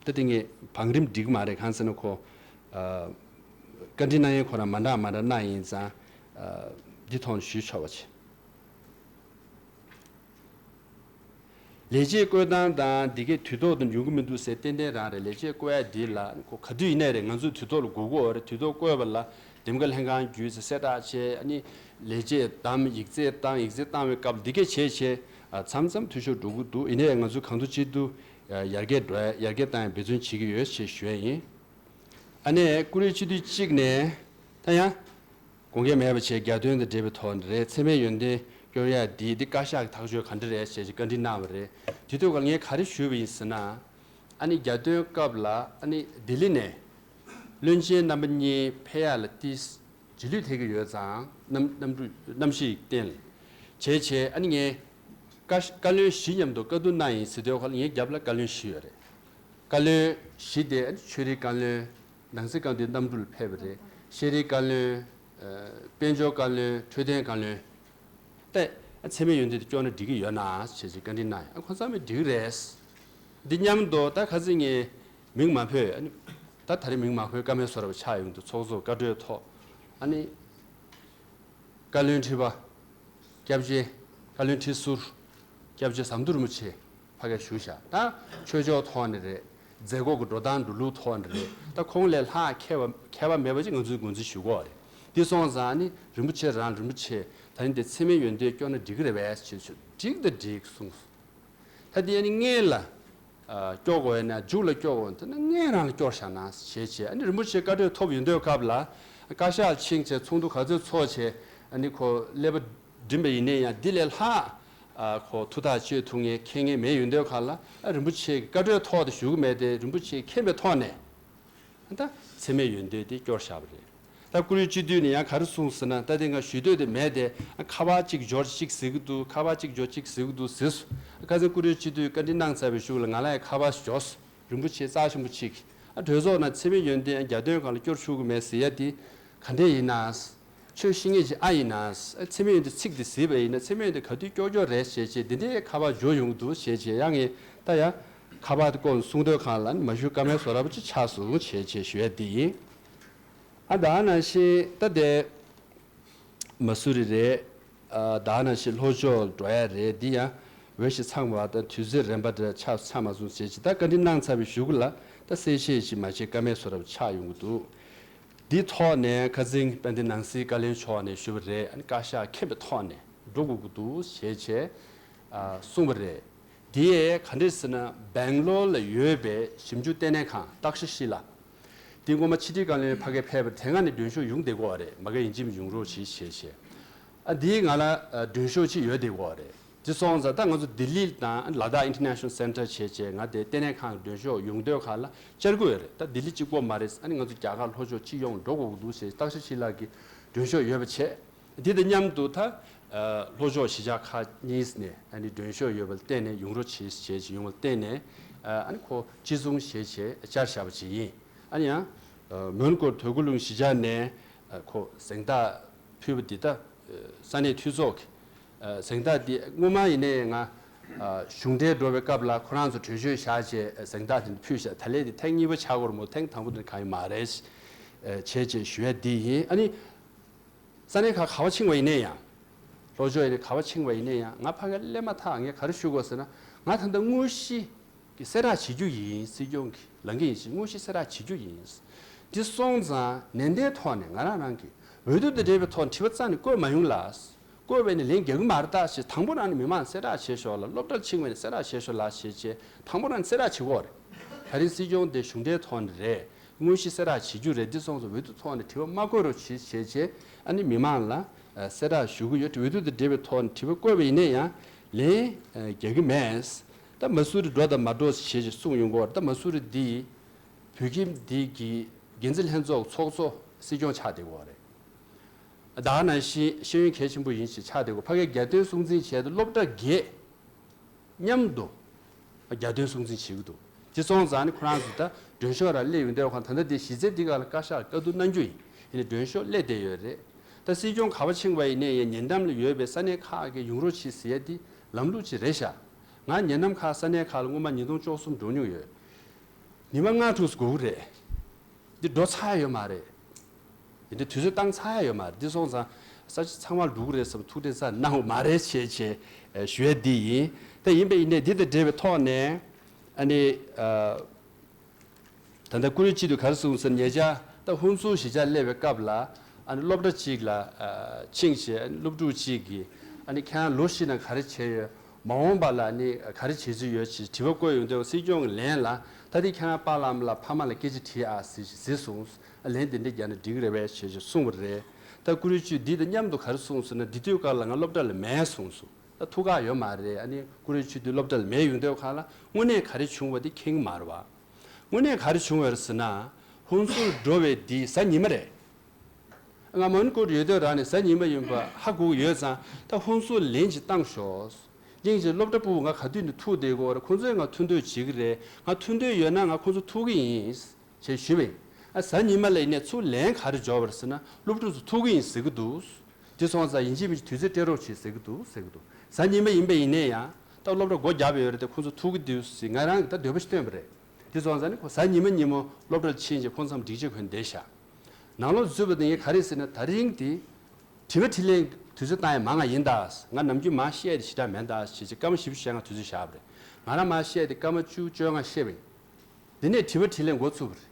ད་འདི་ངས་བང་རིམ་འགྲིག་མ་རེད། གང་ཟེར་ན་ཁོ་ཨ་བཀའ་འདྲི་གནང་ཡས་ཁོ་རང་མ་འདྲ་མ་འདྲ་གནང་ཡིན་ཙང་། ཨ་འདི་ཐོག་ནས་ཞུས་ཆོག་པ་བྱས། ལས་བྱེད་བསྐོས་སྟངས་དང་འདི་གའི་དུས་ཐོག་ཏུ་འབྱུང་གི་མི་འདུག་ཟེར་ཏན་ཏན་རང་རེད། ལས་བྱེད་བསྐོ་ཡ་འདི་ལ་ཁོ་ག་དུས་ཡིན་ནའི་རེད། ང་ཚོའི་དུས་ཐོག་ལ་དགོས་ཀྱི་ཡོད་རེད། དུས་ཐོག་བསྐོས་པ་ལ་འདེམས་བསྐོ་ལྷན་ཁང་བརྒྱུད་ཟེར་གསལ་བསྒྲགས་བྱས། ཨ་ནི་ལས་བྱེད་བདམས། ཡིག་ཚད་བཏང་། ཡིག་ཚད་བཏང་བའི་སྐབས་འདི་གས་བྱས་བྱས་མཚམས་མཚམས་འཐུས་ཤོར་འགྲོ་གི་འདུག་ཡིན་ནའི་ང་ཚོས་གང་ཐུབ་ཅི་ཐུབ་ཡར་རྒྱས་འགྲོ་ཡ། ཡར་རྒྱས་བཏང་ཡ་འབད་བརྩོན་བྱེད་ཀྱི་ཡོད་ཅེས་ཞུ་ཡ་ཡིན། ཨ་ནི་བཀུར་འོས་སྤྱི་འཐུས་གཅིག་ནས་ད་ཡང་དགོངས་འགལ་མེད་པ་བྱས། རྒྱ་དོན་དང་འབྲེལ་བའི་ཐོག་ནས་རེད། འཚེ་མེད་ཡོན་ཏན་སྐྱོར་ཡ་འདི་འདི་བཀའ་ཤག་གི་ཐག་གཅོད་ག་འདྲ་རེད་ཅེས་བཀའ་འདྲི་གནང་བ་རེད། དེ་དུས་ཀ་ངས་ག་རེ་ཞུས་པ་ཡིན་ཟེར་ན། ཨ་ནི་རྒྱ་དོན་སྐབས་ལ་ཨ་ནི་ལྡི་ལི་ནས་བློན་ཆེན་རྣམ་པ་གཉིས་ཕེབས་ཡ་ལ་ཏིས་རྗེས་ལུས་ཐེབས་ཀྱི་ཡོད་ཙང་། གནམ་གནམ་གྲུ་གནམ་གཤིས་བརྟེན་བྱས་བྱས། ཨ་ནི་ངས་བཀའ་བཀའ་བློན་བཞི་མཉམ་དུ་བཀའ་བསྡུར་གནང་ཡིན་ཟེར་དུས་ཀ་ལ་ངའི་རྒྱབ་ལ་བཀའ་བློན་བཞི་ཡོད་རེད། བཀའ་བློན་བཞི་དེ་ཨ་ནི་ཆོས་རིག་བཀའ་བློན། ནང་སྲིད་བཀའ་བློན་གནམ་གྲུ་ལ་ཕེབས་པ་རེད། ཤེས་རིག་བཀའ་བློན། ཨ་དཔལ་འབྱོར་བཀའ་བློན། འཕྲོད་བསྟེན་བཀའ་བློན། ཏེ་ཨ་འཚེ་མེད་ཡོན་ཏན་དེ་སྐྱོར་ན་འགྲིག་གི་ཡོད་ན་ཞེས་ཞེས་བཀའ་འདྲི་གནང་ཡ། ཨ་ཁོང་ཚང་མས་འགྲིག་གི་རེད། འདི་མཉམ་དུ་ད་ཁ་སང་ངས་མིང་མ་འཁོད། ཨ་ནི་ད་ད་རེས་མིང་མ་འཁོད་ཀ་མེད་བཟོ་འདྲ་པོ་ཆགས་ཡོང་དུས། ཚོགས་གཙོ་བཀའ་གྲོས་ཐོག་ཨ་ནི་བཀའ་བློན་ཁྲི་པ། སྐྱབས་རྗེ་བཀའ་བློན་ཁྲི་ཟུར་སྐྱབས་རྗེ་ཟམ་གདོང་རིན་པོ་ཆེ་ཕ་གིར་བཞུགས་ཤག་ད་ཆོས་ཕྱོགས་ཐོག་ནས་རེད། མཛད་སྒོ་གི་འགྲོ་སྟངས་འགྲོ་ལུགས་ཐོག་ནས་རེད། ད་ཁོང་ལས་ལྷག་མཁས་པ་མཁས་པ་མེད་པ་ཅིག་ང་ཚོས་ངོས་འཛིན་ཞུ་གི་ཡོད་རེད། འདི་སོང་ཙང་ཨ་ནི་རིན་པོ་ཆེ་རང་རིན་པོ་ཆེ་ད་ནི་དེ་འཚེ་མེད་ཡོན་ཏན་སྐྱོར་ན་འགྲིག་གི་རེད་པས་ཞེས་ཞུས། འགྲིག་ད་འགྲིག་གསུངས། ད་དེ་ཨ་ནི་སྔོན་ལ་ཨ་སྐྱོར་དགོས་ན་མཇུག་ལ་སྐྱོར་དགོས་ན། ད་ནི་སྔོན་རང་ལ་སྐྱོར་བཞག་ན་ཞེས་བྱས། ཨ་ནི་རིན་པོ་ཆེ་བཀའ་གྲོས་ཐོབ་ཡོང་དུས་སྐབས་ལ་བཀའ་ཤག་ཕྱིན་བྱས་ཚོགས་འདུ་ག་ཚོད་ཚོགས་བྱས། ཨ་ནི་ཁོ་ཀླད་པ་འགྲིམ་པ་ཡིན་ནའི་ཡང་འདི་ལས་ལྷག་ཨ་ཁོ་ཐུགས་ཐག་གཅོད་ཐུབ་མཁན་མཁས་མཁན་མེད་ཡོང་དུས་སྐབས་ལ། ཨ་རིན་པོ་ཆེ་གི་བཀའ་གྲོས་ཐོག་ཏུ་ཞུ་གི་མེད་དེ། རིན་པོ་ཆེ་མཁྱེན་པའི་ཐོག་ནས་ད་འཚེ་མེད་ཡོན་ཏན་དེ་སྐྱོར་བཞག་པ་རེད། ད་བཀུར་འོས་སྤྱི་འཐུས་ནས་ཡང་ག་རེ་གསུངས་ཟེར་ན། ད་དེ་ང་ཞུ་འདོད་དེ་མེད་དེ། ཁ་པར་གཅིག་འབྱོར་གཅིག་ཟེར་གི་འདུག་ཁ་པར་གཅིག་འབྱོར་གཅིག་ཟེར་གི་འདུག་ཟེར་སོང་། ཁ་སང་བཀུར་འོས་སྤྱི་འཐུས་བཀའ་འདྲི་གནང་ཚར་བའི་གཞུག་ལ་ང་ལ་ཡང་ཁ་པར་ཞིག་འབྱོར་སོང་། རིན་པོ་ཆེ་རྩ་ཆེན་པོ་གཅིག་ཨ་གྲོས་ཚོགས་ནང་འཚེ་མེད་ཡོན་ཏན་རྒྱ་དོན་སྒང་ལ་སྐྱོར་ཆོག་གི་མེད་ཟེར་ཡ་དེ་ག་འདྲས་ཡིན་ན། ཆོས་བཤད་མཁན་ཅིག་ཨ་ཡིན་ན། ཨ་འཚེ་མེད་ཡོན་ཏན་ཚིག་དེ་གཟིགས་པ་ཡིན་ན། འཚེ་མེད་ཡོན་ཏན་ག་དུས་སྐྱོར་སྐྱོར་རེད་ཞེས་བྱས་འདི་འདྲའི་ཁ་པར་འབྱོར་ཡོང་གི་འདུག་ཞེས་བྱས། ཡང་ངས་ད་ཡང་ཁ་པར་དེ་བཀོག་ནས་གསུང་དོན་གང་ལ་ནི་མ་ཞུ་ཀ་མེད་བཟོ་འདྲ་པོ་ཅིག་ཆགས་སོང་ཞེས་བྱས་ཞུ་ཡ་འདི་ཡིན། ཨ་ད་ནང་བཞིན་ད་དེ་མ་སུ་རི་རེད། ཨ་ད་ནང་བཞིན་ལྷོ་ཕྱོགས་འགྲོ་ཡ་རེད། འདི་ཡང་འོས་ཤིང་འཚམས་པ་དང་དུས་ཚོད་རན་པ་འདྲ་ཆགས་ཆགས་མ་སོང་ཞེས་བྱས། ད་བཀའ་འདྲི་གནང་ཚར་བའི་གཞུག་ལ་ད་གསལ་བཤད་ཅིག་མ་བྱས་ཀ་མེད་བཟོ་འདྲ་པོ་ཆགས་ཡོང་གི་འདུག་འདིའི་ཐོག་ནས་ཁ་སང་དཔལ་ལྡན་ནང་སྲིད་བཀའ་བློན་མཆོག་ནས་ཞུས་པ་རེད། ཨ་ནི་བཀའ་ཤག་མཁྱེན་པའི་ཐོག་ནས་འགྲོ་དགོས་ཀྱི་འདུག་ཞེས་བྱས་ཨ་གསུངས་པ་རེད། དེ་ག་འདྲས་ཟེར་ན། སྦེང་ལོར་ལ་ཡོད་པའི་ཞིབ་འཇུག་ལྟེ་གནས་ཁང་ཏག་ཤ་ཤི་ལ། དེ་སྔོན་མ་ཕྱི་དྲིལ་བཀའ་བློན་ཕ་གིར་ཕེབས་པ་དེ་སྔ་ནས་མགྲོན་ཤོག་ཡོང་བསྡད་ཀྱི་ཡོད་རེད། མ་གི་ཡིན་གཅིག་མིན་ཡོང་རོགས་གྱིས་ཞེས་བྱས། ཨ་འདིའི་ང་ལ་ཨ་མགྲོན་ཤོག་ཅིག་ཡོད་བསྡད་ཀྱི་ཡོད་རེད། དེ་སོང་ཙང་ད་ང་ཚོ་ལྡི་ལི་དང་ལ་དྭགས་International Center བྱས་བྱས། ང་དེ་ལྟེ་གནས་ཁང་གི་མགྲོན་ཤོག་ཡོང་འདོད་ཁག་ལ་བཅར་གྱི་ཡོད་རེད། ད་ལྡི་ལི་གཅིག་པོ་མ་རེད། ཨ་ནི་ང་ཚོ་རྒྱ་གར་ལྷོ་ཕྱོགས་སྤྱི་ཡོངས་འགྲོ་དགོས་ཀྱི་འདུག་ཞེས་ཏག་ཤ་ཤི་ལགས་ཀྱི་མགྲོན་ཤོག་ཡོད་པ་བྱས། འདི་དང་མཉམ་དུ་ད་ཨ་ལྷོ་ཕྱོགས་གཞིས་ཆགས་ཁག་གཉིས་ནས་ཨ་ནི་མགྲོན་ཤོག་ཡོད་པ་ལ་བརྟེན་ནས་ཡོང་རོགས་གྱིས་ཞེས་ཡོང་བ་ལ་བརྟེན་ནས། ཨ་ནི་ཁོ་ཅི་བཟུང་ཞེས་བྱས་བཅར་བཞག་པ་ཅིག་ཡིན། ཨ་ནི་ཡང་ཨ་མོན་གྷོ་དོལ་པོ་ལུང་གཞིས་ཆགས་ནས་ཨ་ཁོ་གཟེངས་རྟགས་ཕུལ་བ་འདི་ད་ཨ་ས་གནས་འཐུས་ཚོགས་ཀྱི་ཨ་གཟེངས་རྟགས་འདི་སྔོན་མ་ཡིན་ནའི་ང་ཨ་གཞུང་འབྲེལ་འགྲོ་བའི་སྐབས་ལ་ཁོ་རང་ཚོ་གྲོས་ཆོད་བཞག་བྱས་གཟེངས་རྟགས་དེ་འདྲ་ཕུལ་བཞག་ད་ལན་དེ་ཐེངས་གཉིས་པ་ཆགས་ཀྱི་ཡོད་རེད་མོད། ཐེངས་དང་པོ་དེ་གང་ཡང་མ་རེད། ཨ་བྱས་བྱས་ཞུ་ཡ་འདི་ཡིན། ཨ་ནི་ས་གནས་ཁག་ག་པར་ཕྱིན་པ་ཡིན་ནའི་ཡང་། ལྷོ་ཕྱོགས་ཡིན་ནའི་ག་པར་ཕྱིན་པ་ཡིན་ནའི་ཡང་། ང་ཕ་གིར་སླེབས་མ་ཐག་ངས་ག་རེ་ཞུ་དགོས་ཟེར་ན། ང་ད་ལྟ་དངོས་གཞི་ གསལ་བསྒྲགས་བྱེད་རྒྱུ་ཡིན། སྲིད་སྐྱོང་གི་ལངས་ཀྱི་ཡིན་ཞེས་དངོས་གཞི་གསལ་བསྒྲགས་བྱེད་རྒྱུ་ཡིན། འདི་སོང་ཙང་ནན་ཏན་ཐོག་ནས་ང་རང་རང་གི་འོས་བསྡུ་དང་འབྲེལ་བའི་ཐོག་ནས་དྲི་བ་རྩ་ནས་བཀོད་མ་ཡོང་ལ། བཀོད་པས་ནི་ལན་རྒྱག་གི་མ་རེད་ད་ཞེས། དང་པོ་རང་ནས་མི་མང་གསལ་བསྒྲགས་བྱེད་ཤོག་ལ། སློབ་གྲྭར་ཕྱིན་པས་ནི་གསལ་བསྒྲགས་བྱེད་ཤོག་ལ་ཞེས་བྱས། དང་པོ་རང་ནས་གསལ་བསྒྲགས་བྱེད་དགོས་རེད། ད་རིང་སྲིད་སྐྱོང་དེ་གཞུང་འབྲེལ་ཐོག་ནས་རེད། དངོས་གཞི་གསལ་བསྒྲགས་བྱེད་རྒྱུ་རེད། འདི་སོང་ཙང་འོས་བསྡུ་ཐོག་ནས་དྲི་བ་མ་བཀོད་རོགས་བྱེད་ཞེས་བྱས། ཨ་ནི་མི་མང་ལ་གསལ་བསྒྲགས་ཞུ་གི་ཡོད། འོས་བསྡུ་དང་འབྲེལ་བའི་ཐོག་ནས་དྲི་བ་བཀོད་པ་ཡིན་ན་ཡང་ལན་རྒྱག་གི་མེད། ད་མ་སུ་རི་འགྲོ་དང་མ་འགྲོ་ཞེས་ཞེས་གསུངས་ཡོང་གི་ཡོད་རེད། ད་མ་སུ་རི་འདི་བོད་ཁྱིམ་འདི་གི་འགན་འཛིན་ལྷན་ཚོགས་ཚོགས་གཙོ་སྲིད་སྐྱོང་ཆགས་བསྡད་ཡོད་རེད། ད་ག་ནང་བཞིན་ཤེས་ཡོན་གལ་ཆེན་པོ་ཡིན་ཞེས་ཆགས་བསྡད་ཡོད། ཕ་གིར་རྒྱལ་དོན་སྲུང་བརྩི་བྱས་ཏེ་སློབ་གྲྭ་བརྒྱད་མཉམ་དུ་རྒྱལ་དོན་སྲུང་བརྩི་བྱེད་ཀྱི་འདུག་དེ་སོང་ཙང་ནི་ཁོ་རང་ཚོ་ད་མགྲོན་ཤོག་རང་སླེབས་ཡོང་དུས་ཁོང་ད་ལྟ་དེ་གཞི་རྩའི་འདི་ག་ལ་བཀའ་ཤག་བཀའ་བསྡུར་གནང་རྒྱུ་ཡིན། ཡིན་ནའི་མགྲོན་ཤོག་སླེབས་བསྡད་ཡོད་རེད། ད་སྲིད་སྐྱོང་ག་པར་ཕྱིན་པ་ཡིན་ནའི་ཡང་ཉེ་འགྲམ་ལ་ཡོད་པའི་ས་གནས་ཁག་གི་ཡོང་རོགས་བྱེད་ཟེར་ཡ་དེ་ལམ་ལུགས་ཅིག་རེད་ཤག་ང་ཉེ་འགྲམ་ཁག་ས་གནས་ཁག་ལ་སྔོན་མ་ཉིས་སྟོང་བཅུ་གསུམ་འགྲོ་མྱོང་ཡོད། ཉི་མ་ལྔ་དྲུག་འགོར་གི་རེད། འདི་འགྲོ་ཚར་ཡ་ཡོད་མ་རེད། འདི་འདྲ་དུས་ཚོད་བཏང་ཚར་ཡ་ཡོད་མ་རེད། འདི་སོང་ཙང་ས་ཆ་ཚང་མ་འགྲོ་གི་རེད་བསམ། ཐུགས་རྗེ་ཆེ་གནང་བ་མ་རེད་ཞེས་བྱས་ཞུ་ཡ་འདི་ཡིན། ད་ཡིན་པ་ཡིན་ནའི་འདི་དང་འབྲེལ་བའི་ཐོག་ནས་ཨ་ནི་ད་ལྟ་བཀུར་འོས་སྤྱི་འཐུས་ག་རེ་གསུངས་ཟེར། ཉེ་ཆར་ད་ཧུན་སུར་གཞིས་ཆགས་སླེབས་པའི་སྐབས་ལ་ཨ་ནི་སློབ་གྲྭ་གཅིག་ལ་ཕྱིན་བྱས་སློབ་ཕྲུག་གཅིག་གིས་ཨ་ནི་ཁྱེད་རང་ལོ་བཞི་ནང་ག་རེ་བྱས་ཡོད། མ་འོངས་པ་ལ་ནི་ག་རེ་བྱེད་རྩིས་ཡོད་ཅེས་དྲི་བ་བཀོད་ཡོང་དུས་སྲིད་སྐྱོང་གི་ལན་ལ། ད་དེ་ཁྱེད་རང་པཱ་ལགས་ཨ་མ་ལགས་ཕ་མ་ལ་སྐད་ཆ་དྲིས་ཨ་ཟེར་ཟེར་གསུངས། ལན་དེ་འདྲ་རྒྱག་ན་འགྲིག་གི་རེད་པས་ཞེས་ཞེས་གསུངས་པ་རེད། ད་བཀུར་འོས་སྤྱི་འདི་དང་མཉམ་དུ་ག་རེ་གསུངས་ཟེར་ན། འདི་དུས་སྐབས་ལ་ང་སློབ་གྲྭ་ལ་མེད་གསུངས་སོང་། ད་ཐུགས་ཁག་ཡོད་མ་རེད། ཨ་ནི་བཀུར་འོས་སྤྱི་འཐུས་སློབ་གྲྭ་ལ་མེད་ཡོང་དུས་ཁག་ལ་དངོས་གནས་ག་རེ་བྱུང་བ་དེ་མཁྱེན་གི་མ་རེད་བ། དངོས་གནས་ག་རེ་བྱུང་བ་རེད་ཟེར་ན། ཧུན་སུར་འགྲོ་བའི་འདི་གཟའ་ཉི་མ་རེད། ང་མོན་གྷོར་ཡོད་དུས་རང་ནས་གཟའ་ཉི་མ་ཡིན་པ་ཧ་གོ་གི་ཡོད་ཙང་། ད་ཧུན་སུར་ལན་ཅིག་བཏང་ཤོག་སྙིང་རྗེ། སློབ་གྲྭ་ཕྲུ་གུ་ང་ག་དུས་ནས་ཐུག་བསྡད་ཀྱི་ཡོད་རེད། ཁོང་ཚོས་ང་མཐུན་འདོད་བྱེད་ཀྱི་རེད། ང་མཐུན་འདོད་ཡོད་ན་ང་ཁོང་ཚོ་ཐུག་གི་ཡིན་ཞེས་ཞུས་པ་ཡིན། ཨ་གཟའ་ཉི་མ་ལ་ཡིན་ནའི་ཚུར་ལན་ག་རེ་འབྱོར་བ་རེད་ཟེར་ན། སློབ་ཕྲུག་ཚོ་ཐུག་གི་ཡིན་ཟེར་གྱི་འདུག་དེ་སོང་ཙང་ཡིན་གཅིག་མིན་གཅིག་དུས་ཚོད་སྤྲད་རོགས་བྱེད་ཟེར་གྱི་འདུག་ཟེར་གྱི་འདུག་གཟའ་ཉི་མ་ཡིན་པ་ཡིན་ནའི་ཡང་ད་སློབ་གྲྭ་སྒོ་བརྒྱབ་ཡོད་རེད་དེ། ཁོང་ཚོ་ཐུག་གི་འདུག་ཟེར་ང་རང་གིས་ད་འདོད་པ་ཞིག་བཏོན་པ་རེད། དེ་སོང་ཙང་ནི་ཁོ་གཟའ་ཉི་མ་ཉིན་མོ་སློབ་གྲྭར་ཕྱིན་བྱས་ཁོང་ཚོའམ་སྒྲིག་ཆས་གོན་བསྡད་ཤག་ནང་ལོགས་འཛུལ་བ་དེ་ངས་ག་རེ་ཟེར་ན། ད་རིང་དེ་དྲི་བ་དྲིས་ལན་དུས་ཚོད་བཏང་ཡ་མང་ང་ཡིན་ད། ང་ནམ་རྒྱུན་མར་བཤད་དེ་ཞེ་དྲག་མེད་ད་ཞེས་བྱས། སྐར་མ་བཞི་བཅུ་ཞེ་ལྔ་དུས་ཚོད་བཞག་པ་རེད། ང་རང་མར་བཤད་དེ་སྐར་མ་བཅུ་བཅོ་ལྔ་བཤད་པ་ཡིན། དེ་ནས་དྲི་བ་དྲིས་ལན་འགོ་ཚུགས་པ་རེད།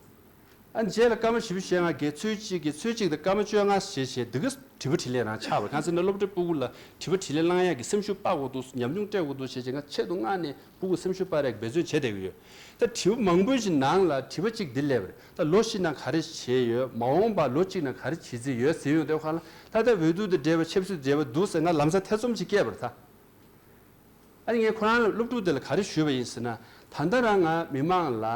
ཨ་རྗེས་ལ་སྐར་མ་བཞི་བཅུ་ཞེ་ལྔ་བརྒལ་ཚོད་གཅིག་གི་ཚོད་གཅིག་དང་སྐར་མ་བཅོ་ལྔ་ཞེས་བྱས་འདི་ག་དྲི་བ་དྲིས་ལན་རང་ཆགས་པ་རེད། གང་ཟེར་ན་སློབ་གྲྭ་ཕྲུ་གུ་ལ་དྲི་བ་དྲིས་ལན་བསླང་ཡག་གི་སེམས་ཤུགས་སྤར་དགོས་འདུག་ཉམས་མྱོང་སྤྲད་དགོས་འདུག་ཞེས་བྱས་ང་ཆེད་དུ་མངགས་ནས་ཕྲུ་གུ་སེམས་ཤུགས་སྤར་ཡག་གི་འབད་བརྩོན་བྱས་བསྡད་ཀྱི་ཡོད། ད་དྲི་བ་མང་པོ་ཞིག་ནང་ལ་དྲི་བ་གཅིག་འདི་སླེབས་པ་རེད། ད་ལོ་བཞི་ནང་ག་རེ་བྱས་ཡོད། མ་འོངས་པ་ལོ་གཅིག་ནང་ག་རེ་བྱེད་རྩིས་ཡོད་ཟེར་ཡོང་དུས་ཁ་ལ། ད་ལྟ་འོས་བསྡུ་དང་འབྲེལ་བའི་ཆབ་སྲིད་དང་འབྲེལ་བ་འདུག་ཟེར་ང་ལམ་སང་ཐེ་ཚོམ་ཅིག་སྐྱེས་པ་རེད་ད། ཨ་ནི་ངས་ཁོ་རང་ལ་སློབ་ཕྲུག་དེ་ལ་ག་རེ་ཞུས་པ་ཡིན་ཟེར་ན། ད་ལྟ་རང་ང་མི་མང་ལ་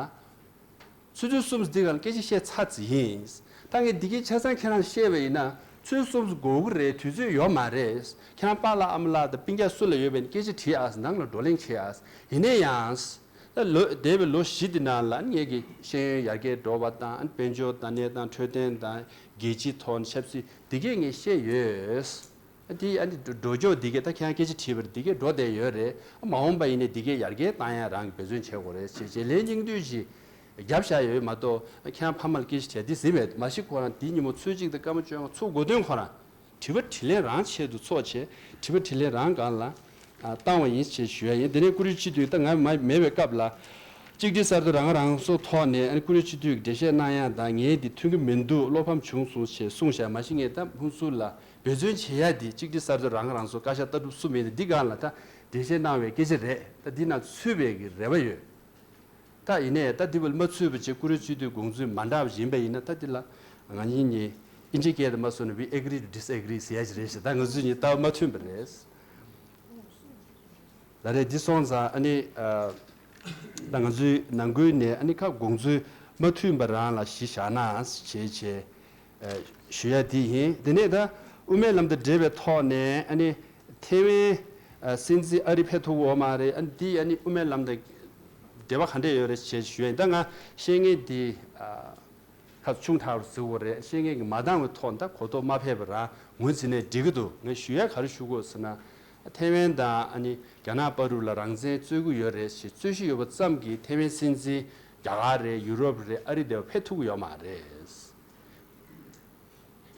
ཆུ་ཚོད་གསུམ་འདི་ག་ལ་སྐད་ཆ་བཤད་ཚར་ཙམ་ཡིན། ད་ངས་འདི་གའི་ཆ་ཚང་ཁྱེད་རང་བཤད་པ་ཡིན་ན་ཆུ་ཚོད་གསུམ་འགོར་གི་རེད། དུས་ཚོད་ཡོད་མ་རེད། ཁྱེད་རང་པཱ་ལགས་ཨ་མ་ལགས་དང་སྤུན་ཀྱག་སུ་ལ་ཡོད་པ་ཡིན་ན་སྐད་ཆ་དྲིས་ཨ། ནང་ལ་བགྲོ་གླེང་བྱེད་ཨ། ཡིན་ན་ཡང་། ད་ལོ་འདས་པའི་ལོ་བཞི་འདི་ནང་ལ་ངེད་ཀྱི་ཤེས་ཡོན་ཡར་རྒྱས་འགྲོ་བ་དང་། དཔལ་འབྱོར་དང་གནས་སྟངས་འཕྲོད་བསྟེན་དང་རྒྱལ་སྤྱིའི་ཐོག་ནས་ཆབ་སྲིད་འདི་གས་ངས་བཤད་ཡོད། ཨ་དེ་ཨ་ནི་འགྲོ་ཕྱོགས་འདི་གས་ད་ཁྱེད་རང་སྐད་ཆ་དྲིས་པར་འདི་གས་འགྲོ་བསྡད་ཡོད་རེད། ཨ་མ་འོངས་པ་ཡིན་ནའི་འདི་གས་ཡར་རྒྱས་བཏང་ཡ་རང་གི་འབད་བརྩོན་བྱེད་དགོས་རེད་ཅེས་བྱས་ལན་སྙིང་བསྡུས་ཤིག་བརྒྱབ་བཞག་ཡོད་མ་གཏོགས། ཁྱེད་རང་ཕ་མ་ལ་སྐད་ཆ་དྲིས་འདི་ཟིན་མེད། མ་གཞི་ཁོ་རང་དེ་ཉིན་མོ་ཚོད་གཅིག་དང་སྐར་མ་བཅོ་ལྔ་ཚུགས་དགོས་དོན་ཁོ་རང་དྲི་བ་དྲིས་ལན་རང་ཆེད་དུ་ཚོགས་བྱས། དྲི་བ་དྲིས་ལན་རང་སྒང་ལ་ཨ་བཏང་བ་ཡིན་ཞེས་ཞུ་ཡ་ཡིན། དེ་ནས་བཀུར་འོས་སྤྱི་འཐུས་ད་ང་མ་མེད་པའི་སྐབས་ལ། གཅིག་སྒྲིལ་གསར་གཏོད་རང་དབང་རང་སོ་ཐོག་ནས་ཨ་ནི་བཀུར་འོས་སྤྱི་འཐུས་ཀྱི་འགྲེལ་བཤད་གནང་ཡ་དང་། ངས་འདི་མཐུན་གྱི་མི་འདུག་བློ་ཕམ་བྱུང་སོང་ཞེས་གསུངས་བཞག་མ་གཞི་ངས་ད་ཧུན་སུར་ལ་འབད་བརྩོན་བྱེད་ཡ་འདི་གཅིག་སྒྲིལ་གསར་གཏོད་རང་དབང་རང་སོ་བཀའ་ཤག་ལྟ་གྲུབ་གསུམ་ཡིན་ན་འདི་སྒང་ལ་ད་འགྲེལ་བཤད་གནང་བའི་སྐད་ཆ་རེད། ད་འདི་ནང་ཚུད་པའི་གི་རེ་བ་ཡོད། ད་ཡིན་ནའི་ད་འདི་བ་ལ་མ་ཚུད་པ་བྱས་བཀུར་འོས་སྤྱི་འཐུས་དགོངས་ཚུལ་མ་འདྲ་བ་ཡིན་པ་ཡིན་ན། ད་འདི་ལ་ང་གཉིས་གཉིས་ཨིན་ཇི་སྐད་དུ་མ་སོང་ན། We agree to disagree ཟེར་ཡ་ཅིག་རེད་ཤག་ད་ང་ཚོ་གཉིས་ལྟ་བ་མ་མཐུན་པ་རེད། ལ་རེད། འདི་སོང་ཙང་ཨ་ནི་ཨ་ད་ང་ཚོའི་ནང་ཁུལ་ནས་ཨ་ནི་ཁ་དགོངས་ཚུལ་མ་མཐུན་པ་རང་ལ་གཞི་བཞག་ན་བྱས་བྱས། ཨ་ཞུ་ཡ་དེ་ཡིན། དེ་ནས་ད་དབུ་མའི་ལམ་དང་འབྲེལ་བའི་ཐོག་ནས་ཨ་ནི་ཐེ་ཝན་ཨ་སྲིད་འཛིན་ཨ་རི་ཕེབས་ཐུབ་ཡོད་མ་རེད། ཨ་ནི་དེ་ཨ་ནི་དབུ་མའི་ལམ་དང་འབྲེལ་བ་ག་འདྲས་ཡོད་རེད་ཅེས་ཞུ་ཡ་ཡིན། ད་ང་བཤད་མཁན་དེ་ཨ་ཁ་ཆུང་དྲགས་པ་ཟེར་དགོས་རེད། བཤད་མཁན་གྱི་མ་འདང་བའི་ཐོག་ད་གོ་རྟོགས་མ་ཕེབས་པ་རང་ངོས་འཛིན་ནས་འགྲིག་གི་འདུག་ངས་ཞུ་ཡ་ག་རེ་ཞུ་དགོས་ཟེར་ན། ཐེ་ཝན་དང་ཨ་ནི་རྒྱ་ནག་བར་དུ་ལ་རང་བཙན་རྩོད་ཀྱི་ཡོད་རེད་ཞེས་རྩོད་གཞི་ཡོད་པ་ཙམ་གྱིས་ཐེ་ཝན་སྲིད་འཛིན་རྒྱ་གར་རེད། ཡུ་རོབ་རེད། ཨ་རི་དེ་བ་ཕེབས་ཐུབ་ཀྱི་ཡོད་མ་རེད།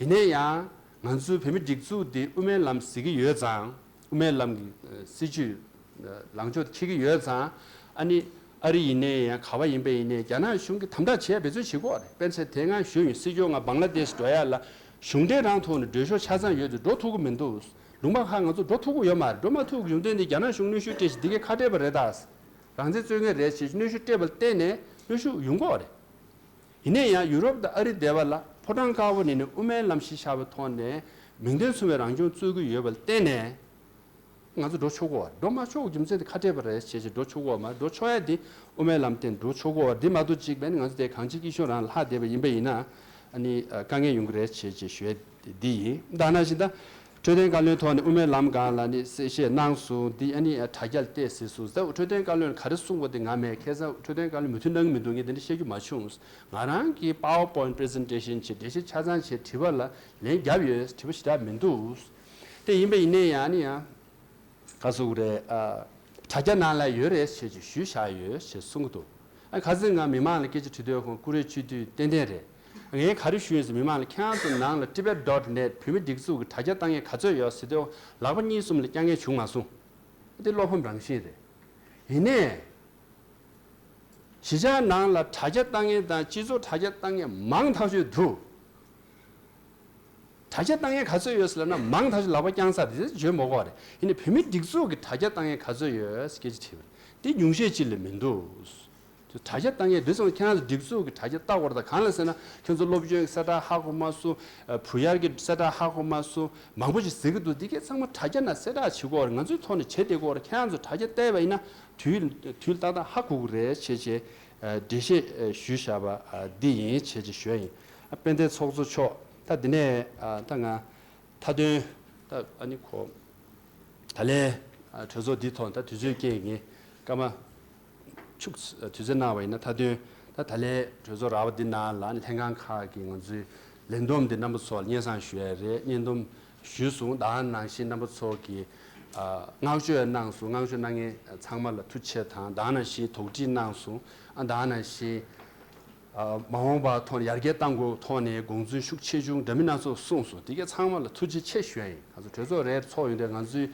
ཡིན་ན་ཡང་ང་ཚོའི་བོད་མི་སྒྲིག་འཛུགས་འདི་དབུ་མའི་ལམ་ཟེར་གྱི་ཡོད་ཙང་། དབུ་མའི་ལམ་གྱི་ཨ་སྲིད་བྱུས་ཨ་ལངས་ཕྱོགས་འཁྱེར་གྱི་ཡོད་ཙང་། ཨ་ནི་ ཨ་རི་ཡིན་ནའི་ཡང་ག་བ་ཡིན་པ་ཡིན་ནའི་རྒྱ་ནག་གཞུང་གིས་དམ་དྲག་བྱས་འབད་བརྩོན་བྱེད་ཀྱི་ཡོད་རེད། དཔེར་ན་ཆ་དེ་སྔ་ཞུས་ཡོད། སྲིད་སྐྱོང་ང་བང་ལ་དེཤ་འགྲོ་ཡ་ལ་གཞུང་འབྲེལ་རང་ཐོག་ནས་འགྲོ་ཤོག་ཆ་ཚང་ཡོད་དེ་འགྲོ་ཐུབ་ཀྱི་མི་འདུག། ལུང་པ་ཁག་ང་ཚོ་འགྲོ་ཐུབ་ཀྱི་ཡོད་མ་རེད། འགྲོ་མ་ཐུབ་ཀྱི་ཡོང་དོན་དེ་རྒྱ་ནག་གཞུང་གནོན་ཤུགས་སྤྲད་བྱས་འདི་གའི་ཁ་བྲལ་བ་རེད་ད། རང་བཙན་རྩོད་མཁན་རེད་ཅེས་གནོན་ཤུགས་སྤྲད་པ་ལ་བརྟེན་ནས་གནོན་ཤུགས་ཡོང་གི་ཡོད་རེད། ཡིན་ན་ཡང་ཡུ་རོབ་དང་ཨ་རི་སྡེ་བ་ལ་ཕོ་བྲང་དཀར་པོ་ནས་ནི་དབུ་མའི་ལམ་གཞི་བཞག་པའི་ཐོག་ནས་མིང་དོན་མཚུངས་པའི་རང་སྐྱོང་རྩོད་ཀྱི་ཡོད་པ་ལ་བརྟེན་ནས། ང་ཚོ་འགྲོ་ཆོག་གི་ཡོད་རེད། འགྲོ་མ་ཆོག་གི་རྒྱུ་མཚན་དེ་ཁ་བྲལ་བ་རེད་ཅེས་བྱས་འགྲོ་ཆོག་གི་ཡོད་མ་རེད། འགྲོ་ཆོག་ཡ་དེ་དབུ་མའི་ལམ་སྟེང་འགྲོ་ཆོག་གི་ཡོད་རེད། འདི་མ་གཏོགས་གཅིག་བས་ནི་ང་ཚོ་དེ་གང་ཅིའི་སྐྱིད་གཤོངས་རང་ལ་ལྷག་བསྡད་པ་ཡིན་པ་ཡིན་ན། ཨ་ནི་དཀའ་ངལ་ཡོང་གི་རེད་ཅེས་བྱས་ཞུ་ཡ་འདི་ཡིན། ད་ནང་བཞིན་ད་འཕྲོད་བསྟེན་བཀའ་བློན་ཐོག་ནས་དབུ་མའི་ལམ་སྒང་ལ་ནི་གསལ་བཤད་གནང་སོང་། འདི་ཨ་ནི་དྲ་རྒྱ་ལ་བལྟས་ཟེར་སོང་། ད་འཕྲོད་བསྟེན་བཀའ་བློན་ག་རེ་གསུངས་པ་དེ་ང་མེད། ཁ་སང་འཕྲོད་བསྟེན་བཀའ་བློན་མོས་མཐུན་གནང་གི་མི་འདུག། ངས་དེ་འདྲ་བཤད་རྒྱུ་མ་བྱུང་། ང་རང་གིས་PowerPoint presentation་བྱས་འགྲེལ་བཤད་ཆ་ཚང་བྱས་དྲི་བ་ལ་ལན་བརྒྱབ་ཡོད། དྲི་བ་ཞེ་དྲག་མི་འདུག། དེ་ཡིན་པ་ཡིན་ནའི་ཡང་ནི་ཡང་། ག་ཟེར་དགོས་རེད། ཨ། དྲ་རྒྱ་ནང་ལ་ཡོད་རེད་ཅེས་ཅིག་ཞུས་བཞག་ཡོད་ཅེས་གསུང་གི་འདུག། ཨ། ཁ་སང་ང་མི་མང་ལ་སྐད་ཆ་དྲི་དུས་ཁོང་ཀུ་རེ་བཅུད་བསྡུས་ཏན་ཏན་རེད། ངས་ག་རེ་ཞུས་ཡིན་ཟེར། མི་མང་ལ་ཁྱེད་རང་ཚོ་ནང་ལ་Tibet dot net བོད་མི་སྒྲིག་འཛུགས་ཀྱི་དྲ་རྒྱ་བཏང་མཁན་ག་ཚོད་ཡོད་ཟེར་དུས་ལག་པ་གཉིས་གསུམ་ལས་བརྐྱང་མཁན་བྱུང་མ་སོང་། དེ་བློ་ཕམ་རང་བཞིན་རེད། ཡིན་ནའི། གཞིས་ཆགས་ནང་ལ་དྲ་རྒྱ་བཏང་མཁན་དང་སྤྱི་ཚོགས་དྲ་རྒྱ་བཏང་མཁན་མང་ཐག་ཆོད་འདུག། དྲ་རྒྱ་བཏང་མཁན་ག་ཚོད་ཡོད་ཟེར་ལབ་ན་མང་ཐག་ཆོད་ལག་པ་བརྐྱངས་ས་དེ་བརྗོད་མི་དགོས་པ་རེད། ཡིན་ནའི་བོད་མི་སྒྲིག་འཛུགས་ཀྱི་དྲ་རྒྱ་བཏང་མཁན་ག་ཚོད་ཡོད་ཟེར་སྐད་ཆ་དྲིས་པ་རེད། དེ་ཉུང་ཤས་ཅིག་ལས་མི་འདུག། དྲ་རྒྱ་བཏང་མཁན་དེ་ཚོ་ཁྱེད་རང་ཚོ་སྒྲིག་འཛུགས་ཀྱི་དྲ་རྒྱ་བལྟ་དགོས་རེད། ད་གང་ལ་ཟེར་ན་ཁྱེད་ཚོ་སློབ་སྦྱོང་གི་གསལ་བསྒྲགས་ཧ་གོ་མ་སོང་། བུ་ཡར་གྱི་གསལ་བསྒྲགས་ཧ་གོ་མ་སོང་། མང་པོ་ཞིག་ཟེར་གྱི་འདུག། འདི་གའི་ཚང་མ་དྲ་རྒྱ་ནང་གསལ་བསྒྲགས་བྱེད་དགོས་རེད། ང་ཚོའི་ཐོག་ནས་བྱེད་བསྡད་དགོས་རེད། ཁྱེད་རང་ཚོ་དྲ་རྒྱ་བལྟས་པ་ཡིན་ན་དུས་དུས་ཏག་ཏག་ཧ་གོ་གི་རེད་བྱས་བྱས། འགྲེལ་བཤད་ཞུས་བཞག་པ་འདི་ཡིན་བྱས་བྱས་ཞུ་ཡ་ཡིན། དཔལ་ལྡན་ཚོགས་གཙོ་མཆོག། ད་འདི་ནས་ད་ང་མཐའ་དོན་ད་ཨ་ནི་གོ་ད་ལན་གྲོས་ཚོགས་འདི་ཐོག་ད་དུས་ཚོད་རྐྱེན་ངས་སྐར་མ་ཕྱུགས་དུས་ཚོད་གནང་བ་ཡིན་ན། མཐའ་དོན་ད་ད་ལན་གྲོས་ཚོགས་ར་བ་འདི་ནང་ལ་ལྷན་ཁང་ཁག་གི་ང་ཚོའི་ལས་བསྡོམས་འདི་རྣམ་པ་ཚོ་ལ་སྙན་སེང་ཞུ་ཡ་རེད། སྙན་སྡོམ་ཞུས་སོང་། ད་ནང་བཞིན་རྣམ་པ་ཚོ་གིས་བསྔགས་བརྗོད་གནང་སོང་། བསྔགས་བརྗོད་གནང་མཁན་ཚང་མ་ལ་ཐུགས་རྗེ་ཆེ་དང་། ད་ནང་བཞིན་དོགས་འདྲི་གནང་སོང་། ཨ། ད་ནང་བཞིན། ཨ། མ་འོངས་པ་ཐོག་ནས་ཡར་རྒྱས་གཏང་དགོས་ཐོག་ནས་དགོངས་ཚུལ་ཤུགས་ཆེ་ཆུང་འདྲ་མིན་སྣ་ཚོགས་གསུངས་སོང་། དེ་གས་ཚང་མ་ལ་ཐུགས་རྗེ་ཆེ་ཞུ་ཡ་ཡིན། ང་ཚོ་གྲོས་ཚོགས་རེ་ཚོགས་ཡོང་དུས་ང་ཚོའི་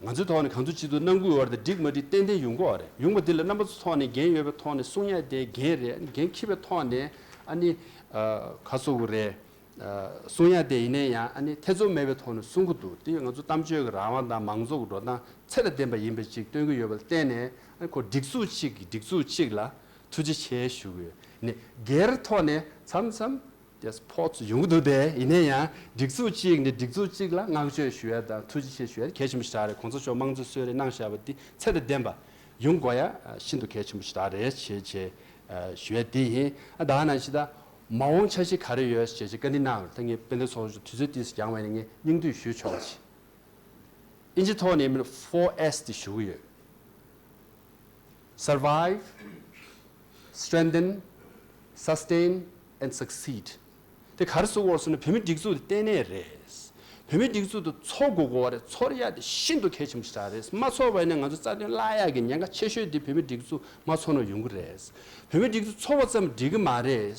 ང་ཚོའི་ཐོག་ནས་གང་ཐུབ་ཅི་ཐུབ་གནང་དགོས་ཡོད་རེད། འགྲིག་མ་འགྲིག་ཏན་ཏན་ཡོང་གི་ཡོད་རེད། ཡོང་བ་འདི་ལ་རྣམ་པ་ཚོའི་ཐོག་ནས་འགན་ཡོད་པའི་ཐོག་ནས་གསུང་ཡ་དེ་འགན་རེད། འགན་འཁྱེར་བའི་ཐོག་ནས་ཨ་ནི། ཨ། ག་ཟེར་དགོས་རེད། ཨ། གསུང་ཡ་དེ་ཡིན་ནའི་ཡང་ཨ་ནི་ཐེ་ཚོམ་མེད་པའི་ཐོག་ནས་གསུང་གི་འདུག། དེ་ང་ཚོ་གཏམ་བརྗོད་ཀྱི་རང་དབང་དང་མང་གཙོ་གི་འགྲོ་སྟངས་ཚད་དང་ལྡན་པ་ཡིན་པ་ཅིག་སྟོན་གྱི་ཡོད་པ་ལ་བརྟེན་ནས། ཨ་ནི་ཁོ་སྒྲིག་འཛུགས་གཅིག་གི་སྒྲིག་འཛུགས་གཅིག་ལ་ཐུགས་རྗེ་ཆེ་ཞུ་གི་ཡོད། ནས་སྒེར་ཐོག་ནས་མཚམས་མཚམས་དེ་ཕོག་ཡོང་གི་འདུག་སྟེ། ཡིན་ན་ཡང་སྒྲིག་འཛུགས་གཅིག་ནས་སྒྲིག་འཛུགས་གཅིག་ལ་བསྔགས་བརྗོད་ཞུ་ཡ་དང་ཐུགས་རྗེ་ཆེ་ཞུ་ཡ་གལ་ཆེན་པོ་ཞིག་རེད། གོང་ས་མཆོག་དམངས་གཙོའི་གསོལ་རས་གནང་བཞག་པ་འདི་ཚད་དང་ལྡན་པ་ཡོང་དགོས་ཡ་ཤིན་ཏུ་གལ་ཆེན་པོ་ཞིག་རེད་ཅེས་བྱས་ཞུ་ཡ་དེ་ཡིན། ཨ། ད་ནང་བཞིན་ད་མ་འོངས་འཆར་གཞི་ག་རེ་ཡོད་ཅེས་བྱས་བཀའ་འདྲི་གནང་བ་ད་ངས་དཔལ་ལྡན་ཚོགས་གཙོ་དུས་ཚོད་ཏོག་ཙམ་འགྱངས་པ་ཡིན་ན་ངས་སྙིང་བསྡུས་ཞུས་ཆོག་པ་བྱས། ཨིན་ཇི་ཐོག་ནས་མིན་four S དེ་ཞུ་གི་ཡོད། Survive, strengthen, sustain and succeed. དེ་ག་རེ་ཟེར་དགོས་ཟེར་ན་བོད་མི་སྒྲིག་འཛུགས་དེ་བརྟན་གནས་རེད། བོད་མི་སྒྲིག་འཛུགས་དེ་འཚོ་དགོས་དགོས་པ་རེད། འཚོ་ཡ་དེ་ཤིན་ཏུ་གལ་ཆེན་པོ་ཞིག་རེད། མ་འཚོ་བ་ཡིན་ན་ང་ཚོ་རྩ་དོན་བརླག་ཡ་གི་ཉེན་ཁ་ཆེ་ཤོས་དེ་བོད་མི་སྒྲིག་འཛུགས་མ་འཚོ་ན་ཡོང་གི་རེད། བོད་མི་སྒྲིག་འཛུགས་འཚོ་བ་ཙམ་འགྲིག་གི་མ་རེད།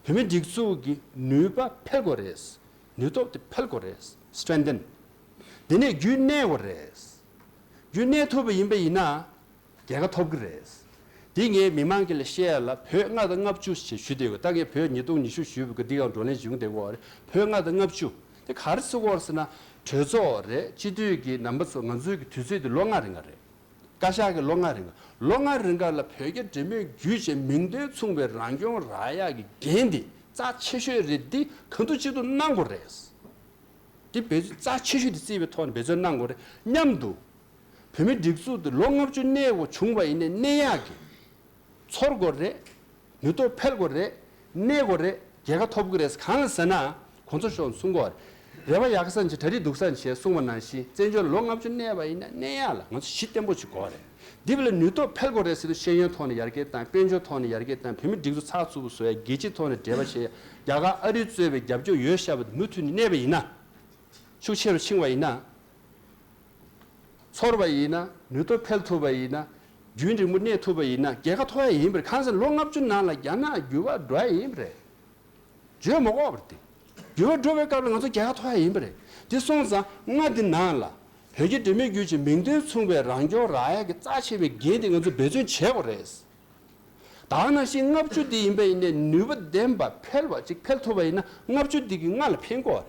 བོད་མི་སྒྲིག་འཛུགས་ཀྱི་ནུས་པ་འཕེལ་དགོས་རེད། ནུས་སྟོབས་དེ་འཕེལ་དགོས་རེད། Strengthen. དེ་ནས་རྒྱུན་གནས་དགོས་རེད། རྒྱུན་གནས་ཐུབ་པ་ཡིན་པ་ཡིན་ན། རྒྱལ་ཁ་ཐོབ་ཀྱི་རེད། འདི་ངས་མི་མང་གི་ལ་བཤད་ཡ་ལ་བོད་ལྔ་དང་ལྔ་བཅུ་ཞེས་ཞུས་བསྡད་ཡོད། ད་ངས་བོད་ཉིས་སྟོང་ཉི་ཤུ་ཞུས་པའི་གི་འདི་གའང་བགྲོ་གླེང་བྱུང་བསྡད་ཡོད་རེད། བོད་ལྔ་དང་ལྔ་བཅུ་དེ་ག་རེ་ཟེར་དགོས་རེད་ཟེར་ན། གྲོས་ཚོགས་རེད། སྤྱི་འཐུས་ཀྱི་རྣམ་པ་ཚོ་ང་ཚོའི་གི་དུས་ཚོད་དེ་ལོ་ལྔ་རིང་ག་རེད། བཀའ་ཤག་གི་ལོ་ལྔ་རིང་ག་ལོ་ལྔ་རིང་ག་ལ་བོད་རྒྱ་འབྲེལ་མོལ་བརྒྱུད་བྱས་མིང་དོན་མཚུངས་པའི་རང་སྐྱོང་རག་ཡག་གི་འགན་དེ་རྩ་ཆེ་ཤོས་རེད། འདི་གང་ཐུབ་ཅི་ཐུབ་གནང་དགོས་རེད། འདི་འབད་བརྩོན་རྩ་ཆེ་ཤོས་དེ་བརྩིས་པའི་ཐོག་ནས་འབད་བརྩོན་གནང་དགོས་རེད། མཉམ་དུ་བོད་མི་སྒྲིག་འཛུགས་དེ་ལོ་ལྔ་བཅུ་གནས་དགོས་བྱུང་བ་ཡིན་ནའི་གནས་ཡག་གི་ཚོར་དགོས་རེད། ནུས་སྟོབས་འཕེལ་དགོས་རེད། གནས་དགོས་རེད། རྒྱལ་ཁ་ཐོབ་དགོས་རེད། གང་ལ་ཟེར་ན་གོང་ས་མཆོག་གསུང་གོ་རེད། རེ་བ་ཡག་ས་མཆིས་གྲ་སྒྲིག་སྡུག་ས་མཆིས་གསུངས་པ་ནང་བཞིན་བཙན་བྱོལ་ལོ་ལྔ་བཅུ་གནས་པ་ཡིན་ན་གནས་ཡག་ལ་ང་ཚོ་གཞི་བརྟན་པོ་ཅིག་དགོས་རེད། འདི་བ་ལ་ནུས་སྟོབས་འཕེལ་དགོས་རེད་ཟེར་དུས་ཤེས་ཡོན་ཐོག་ནས་ཡར་རྒྱས་བཏང་། དཔལ་འབྱོར་ཐོག་ནས་ཡར་རྒྱས་བཏང་། བོད་མི་སྒྲིག་འཛུགས་ཚགས་ཚུད་པོ་བཟོ་ཡ། རྒྱལ་སྤྱིའི་ཐོག་ནས་འབྲེལ་བ་བྱེད་ཡ། རྒྱ་གར་ཨ་རི་གཙོས་པའི་རྒྱབ་སྐྱོར་ཡོད་བཞག་པ་དེ་མུ་མཐུད་ནས་གནས་པ་ཡིན་ན། ཤུགས་ཆེ་རུ་ཕྱིན་པ་ཡིན་ན། ཚོར་བ་ཡིན་ན། ནུས་སྟོབས་འཕེལ་ཐུབ་པ་ཡིན་ན། རྒྱུན་རིང་པོ་གནས་ཐུབ་པ་ཡིན་ན་རྒྱལ་ཁ་ཐོབ་ཡ་ཡིན་པ་རེད། གང་ཟེར་ལོ་ལྔ་བཅུ་ནང་ལ་རྒྱ་ནག་འགྱུར་བ་འགྲོ་ཡ་ཡིན་པ་རེད། བརྗོད་མ་དགོས་པ་རེད་དེ། འགྱུར་བ་འགྲོ་བའི་སྐབས་ལ་ང་ཚོ་རྒྱལ་ཁ་ཐོབ་ཡ་ཡིན་པ་རེད། དེ་སོང་ཙང་ལྔ་འདི་ནང་ལ་བོད་རྒྱ་འབྲེལ་མོལ་བརྒྱུད་ཀྱི་མིང་དོན་མཚུངས་པའི་རང་སྐྱོང་རག་ཡ་གི་རྩ་ཆེ་བའི་འགན་དེ་ང་ཚོ་འབད་བརྩོན་བྱེད་དགོས་རེད། ད་ནང་བཞིན་ལྔ་བཅུ་འདི་ཡིན་པ་ཡིན་ནའི་ནུས་པ་ལྡན་པ་འཕེལ་བ་ཅིག་འཕེལ་ཐུབ་པ་ཡིན་ན་ལྔ་བཅུ་འདི་གིས་ལྔ་ལ་ཕན་གོ་རེད།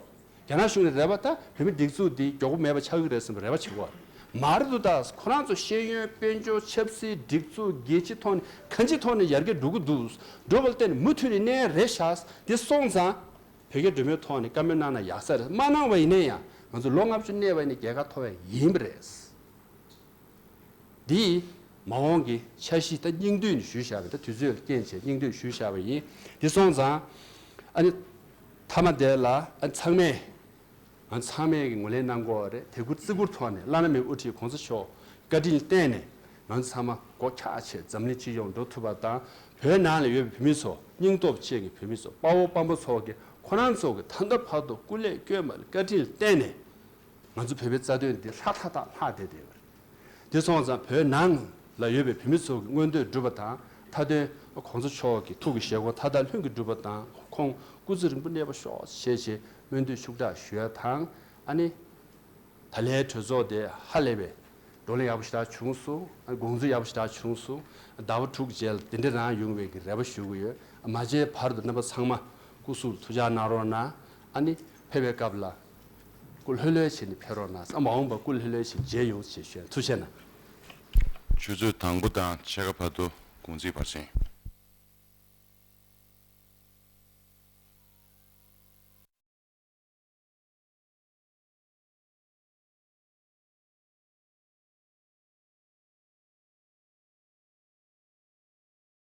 རྒྱ་ནག་གཞུང་ནས་རེ་བ་ད་བོད་མི་སྒྲིག་འཛུགས་འདི་མགྱོགས་པོ་མེད་པ་ཆགས་ཀྱི་རེད་བསམ་པའི་རེ་བ་བྱེད་ཀྱི་ཡོད་རེད། མ་རེད་འདུག་ད་ཁོ་རང་ཚོ་ཤེས་ཡོན་དཔལ་འབྱོར་ཆབ་སྲིད་སྒྲིག་འཛུགས་རྒྱལ་སྤྱི་ཐོག་ནས་གང་ཅིའི་ཐོག་ནས་ཡར་རྒྱས་འགྲོ་གི་འདུག་འགྲོ་བ་ལ་བརྟེན་ནས་མུ་མཐུད་ནས་གནས་རེད་ཤག་དེ་སོང་ཙང་བོད་རྒྱ་འབྲེལ་མོལ་ཐོག་ནས་བཀའ་མོལ་གནང་ན་ཡག་ས་རེད། མ་གནང་བ་ཡིན་ན་ཡང་ང་ཚོ་ལོ་ལྔ་བཅུ་གནས་པ་ཡིན་ན་རྒྱལ་ཁ་ཐོབ་པ་ཡིན་པ་རེད། འདི་མ་འོངས་ཀྱི་འཆར་གཞི་ད་སྙིང་བསྡུས་ནས་ཞུས་བཞག་པ་ཡིན། ད་དུས་ཚོད་ལ་རྐྱེན་བྱས་སྙིང་བསྡུས་ཞུས་བཞག་པ་ཡིན། འདི་སོང་ཙང་ཨ་ནི་མཐའ་མ་དེ་ལ་ཨ་ཚང་མས་ང་ཚང་མས་ཀྱི་ངོས་ལེན་གནང་དགོས་པ་རེད། དད་གུས་བརྩི་བཀུར་ཐོག་ནས་བླ་ན་མེད་པའི་དབུ་ཁྲིད་གོང་ས་མཆོག་བཀའ་དྲིན་བརྟེན་ནས་ང་ཚོ་ཚང་མ་སྒོ་ཁྱག་ཆེ་འཛམ་གླིང་སྤྱི་ཡོངས་འགྲོ་ཐུབ་པ་དང་། བོད་ནང་ལ་ཡོད་པའི་བོད་མི་ཚོ་སྙིང་སྟོབས་ཅན་གྱི་བོད་མི་ཚོ་དཔའ་བོ་དཔའ་མོ་ཚོ་གི་ཁོ་རང་ཚོ་གི་ད་ལྟ་བར་དུ་སྐུ་ལས་བསྐྱོན་པ་ལ་བཀའ་དྲིན་བརྟེན་ནས། ང་ཚོ་བོད་པའི་རྩ་དོན་འདི་ལྷ་ཐག་ཐག་ལྷག་བསྡད་བསྡད་ཡོད་རེད། དེ་སོང་ཙང་བོད་ནང་ལ་ཡོད་པའི་བོད་མི་ཚོ་གི་མངོན་འདོད་འགྲུབ་པ་དང་མཐའ་དོན་གོང་ས་མཆོག་གི་ཐུགས་ཀྱི་བཞེད་དགོངས་མཐའ་དག་ལྷུན་གྱིས་འགྲུབ་པ་དང་ཁོང་སྐུ་ཚེ་རིང་པོ་གནས་པར་ཤོག་ཞེས་ཞེས་སྨོན་འདུན་ཤུགས་དྲག་ཞུ་ཡ་དང་། ཨ་ནི་ད་ལན་གྲོས་ཚོགས་དེ་ཧ་ལས་པའི་བགྲོ་གླེང་ཡག་པོ་ཞེ་དྲག་བྱུང་སོང་། དགོངས་ཚུལ་ཡག་པོ་ཞེ་དྲག་བྱུང་སོང་། ཟླ་བ་དྲུག་རྗེས་ལ་འདི་འདྲ་རང་ཡོང་བའི་གི་རེ་བ་ཞུ་གི་ཡོད། མ་མཇལ་བར་དུ་རྣམ་པ་ཚང་མ་སྐུ་གཟུགས་ལ་ཐུགས་ཅག་གནང་རོགས་གནང་། ཨ་ནི་ཕེབས་པའི་སྐབས་ལ་སྐུ་ལྷོད་ལྷོད་བྱས་ནས་ཕེབས་རོགས་གནང་། ཨ་མ་འོངས་པ་སྐུ་ལྷོད་ལྷོད་བྱས་མཇལ་ཡོང་ཞེས་ཞུ། ཐུགས་རྗེ་གནང་། ཆུ་ཚོད་དང་པོ་དང་ཕྱེད་ཀ་བར་དུ་དགོངས་ཚུལ་ཕར་ཕྱིན།